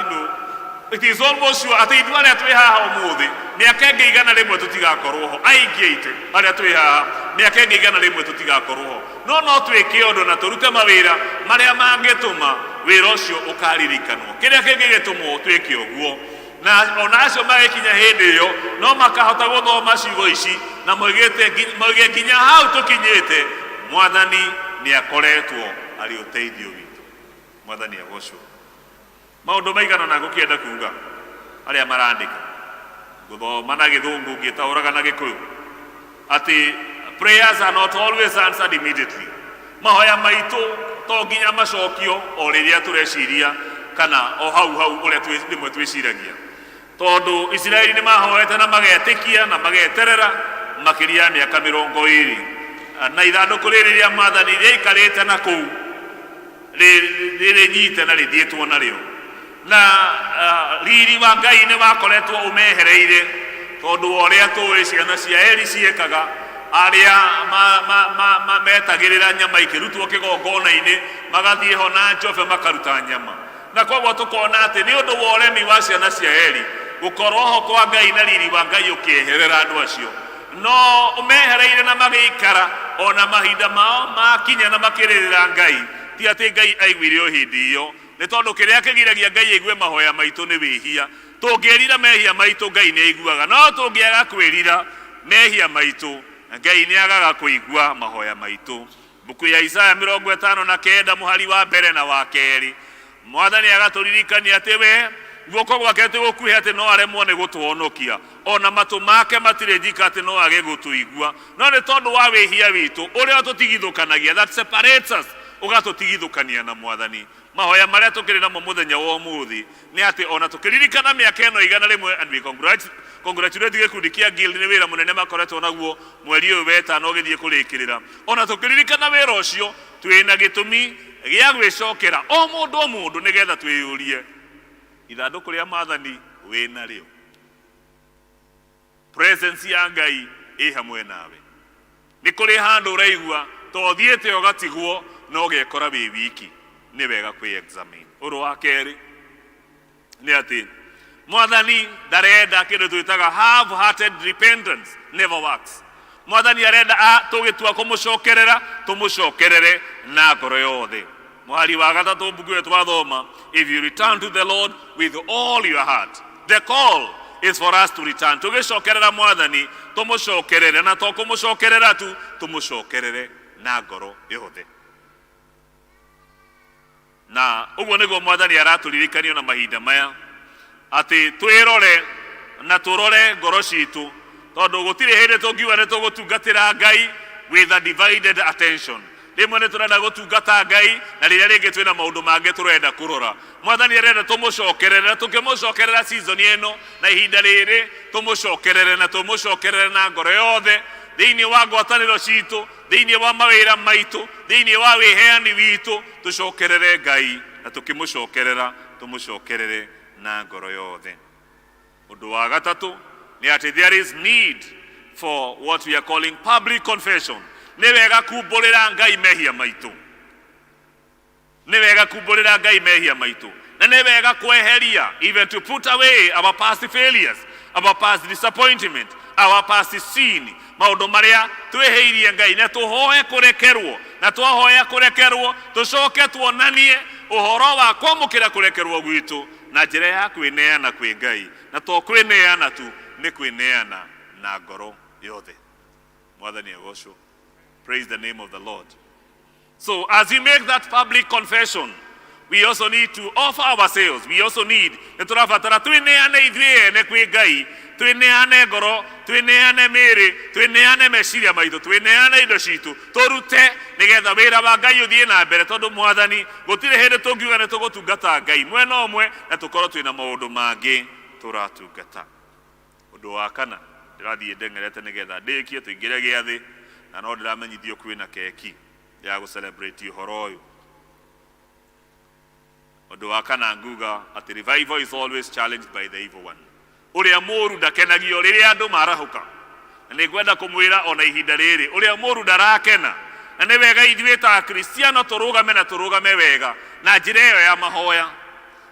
it is almost sure atĩ ithuĩ arĩa twĩ haha ũmũthĩ mĩaka ĩngĩ 100 tũtigakorwo ho. Aingĩ aitũ arĩa twĩ haha mĩaka ĩngĩ 100 tũtigakorwo ho, no no twĩke ũndũ na tũrute mawĩra marĩa mangĩtũma wĩra ũcio ũkaririkanwo. Kĩrĩa kĩngĩgĩtũmwo twĩke ũguo, na ona acio magĩkinya hĩndĩ ĩyo no makahota gũthoma ciugo ici na moige nginya hau tũkinyĩte, Mwathani nĩ akoretwo arĩ ũteithio witũ. Mwathani agocwo. Maũndũ maigana na ngũkĩenda kuga arĩa marandĩka, ngũthoma na Gĩthũngũ ngĩtaũraga na Gĩkũyũ, atĩ prayers are not always answered immediately. Mahoya maitũ to nginya macokio o rĩrĩa tũreciria kana o hau hau ũrĩa rĩmwe twĩciragia, tondũ Isiraeli nĩ mahoete na magetĩkia na mageterera makĩria ya mĩaka 20, na ithandũkũ rĩrĩ rĩa Mwathani rĩaikarĩte na kũu rĩrĩnyite na rĩthiĩtwo narĩo, na riri wa Ngai nĩ wakoretwo ũmehereire, tondũ wa ũrĩa tũĩ ciana cia Eli ciĩkaga, arĩa metagĩrĩra nyama ikĩrutwo kĩgongona-inĩ, magathiĩ ho na njobe makaruta nyama. Na koguo tũkona atĩ nĩ ũndũ wa ũremi wa ciana cia Eli, gũkorwo ho kwa Ngai na riri wa Ngai ũkĩeherera andũ acio, no ũmehereire na magĩikara ona mahinda mao makinya na makĩrĩrĩra Ngai. Ti atĩ Ngai aiguire o hĩndĩ ĩyo, nĩ tondũ kĩrĩa kĩgiragia Ngai aigue mahoya maitũ nĩ wĩhia. Tũngĩĩrira mehia maitũ, Ngai nĩ aiguaga, no tũngĩaga kwĩrira mehia maitũ, Ngai nĩ agaga kũigua mahoya maitũ. Mbuku ya Isaya 59 mũhari wa mbere na wa kerĩ, Mwathani agatũririkania atĩ we guoko gwake ti gũkuhĩ atĩ no aremwo nĩ gũtũhonokia, ona matũ make matirĩ njika atĩ no age gũtũigua, no nĩ tondũ wa wĩhia witũ ũrĩa ũtũtigithũkanagia, that separates us, ũgatũtigithũkania na Mwathani. Mahoya marĩa tũkĩrĩ namo mũthenya wa ũmũthĩ nĩ atĩ ona tũkĩririkana mĩaka ĩno 100, and we congratulate gĩkundi kĩa Guild nĩ wĩra mũnene makoretwo naguo mweri ũyũ wetano ũgĩthiĩ kũrĩkĩrĩra, ona tũkĩririkana wĩra ũcio twĩna gĩtũmi gĩa gwĩcokera o mũndũ o mũndũ nĩgetha twĩyũrie, ithandũkũ rĩa Mwathani wĩnarĩo? Presence ya Ngai ĩ hamwe nawe? Nĩ kũrĩ handũ ũraigua to ũthiĩte ũgatigwo na ũgekora wĩ wiki? Nĩ wega kwĩ examine. Ũndũ wa kerĩ nĩ atĩ Mwathani ndarenda kĩndũ twĩtaga half hearted repentance, never works. Mwathani arenda tũgĩtua kũmũcokerera tũmũcokerere na ngoro yothe. Mũhari wa gatatũ mbuku ĩyo twathoma, if you return to the Lord with all your heart. The call is for us to return. Tũgĩcokerera Mwathani tũmũcokerere, na to kũmũcokerera tu, tũmũcokerere na ngoro yothe. Na ũguo nĩguo Mwathani aratũririkania na mahinda maya, atĩ twĩrore na tũrore ngoro citũ, tondũ gũtirĩ hĩndĩ tũngiuga nĩ tũgũtungatĩra Ngai with a divided attention. Rĩmwe nĩ tũrenda gũtungata Ngai, na rĩrĩa rĩngĩ twĩna maũndũ mangĩ tũrenda kũrora. Mwathani arenda tũmũcokerere, na tũkĩmũcokerera season ĩno na ihinda rĩrĩ, tũmũcokerere na tũmũcokerere na ngoro yothe thĩinĩ wa ngwatanĩro citũ, thĩinĩ wa mawĩra maitũ, thĩinĩ wa wĩheani witũ, tũcokerere Ngai, na tũkĩmũcokerera tũmũcokerere na ngoro yothe. Ũndũ wa gatatũ nĩ atĩ there is need for what we are calling public confession. Nĩ wega kumbũrĩra Ngai mehia maitũ. Nĩ wega kumbũrĩra Ngai mehia maitũ. Na nĩ wega kweheria, even to put away our past failures, our past disappointment, our past sin, maũndũ marĩa twĩhĩirie Ngai, na tũhoe kũrekerwo. Na twahoya kũrekerwo, tũcoke tuonanie ũhoro wa kwamũkĩra kũrekerwo gwitũ na njĩra ya kwĩneana kwĩ Ngai. Na to kwĩneana tu, nĩ kwĩneana na ngoro yothe. Mwathani agocwo. Praise the name of the Lord. So as we make that public confession, we also need to offer ourselves. We also need nĩ tũrabatara twĩneane ithuĩ ene kwĩ Ngai, twĩneane ngoro, twĩneane mĩĩrĩ, twĩneane meciria maitũ, twĩneane indo citũ, tũrute nĩgetha wĩra wa Ngai ũthiĩ na mbere, tondũ Mwathani gũtirĩ hĩndĩ tũngiuga nĩ tũgũtungata Ngai mwena ũmwe na tũkorwo twĩna maũndũ mangĩ tũratungata. Ũndũ wa kana, ndĩrathiĩ ndeng'erete nĩgetha ndĩkie tũingĩre gĩathĩ, na no ndĩramenyithio kwĩna keki ya gũ celebrate ũhoro ũyũ. Ũndũ wa kana nguga atĩ revival is always challenged by the evil one. Ũrĩa mũũru ndakenagio rĩrĩa andũ marahũka. Na nĩ ngwenda kũmwĩra ona ihinda rĩrĩ, ũrĩa mũũru ndarakena. Na nĩ wega ithuĩ ta Akristiano tũrũgame na tũrũgame wega na njĩra ĩyo ya mahoya.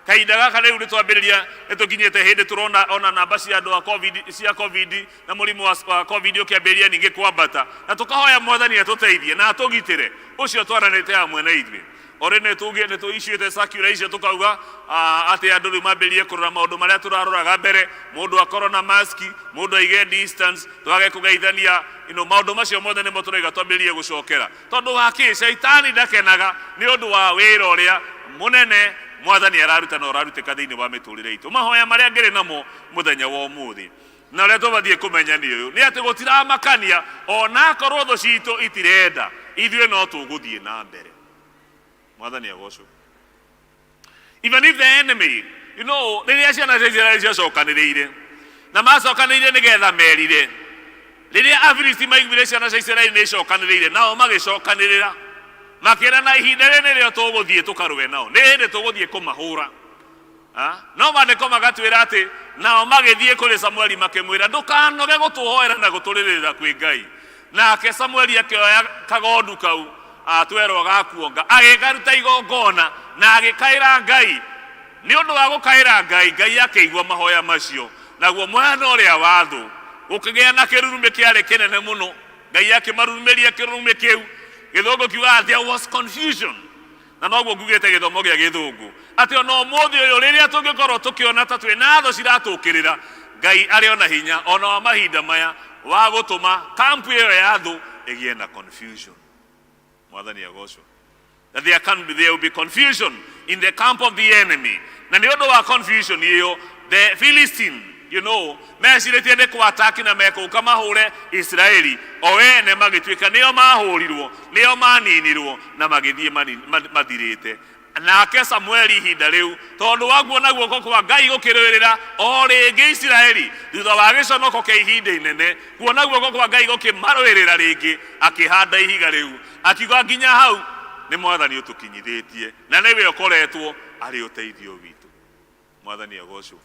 Kahinda gaka rĩu nĩ twambĩrĩria, nĩ tũkinyĩte hĩndĩ tũrona ona namba cia andũ a COVID, cia COVID na mũrimũ wa COVID ũkĩambĩrĩria ningĩ kwambata, na tũkahoya Mwathani atũteithie na atũgitĩre, ũcio twaranĩte hamwe na ithuĩ. O rĩ nĩ tuge nĩ tũiciĩte circular icio tũkauga atĩ andũ rĩu mambĩrĩrie kũrora maũndũ marĩa tũraroraga mbere, mũndũ akorwo na maski, mũndũ aige distance, twage kũgeithania, maũndũ macio mothe nĩmo tũraiga twambĩrĩrie gũcokera. Tondũ wa kĩ? Shaitani ndakenaga nĩ ũndũ wa wĩra ũrĩa mũnene Mwathani araruta na ũrarutĩka thĩinĩ wa mĩtũrĩre itũ. Mahoya marĩa ngĩrĩ namo mũthenya wa ũmũthĩ na ũrĩa tũbatiĩ kũmenya nĩ ũyũ, nĩ atĩ gũtiramakania ona akorwo thũ citũ itirenda, ithuĩ no tũgũthiĩ na mbere. Mwathani agocwo. Even if the enemy, rĩrĩa ciana cia Isiraeli ciacokanĩrĩire, na macokanĩrĩire nĩgetha merire, rĩrĩa Afilisti maiguire ciana cia Isiraeli nĩ icokanĩrĩire, nao magĩcokanĩrĩra, makĩra na ihinda rĩrĩ nĩrĩo tũgũthiĩ tũkarũe nao, nĩ hĩndĩ tũgũthiĩ kũmahũra. No maandĩko magatwĩra atĩ nao magĩthiĩ kũrĩ Samueli makĩmwĩra, ndũkanoge gũtũhoera na gũtũrĩrĩra kwĩ Ngai. Nake Samueli akĩoya kagondu kau atwerwo gakuonga, agĩkaruta igongona na agĩkaĩra Ngai. Nĩ ũndũ wa gũkaĩra Ngai, Ngai akĩigua mahoya macio, naguo mwena ũrĩa wa thũ gũkĩgĩa na kĩrurumĩ kĩarĩ kĩnene mũno. Ngai akĩmarurumĩria kĩrurumĩ kĩu. Gĩthũngũ kiugaga there was confusion. Na noguo ngugĩte gĩthomo gĩa gĩthũngũ atĩ ona ũmũthĩ ũyũ rĩrĩa tũngĩkorwo tũkĩona ta twĩ na thũ ciratũkĩrĩra, Ngai arĩ ona hinya ona wa mahinda maya wa gũtũma kampu ĩyo ya thũ ĩgĩe na confusion. Mwathani agocwo. That there can be, there will be confusion in the camp of the enemy. Na nĩ ũndũ wa confusion ĩyo, the Philistine, mecirĩtie nĩ kwataki na mekũka mahũre Isiraeli, o ene magĩtuĩka nĩo mahũrirwo, nĩo maninirwo na magĩthiĩ mathirĩte. Nake Samueli ihinda rĩu, tondũ wa kuona guoko kwa Ngai gũkĩrũĩrĩra o rĩngĩ Isiraeli, thutha wa gĩconoko kĩa ihinda inene, kuona guoko kwa Ngai gũkĩmarũĩrĩra rĩngĩ, akĩhanda ihiga rĩu, akiuga nginya hau nĩ Mwathani ũtũkinyithĩtie, na nĩwe ũkoretwo arĩ ũteithio witũ. Mwathani agocwo.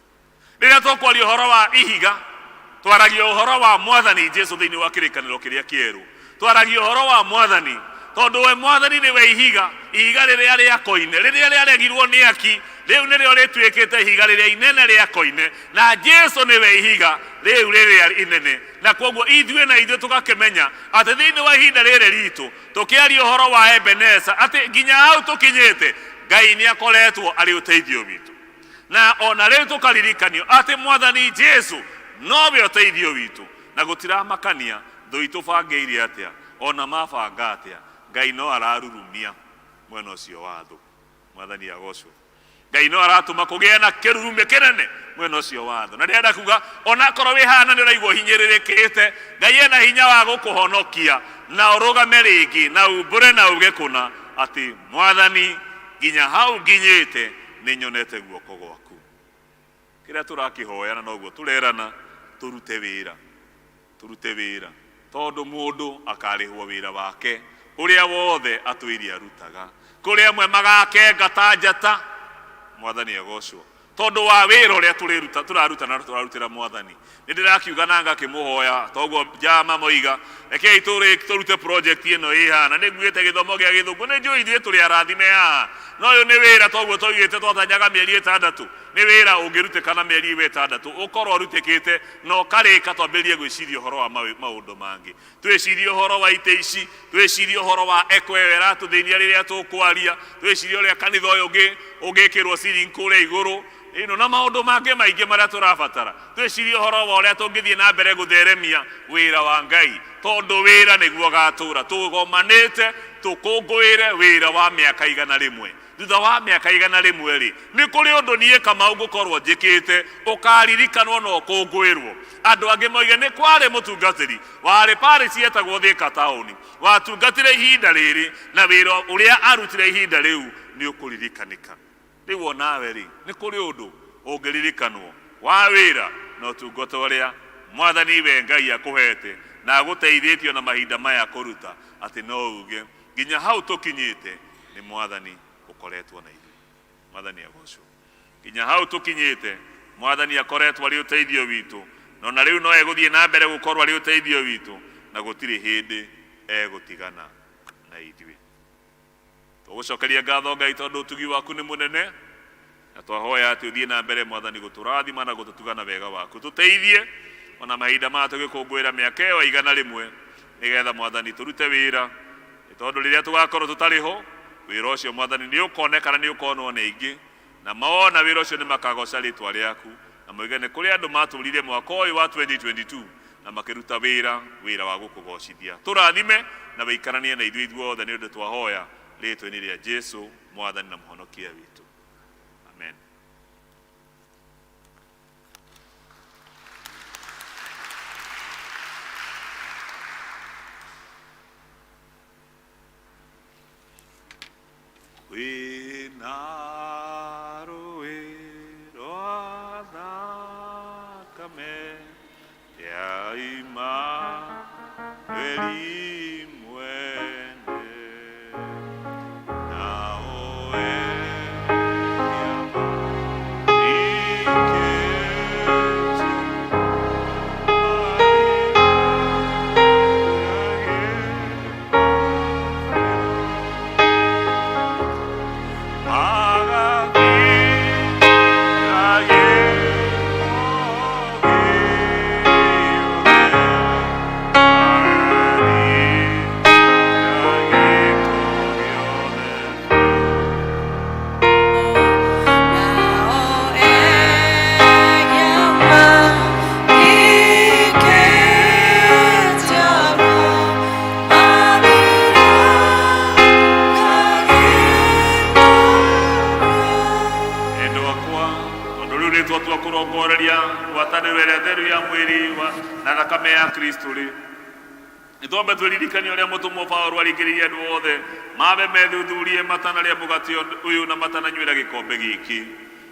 Rĩrĩa tũkwaria ũhoro wa ihiga, twaragia ũhoro wa Mwathani Jesu thĩinĩ wa kĩrĩkanĩro kĩrĩa kĩerũ. Twaragia ũhoro wa Mwathani tondũ we Mwathani nĩwe ihiga, ihiga rĩrĩa rĩa koine, rĩrĩa rĩaregirwo nĩ aki, rĩu nĩrĩo rĩtuĩkĩte ihiga rĩrĩa inene rĩa koine, na Jesu nĩwe ihiga rĩu rĩrĩa inene. Na kwoguo ithuĩ na ithuĩ tũgakĩmenya atĩ thĩinĩ wa ihinda rĩrĩ ritũ tũkĩaria ũhoro wa Ebeneza, atĩ nginya hau tũkinyĩte Ngai nĩ akoretwo arĩ ũteithio witũ. Na ona rĩu tũkaririkanio atĩ Mwathani Jesu nowe ũteithio witũ, na gũtiramakania thũ itũ bangĩire atĩa, ona mabanga atĩa, Ngai no ararurumia mwena ũcio wa thũ. Mwathani agocwo. Ngai no aratũma kũgĩe na kĩrurumĩ kĩnene mwena ũcio wa thũ. Na ndĩrenda kuga onakorwo wĩ haha na nĩ ũraigua ũhinyĩrĩrĩkĩte, Ngai ena hinya wa gũkũhonokia na ũrũgame rĩngĩ na umbũre na uge kũna atĩ Mwathani, nginya hau nginyĩte nĩ nyonete guoko gwaku. Kĩrĩa tũrakĩhoya na noguo tũrerana, tũrute wĩra, tũrute wĩra, tondũ mũndũ akarĩhwo wĩra wake ũrĩa wothe atũire arutaga. Kũrĩ amwe magakenga ta njata, Mwathani agocwo. Tondũ wa wĩra ũrĩa tũrĩruta tũraruta na tũrarutĩra mwathani. Nĩ ndĩrakiuga na ngakĩmũhoya toguo njama moiga rekei tũrute project ĩno ĩ haha na nĩ nguĩte gĩthomo gĩa gĩthũngũ nĩ njũĩ ithuĩ tũrĩ arathime haha no ũyũ nĩ wĩra toguo twaugĩte twatanyaga mĩeri ĩtandatũ nĩ wĩra ũngĩrutĩka na mĩeri ĩyo ĩtandatũ ũkorwo ũrutĩkĩte na ũkarĩka twambĩrĩrie gwĩciria ũhoro wa maũndũ mangĩ twĩcirie ũhoro wa itĩ ici twĩcirie ũhoro wa eko ĩyo ĩratũthĩnia rĩrĩa tũkwaria twĩcirie ũrĩa kanitha ũyũ ũngĩ ũngĩkĩrwo ceiling kũrĩa igũrũ ĩno na maũndũ mangĩ maingĩ marĩa tũrabatara twĩcirie ũhoro wa ũrĩa tũngĩthiĩ na mbere gũtheremia wĩra wa Ngai tondũ wĩra nĩguo gatũra tũgomanĩte tũkũngũĩre wĩra wa mĩaka 100 thutha wa mĩaka 100 rĩ nĩ kũrĩ ũndũ niĩ Kamau ngũkorwo njĩkĩte ũkaririkanwo na ũkũngũĩrwo andũ angĩ moige nĩ kwarĩ mũtungatĩri warĩ parish yetagwo Thika taũni watungatire ihinda rĩrĩ na wĩra ũrĩa arutire ihinda rĩu nĩ ũkũririkanĩka rĩu onawe rĩ nĩ kũrĩ ũndũ ũngĩririkanwo wa wĩra na ũtungata ũrĩa mwathani we Ngai akũhete na agũteithĩtio na mahinda maya kũruta atĩ no uge nginya hau tũkinyĩte nĩ mwathani ũkoretwo na ithuĩ mwathani agocwo nginya hau tũkinyĩte mwathani akoretwo arĩ ũteithio witũ no na rĩu no egũthiĩ na mbere gũkorwo arĩ ũteithio witũ na gũtirĩ hĩndĩ egũtigana na ithuĩ tũgũcokeria ngatho Ngai tondũ ũtugi waku nĩ mũnene na twahoya atĩ ũthiĩ na mbere mwathani gũtũrathima na gũtũtuga na wega waku tũteithie ona mahinda maya tũgĩkũngũĩra mĩaka ĩyo 100 nĩgetha mwathani tũrute wĩra nĩ tondũ rĩrĩa tũgakorwo tũtarĩ ho wĩra ũcio mwathani nĩ ũkonekana nĩ ũkonwo nĩ aingĩ na mawona wĩra ũcio nĩ makagoca rĩtwa rĩaku na moige nĩ kũrĩ andũ matũrire mwaka ũyũ wa 2022 na makĩruta wĩra wĩra wa gũkũgocithia tũrathime na wĩikaranie na ithuĩ ithuothe nĩ ũndũ twahoya rĩtwa-inĩ rĩa Jesu mwathani na mũhonokia witũ amen. Kwĩna rũĩ rwa thakame ya Imanueli mwene nao Endo akwa tondũ rĩu nĩ twatua kũrongoreria ngwatanĩro ĩrĩa theru ya mwĩrĩ na thakame ya Kristo rĩ nĩ twambe twĩririkanie ũrĩa mũtũmwo Paũlũ aringĩrĩirie andũ othe mambe methuthurie matanarĩa mũgate ũyũ na matananyuĩra gĩkombe gĩkĩ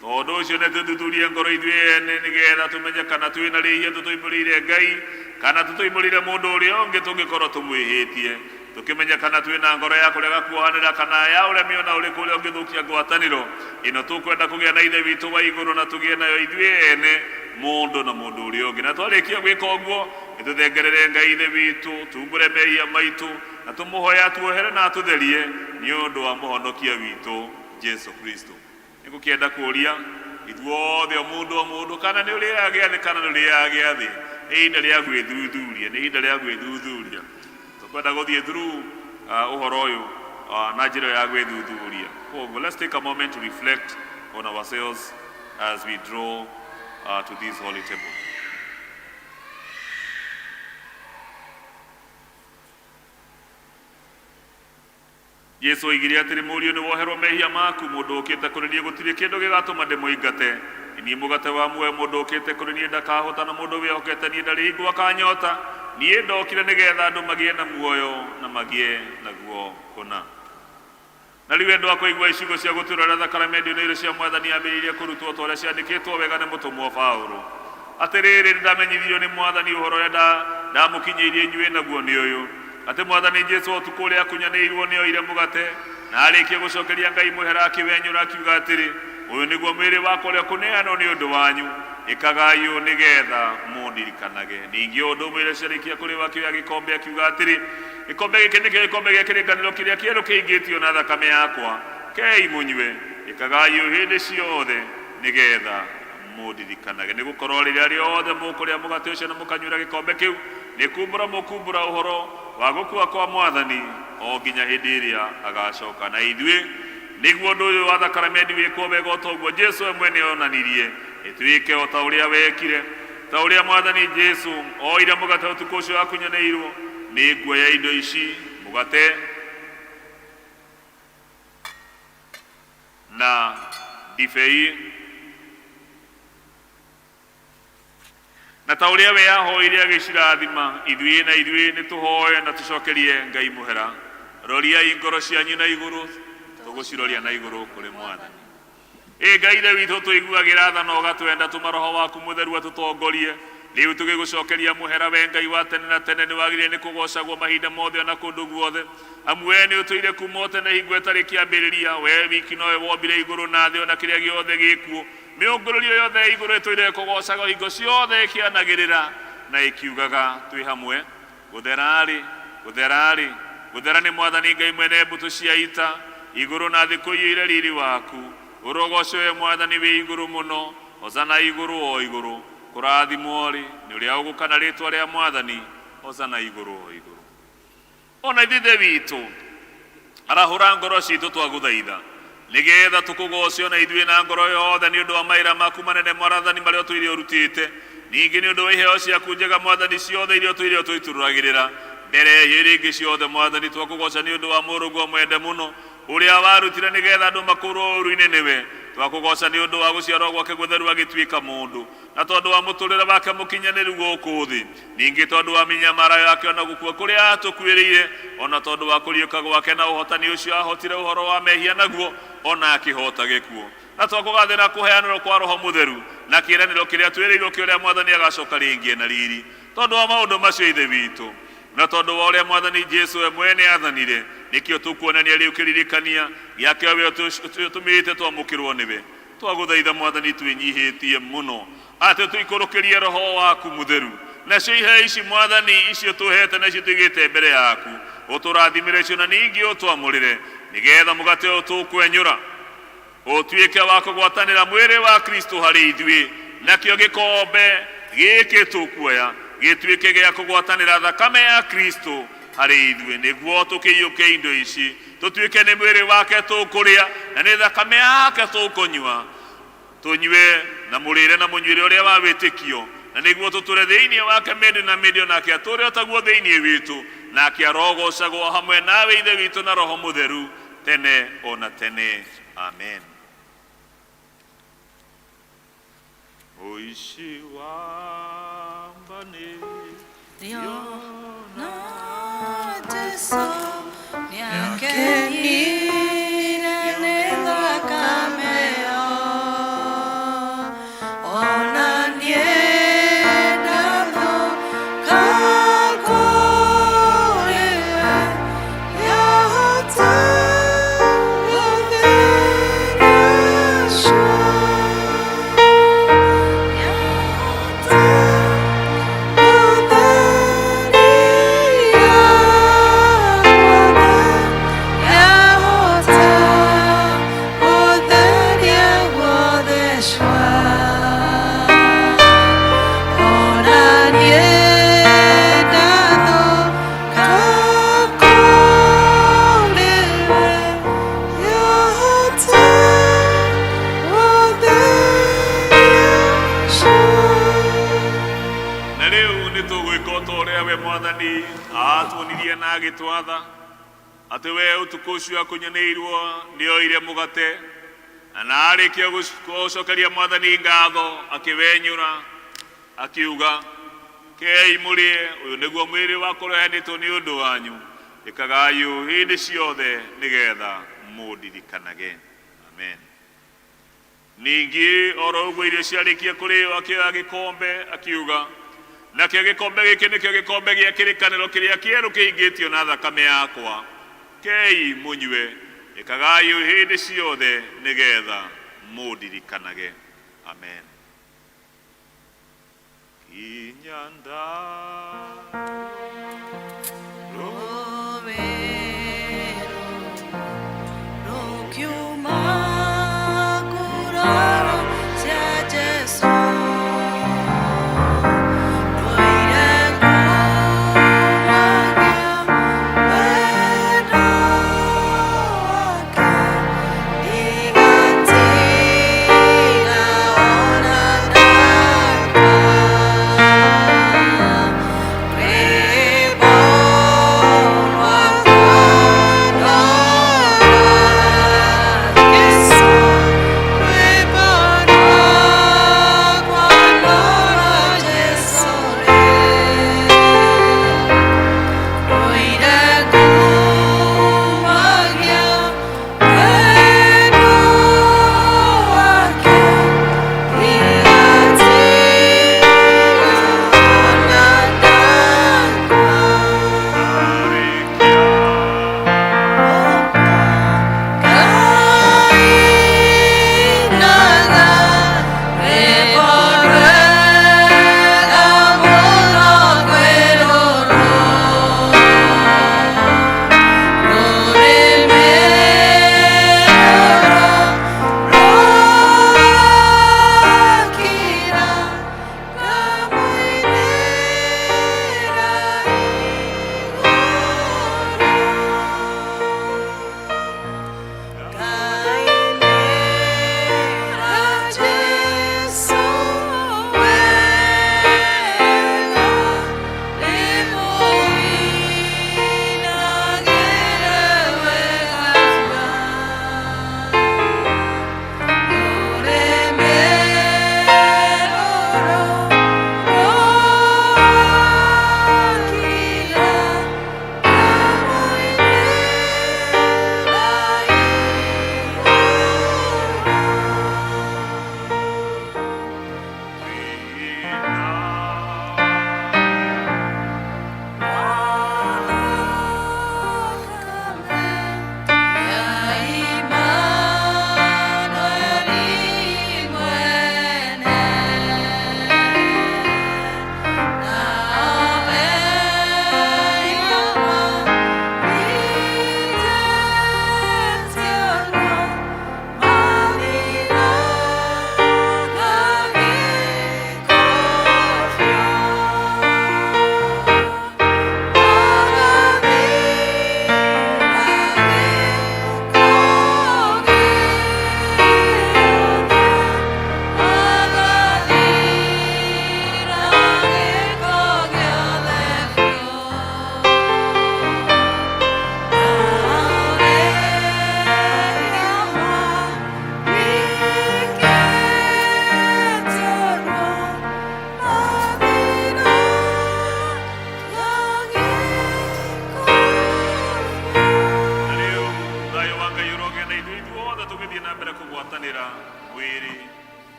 tondũ ũcio nĩ twĩthuthurie ngoro ithuĩ ene nĩgetha tũmenye kana twĩna rĩhia tũtũimbũrĩire Ngai kana tũtũimbũrĩire mũndũ ũrĩa ũngĩ tũngĩkorwo tũmwĩhĩtie tũkĩmenya kana twĩna ngoro ya kũrega kuohanĩra kana ya ũremi ona ũrĩkũ ũrĩa ũngĩthũkia ngwatanĩro ĩno tũkwenda kũgĩa na ithe witũ wa igũrũ na tũgĩe nayo ithuĩ ene mũndũ na mũndũ ũrĩa ũngĩ na twarĩkia gwĩka ũguo nĩtũthengerere Ngai ithe witũ tumbũre mehia maitũ na tũmũhoe atuohere na atũtherie nĩ ũndũ wa mũhonokia witũ Jesu Kristo nĩngũkĩenda kũũria ithuothe o mũndũ o mũndũ kana nĩ ũrĩaga gĩathĩ kana nĩ ũrĩaga gĩathĩ nĩ ihinda rĩa gwĩthuthuria nĩ ihinda rĩa gwĩthuthuria tũkwenda gũthiĩ through ũhoro ũyũ na njĩra ya gwĩthuthuria koguo let's take a moment to reflect on ourselves as we draw to this holy table. Jesu oigire atĩrĩ mũriũ nĩ woherwo mehia maku mũndũ ũkĩte kũrĩ niĩ gũtirĩ kĩndũ gĩgatũma ndĩmũingate nĩ niĩ mũgate wa muoyo mũndũ ũkĩte kũrĩ niĩ ndakahũta na mũndũ wĩhokete niĩ ndarĩ hingo akanyota niĩ ndokire nĩgetha andũ magĩe na muoyo na magĩe naguo kũna na rĩu endwa kũigua icigo cia gũtwĩra ũrĩa thakame na irio cia mwathani yambĩrĩirie kũrutwo ta ũrĩa ciandĩkĩtwo wega nĩ mũtũmwo Paũlũ atĩrĩrĩ nĩndamenyithirio nĩ mwathani ũhoro ũrĩa ndamũkinyĩirie inyuĩ naguo nĩ ũyũ atĩ mwathani Jesu ũtukũ ũrĩa akunyanĩirwo nĩ oire mũgate na arĩkia gũcokeria Ngai mũhera akĩwenyũra akiuga atĩrĩ Ũyũ nĩguo mwĩrĩ wakwa ũrĩa ũkũneanwo nĩ ũndũ wanyu, ĩkagai ũũ nĩgeetha mũndirikanage. Ningĩ o ũndũ ũmwe irio ciarĩkia kũrĩĩo akĩoya gĩkombe akiuga atĩrĩ, Gĩkombe gĩkĩ nĩkĩo gĩkombe gĩa kĩrĩkanĩro kĩrĩa kĩerũ kĩhingĩtio na thakame yakwa, kei mũnyue, ĩkagai ũũ hĩndĩ ciothe nĩgeetha mũndirikanage. Nĩgũkorwo rĩrĩa rĩothe mũkũrĩa mũgate ũcio na mũkanyuĩra gĩkombe kĩu, nĩ kuumbũra mũkuumbũra ũhoro wa gũkua kwa Mwathani o nginya hĩndĩ ĩrĩa agacooka. Na ithuĩ, nĩguo ũndũ ũyũ wa thakaramendi wĩkwo wega o ta ũguo Jesũ we mwene onanirie, nĩtwĩke o ta ũrĩa wekire. Ta ũrĩa Mwathani Jesũ oire mũgate ũtukũ ũcio akunyanĩirwo, nĩnguoya indo ici, mũgate na ndibei, na ta ũrĩa we ahoire agĩcirathima, ithuĩ na ithuĩ nĩtũhoe na tũcokerie Ngai mũhera. Roriai ngoro cianyu na igũrũ, tũgũciroria na igũrũ kũrĩ Mwathani. Ĩ Ngai Ithe witũ, tũiguagĩra tha na ũgatwenda, tũma Roho waku Mũtheru atũtongorie. Rĩu tũgĩgũcokeria mũhera, we Ngai wa tene na tene, nĩwagĩrĩire nĩ kũgoocagwo mahinda mothe o na kũndũ guothe. Amu wee nĩũtũire kuuma o tene hingo ĩtarĩ kĩambĩrĩria, wee wiki nowe wombire igũrũ na thĩ o na kĩrĩa gĩothe gĩkuo. Mĩũngũrũrio yothe ya igũrũ ĩtũire ĩkũgoocaga hingo ciothe ĩkĩanagĩrĩra na ĩkiugaga, Twĩ hamwe, Gũthera-rĩ, gũthera-rĩ, gũthera nĩ Mwathani Ngai mwene mbũtũ cia ita, igũrũ na thĩ kũiyũire riri waku. Ũrogocwo we Mwathani wĩ igũrũ mũno, hosana igũrũ o igũrũ. Kũrathimwo-rĩ, nĩ ũrĩa ũgũka na rĩĩtwa rĩa Mwathani, hosana igũrũ o igũrũ. O na ithuĩ Ithe witũ, arahũra ngoro ciitũ twagũthaitha, nĩgeetha tũkũgooce o na ithuĩ na ngoro yothe nĩ ũndũ wa mawĩra maku manene Mwathani marĩa ũtũire ũrutĩte, ningĩ nĩ ũndũ wa iheo ciaku njega Mwathani ciothe iria ũtũire ũtũitũrũragĩrĩra. Mbere ya iria ingĩ ciothe Mwathani twakũgooca nĩ ũndũ wa Mũrũguo mwende mũno, ũrĩa warutire nĩgeetha andũ makũũrwo ũũru-inĩ nĩwe. Twakũgooca nĩ ũndũ wa gũciarwo gwake gũtheru agĩtuĩka mũndũ, na tondũ wa mũtũũrĩre wake mũkinyanĩru gũkũ thĩ, ningĩ tondũ wa mĩnyamaro yake o na gũkua kũrĩa aatũkuĩrĩire, o na tondũ wa kũriũka gwake na ũhotani ũcio aahotire ũhoro wa mehia naguo, o na akĩhoota gĩkuũ. Na twakũgathĩra kũheanĩrwo kwa Roho Mũtheru, na kĩĩranĩro kĩrĩa twĩrĩirwo kĩa ũrĩa Mwathani agacooka rĩngĩ e na riiri. Tondũ wa maũndũ macio, Ithe witũ, na tondũ wa ũrĩa Mwathani Jesũ we mwene aathanire, nĩkĩo tũkuonania rĩu kĩririkania gĩake we ũtũmĩte twamũkĩrwo nĩwe. Twagũthaitha Mwathani twĩnyihĩtie mũno atĩ ũtũikũrũkĩrie Roho waku Mũtheru, nacio iheo ici Mwathani icio tũhete na icio tũigĩte mbere yaku, ũtũrathimĩre cio na ningĩ ũtwamũrĩre, nĩgetha mũgate ũyũ tũkwenyũra ũtuĩke wa kũgwatanĩra mwĩrĩ wa Kristo harĩ ithuĩ, nakĩo gĩkombe gĩkĩ tũkuoya gĩtuĩke gĩa kũgwatanĩra thakame ya Kristo harĩ ithuĩ, nĩguo tũkĩiyũke indo ici, tũtuĩke nĩ mwĩrĩ wake tũkũrĩa na nĩ thakame yake tũkũnyua. Tũnyue na mũrĩre na mũnyuĩre ũrĩa wa wĩtĩkio, na nĩguo tũtũre thĩinĩ wake mĩndĩ na mĩndĩ, o nake atũre o taguo thĩinĩ witũ, nake arogocagwo hamwe nawe Ithe witũ na Roho Mũtheru tene o na tene. Amen. Mũici wambanĩrio na Jesũ nĩakenire nĩ thakame ĩyo, ona niĩ ndathũka kũrĩ we, yahota gũtheria cua. Na rĩu nĩ tũgwĩka o ta ũrĩa we Mwathani aatuonirie na agĩtwatha, atĩ we ũtukũ ũcio akunyanĩirwo nĩoire mũgate, na arĩkia gũcokeria Mwathani ngatho, akĩwenyũra, akiuga, Kei mũrĩe, ũyũ nĩguo mwĩrĩ wakwa ũrĩa ũheanĩtwo nĩ ũndũ wanyu, ĩkagai ũũ hĩndĩ ciothe nĩgetha mũndirikanage. Amen. Ningĩ o ro ũguo irio ciarĩkia kũrĩo, akĩoya gĩkombe, akiuga, Nakĩo gĩkombe gĩkĩ nĩkĩo gĩkombe gĩa kĩrĩkanĩro kĩrĩa kĩerũ kĩhingĩtio na thakame yakwa. Kei mũnyue, ĩkagai ũũ hĩndĩ ciothe nĩgetha Mũndirikanage. Amen. Kinyanda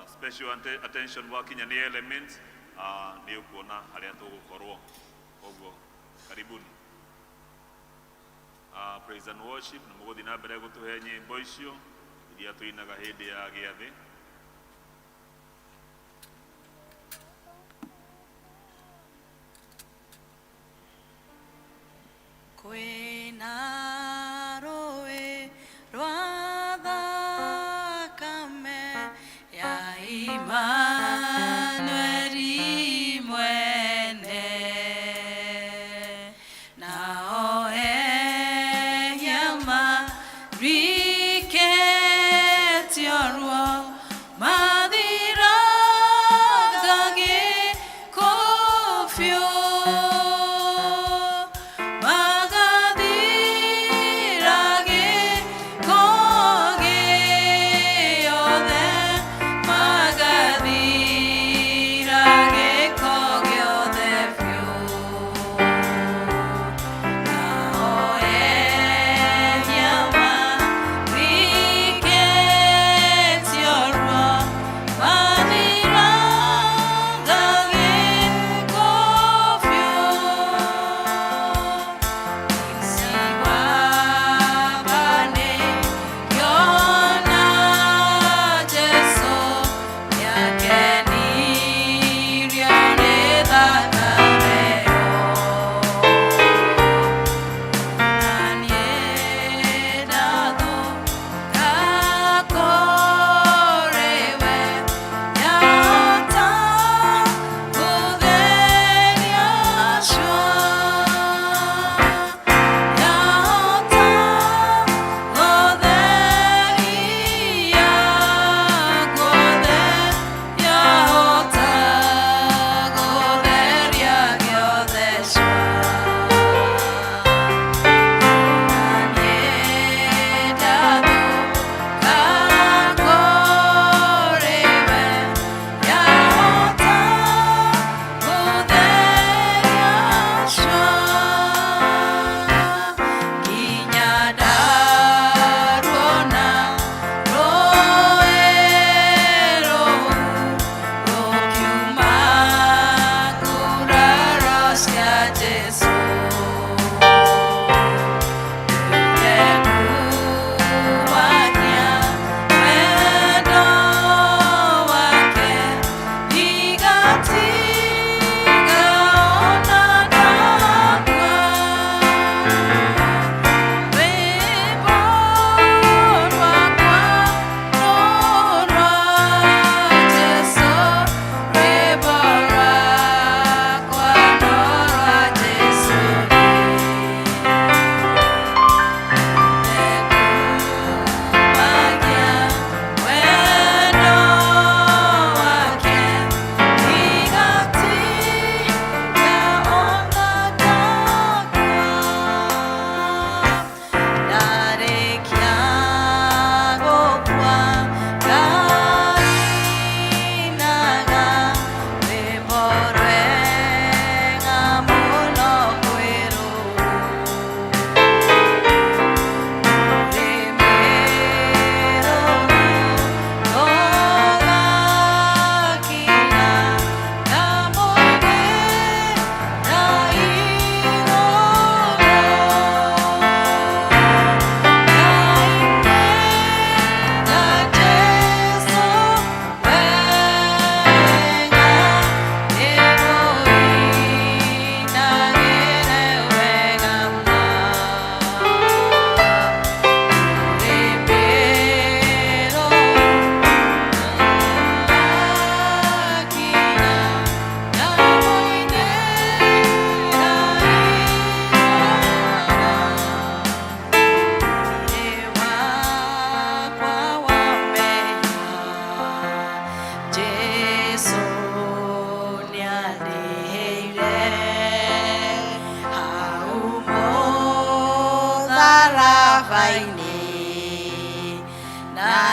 special attention wakinya ni elements ni ukuona haria tugukorwo koguo karibuni. Praise and worship na muguthi na mbere gutuhe nyimbo icio iria tuinaga hindi ya giathi. Kwina rũĩ rwa thakame ya Imanueli mwene, nao ehia marikĩtio ruo mathiraga gĩkuũ biũ. Magathira gĩkuũ gĩothe, magathira gĩkuũ gĩothe biũ. Nao ehia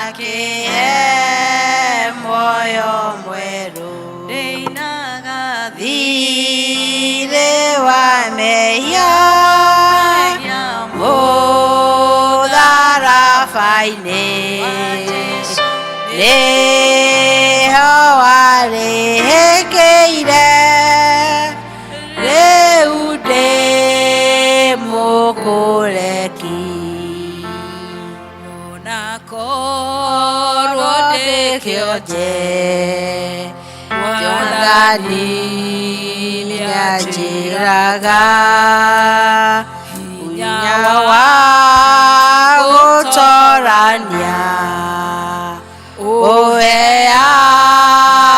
Akĩhe muoyo mwerũ. Ndĩinaga thirĩ wa mehia mũtharaba-inĩ, nĩho warĩhĩkĩire, rĩu ndĩ mũkũreki. Onakorwo ndĩ kĩonje, Mwathani nĩanjĩraga hinya wa gũtorania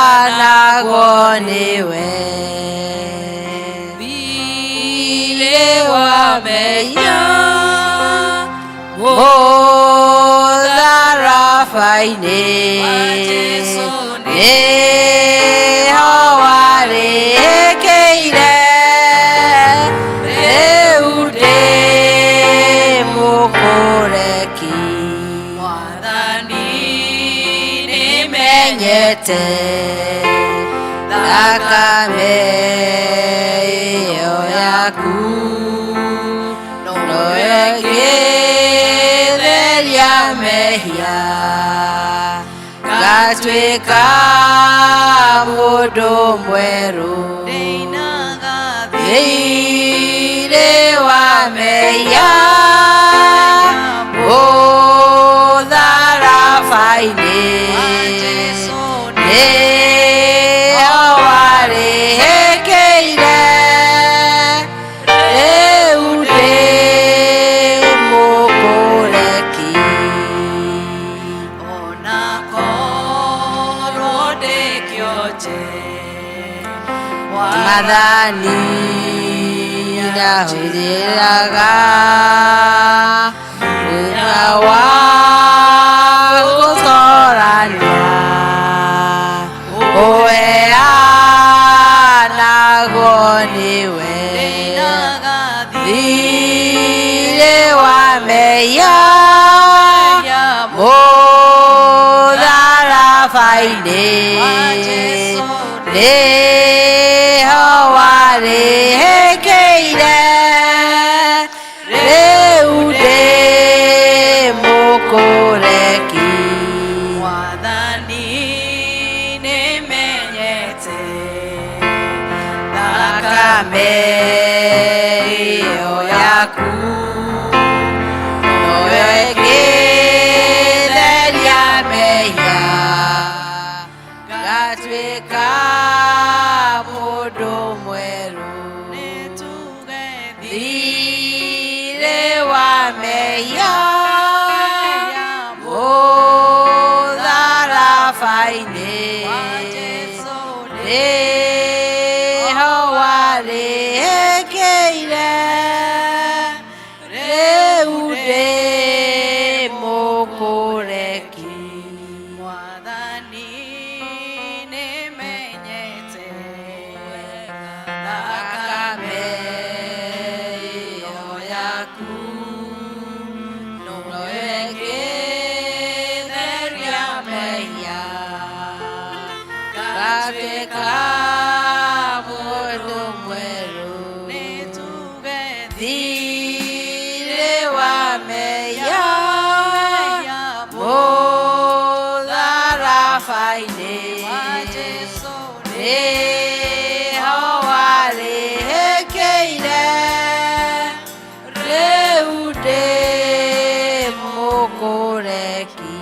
ũheanagwo nĩwe. Thirĩ wa mehia mũtharaba-inĩ, nĩho warĩhĩkĩire, rĩu ndĩ mũkũreki. Mwathani nĩmenyete thakame ĩyo yaku noyo ĩngĩtheria mehia, ngatuĩka mũndũ mwerũ. Thirĩ wa mehia mũtharaba-inĩ, nĩho warĩhĩkĩire, rĩu ndĩ mũkũreki. Onakorwo ndĩ kĩonje, Mwathani ndahũthĩraga hinya wa gũtorania ũheanagwo nĩwe. Thirĩ wa mehia mũtharaba-inĩ, nĩho warĩhĩkĩire, rĩu ndĩ mũkũreki. Mwathani nĩmenyete thakame ĩyo yaku noyo ĩngĩtheria mehia, ngatuĩka mũndũ mwerũ. Thirĩ wa mehia mũtharaba-inĩ, nĩho warĩhĩkĩire, rĩu ndĩ mũkũreki. Mwathani nĩmenyete thakame ĩyo yaku noyo ĩngĩtheria mehia, ngatuĩka mũndũ mwerũ. Thirĩ wa mehia mũtharaba-inĩ, nĩho warĩhĩkĩire, rĩu ndĩ mũkũreki.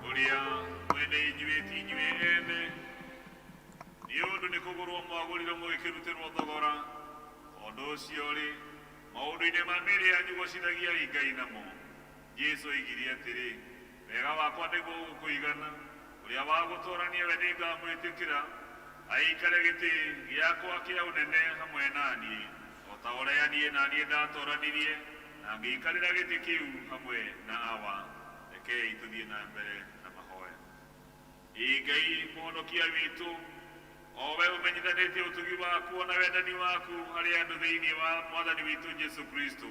Ũrĩa mwene inyuĩ ti inyuĩ ene, nĩ ũndũ nĩ kũgũrwo mwagũrirwo mũgĩkĩrutĩrwo thogora. Tondũ ũcio-rĩ, maũndũ-inĩ ma mĩĩrĩ yanyu gocithagiai Ngai namo. Jesũ oigire atĩrĩ, wega wakwa nĩguo ũgũkũigana, ũrĩa wa gũtũũrania we nĩngamwĩtĩkĩra aikare gĩtĩ gĩakwa kĩa ũnene hamwe na niĩ, o ta ũrĩa niĩ na niĩ ndatũũranirie na ngĩikarĩra gĩtĩ kĩu hamwe na Awa. Rekei tũthiĩ na mbere na mahoya. Ĩ Ngai mũhonokia witũ, o we ũmenyithanĩtie ũtugi waku na wendani waku harĩ andũ thĩinĩ wa Mwathani witũ Jesũ Kristo,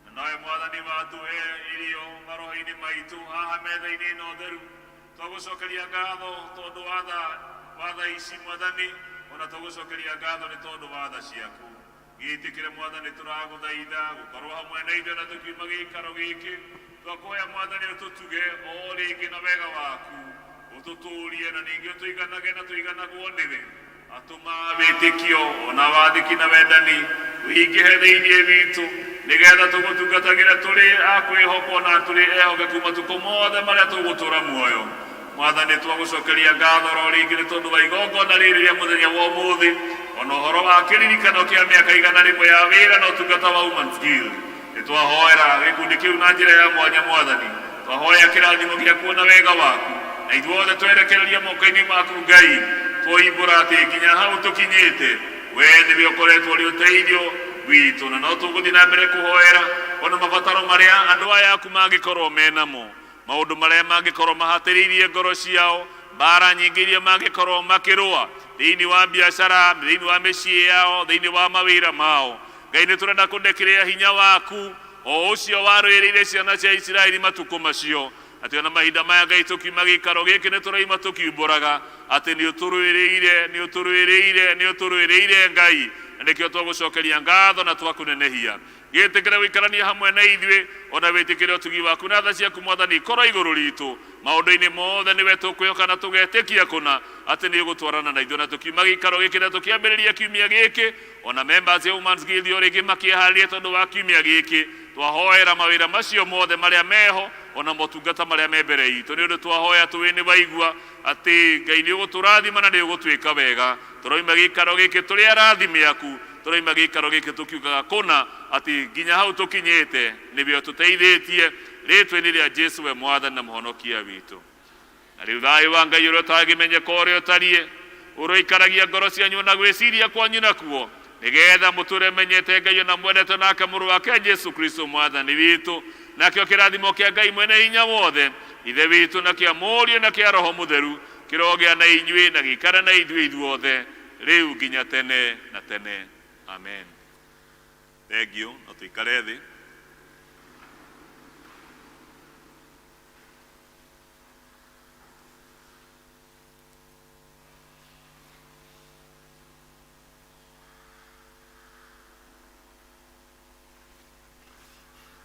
na Na nawe Mwathani watũhe irio maroho-inĩ maitũ haha metha-inĩ ĩno theru. Twagũcokeria ngatho tondũ wa tha wa tha ici Mwathani, ona twagũcokeria ngatho nĩ tondũ wa tha ciaku. Gĩtĩkĩre Mwathani tũragũthaitha gũkorwo hamwe na ithuĩ na tũkiuma gĩikaro gĩkĩ. Twakũhoya Mwathani ũtũtuge o rĩngĩ na wega waku, ũtũtũrie na ningĩ ũtũiganage na tũiganagwo nĩwe. Atũma wĩtĩkio ona wathĩki na wendani ũingĩhe thĩinĩ witũ, nĩgetha tũgũtungatagĩre tũrĩ a kwĩhokwo na tũrĩ ehokeku matukũ mothe marĩa tũgũtũra muoyo. Mwathani, twagũcokeria ngatho oro rĩngĩ nĩ tondũ wa igongona rĩrĩ rĩa mũthenya wa ũmũthĩ, ona ũhoro wa kĩririkano kĩa mĩaka 100 ya wĩra na ũtungata wa Women's Guild. Nĩ twahoera gĩkundi kĩu na njĩra ya mwanya Mwathani, twahoya kĩrathimo gĩaku na wega waku, na ithuothe twerekereria moko-inĩ maku Ngai, twoimbũra atĩ nginya hau tũkinyĩte we nĩwe ũkoretwo ũrĩ ũteithio witũ, na no tũgũthiĩ na mbere kũhoera ona mabataro marĩa andũ aya aku mangĩkorwo menamo, maũndũ marĩa mangĩkorwo mahatĩrĩirie ngoro ciao, mbara nyingĩ iria mangĩkorwo makĩrũa thĩinĩ wa biacara, thĩinĩ wa mĩciĩ yao, thĩinĩ wa mawĩra mao. Ngai, nĩ tũrenda kũndekereria hinya waku o ũcio warũĩrĩire ciana cia Isiraeli matukũ macio, atĩ ona mahinda maya Ngai tũkiuma gĩikaro gĩkĩ nĩ tũraima tũkiumbũraga atĩ nĩ ũtũrũĩrĩire, nĩ ũtũrũĩrĩire, nĩ ũtũrũĩrĩire Ngai, na nĩkĩo twagũcokeria ngatho na twakũnenehia. Gĩtĩkĩre gũikarania hamwe na ithuĩ, ona wĩtĩkĩre ũtugi waku na tha ciaku Mwathani ikorwo igũrũ ritũ maũndũ-inĩ mothe. Nĩwe tũkwĩhoka na tũgetĩkia kũna atĩ nĩ ũgũtwarana na ithuĩ, na tũkiuma gĩikaro gĩkĩ na tũkĩambĩrĩria kiumia gĩkĩ, ona members ya Women's Guild o rĩngĩ makĩharĩria tondũ wa kiumia gĩkĩ, twahoera mawĩra macio mothe marĩa meho ona motungata marĩa me mbere itũ, nĩ ũndũ twahoya tũĩ nĩ waigua atĩ Ngai nĩ ũgũtũrathima na nĩ ũgũtwĩka wega. Tũroima gĩikaro gĩkĩ tũrĩ arathime aku, tũroima gĩikaro gĩkĩ tũkiugaga kũna atĩ nginya hau tũkinyĩte nĩwe ũtũteithĩtie, rĩtwa-inĩ rĩa Jesu we Mwathani na Mũhonokia witũ. Na rĩu thayũ wa Ngai ũrĩa ũtangĩmenyeka ũrĩa ũtariĩ, ũroikaragia ngoro cianyu na gwĩciria kwanyu nakuo, nĩgetha mũtũre menyete Ngai ona mwendete nake mũrũ wake Jesu Kristo Mwathani witũ. Nakĩo kĩrathimo kĩa Ngai mwene hinya wothe, Ithe witũ, na kĩa Mũriũ na kĩa Roho Mũtheru kĩrogĩa na inyuĩ na gĩikare na ithuĩ ithuothe rĩu nginya tene na tene. Amen. Thengiũ, no tũikare thĩ.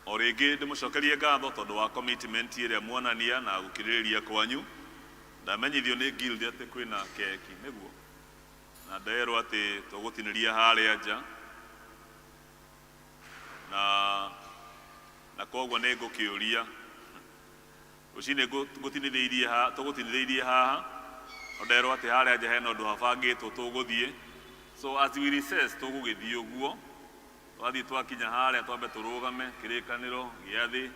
O rĩngĩ ndĩmũcokerie ngatho tondũ wa commitment ĩrĩa muonania na gũkirĩrĩria kwanyu. Ndamenyithio nĩ guild atĩ kwĩna keki, nĩguo? Na nderwo atĩ tũgũtinĩria harĩa nja, na koguo nĩ ngũkĩũria rũcinĩ ngũtinithĩirie ha tũgũtinithĩirie haha, no nderwo atĩ harĩa nja hena ũndũ habangĩtwo tũgũthiĩ. So as we recess tũgũgĩthiĩ ũguo, twathiĩ twakinya harĩa twambe tũrũgame kĩrĩkanĩro gĩathĩ,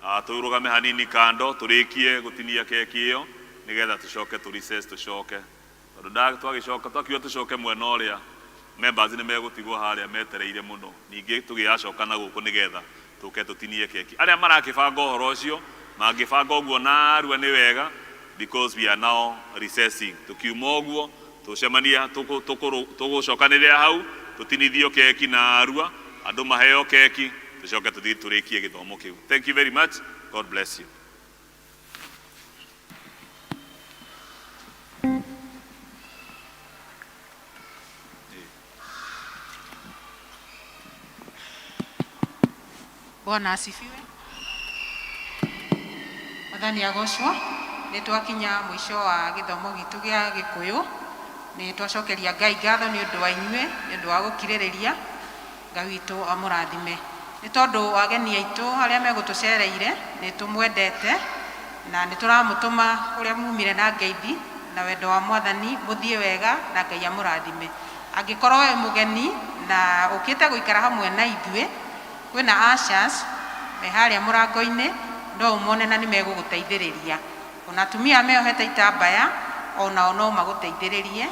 tũrũgame hanini kando tũrĩkie gũtinia keki ĩyo, nĩgetha tũcoke tũ recess tũcoke, tondũ twagĩcoka twakiuga tũcoke mwena ũrĩa members nĩ megũtigwo harĩa metereire mũno, ningĩ tũgĩgacoka na gũkũ nĩgetha tũke tũtinie keki. Arĩa marakĩbanga ũhoro ũcio mangĩbanga ũguo narua nĩ wega, because we are now recessing. Tũkiuma ũguo tũcemanie, tũgũcokanĩrĩra hau tũtinithio keki narua, andũ maheo keki, tũcoke tũthiĩ tũrĩkie gĩthomo kĩu. Thank you very much. God bless you. Bwana asifiwe. Mwathani agocwo. Nĩ twakinya mũico wa gĩthomo gitũ gĩa Gĩkũyũ. Nĩ twacokeria Ngai ngatho nĩ ũndũ wa inyuĩ, nĩ ũndũ wa gũkirĩrĩria. Ngai witũ amũrathime. Nĩ tondũ ageni aitũ arĩa megũtũcereire nĩ tũmwendete na nĩ tũramũtũma kũrĩa mumire na ngeithi na wendo wa Mwathani, mũthiĩ wega na Ngai amũrathime. Angĩkorwo wĩ mũgeni na ũkĩte gũikara hamwe na ithuĩ, kwĩna ushers me harĩa mũrango-inĩ, no ũmone na nĩ megũgũteithĩrĩria. Ona atumia meohete itambaya onao no magũteithĩrĩrie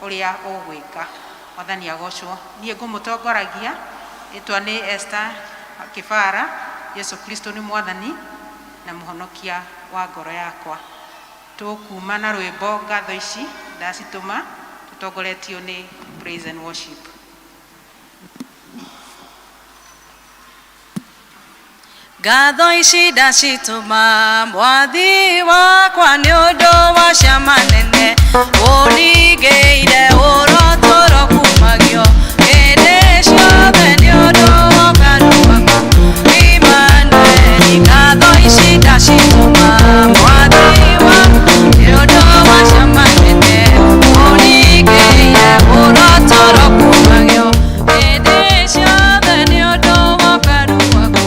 ũrĩa ũgwĩka. Mwathani agocwo. Niĩ ngũmũtongoragia, rĩtwa nĩ Esther Kĩbara. Jesu Kristo nĩ Mwathani na Mũhonokia wa ngoro yakwa. Tũkuma na rwĩmbo ngatho ici ndacitũma tũtongoretio nĩ praise and worship. Ngatho ici ndacitũma mwathi wakwa nĩ ũndũ wa ciama nene ũningĩire ũrotũro kumagio hĩndĩ ciothe nĩ ũndũ wa ũkaru waku Imanueli. Ngatho ici ndacitũma mwathi wakwa nĩ ũndũ wa ciama nene ũningĩire ũrotũro kumagio hĩndĩ ciothe nĩ ũndũ wa ũkaru waku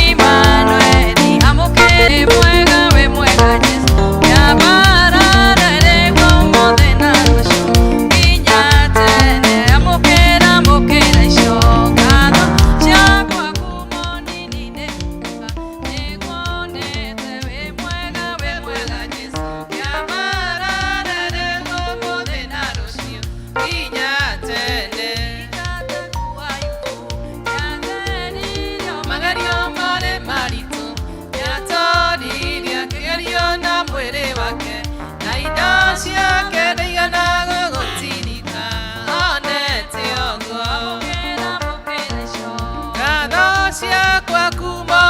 Imanueli. Amũkĩri mwega wĩ mwega Jesũ, nĩambarare rĩu ũmũthĩ na rũciũ nginya tene. Amũkĩra amũkĩra icio ngatho ciakwa kuma ũnini-inĩ nĩnguonete wĩ mwega wĩ mwega Jesũ, nĩambarare rĩu ũmũthĩ na rũciũ nginya tene. Magerio marĩ maritũ nĩatoririe kĩgerio na mwĩrĩ wake na indo ciake ndaigana gũgũtirika onete ũguo. Ngatho ciakwa kuma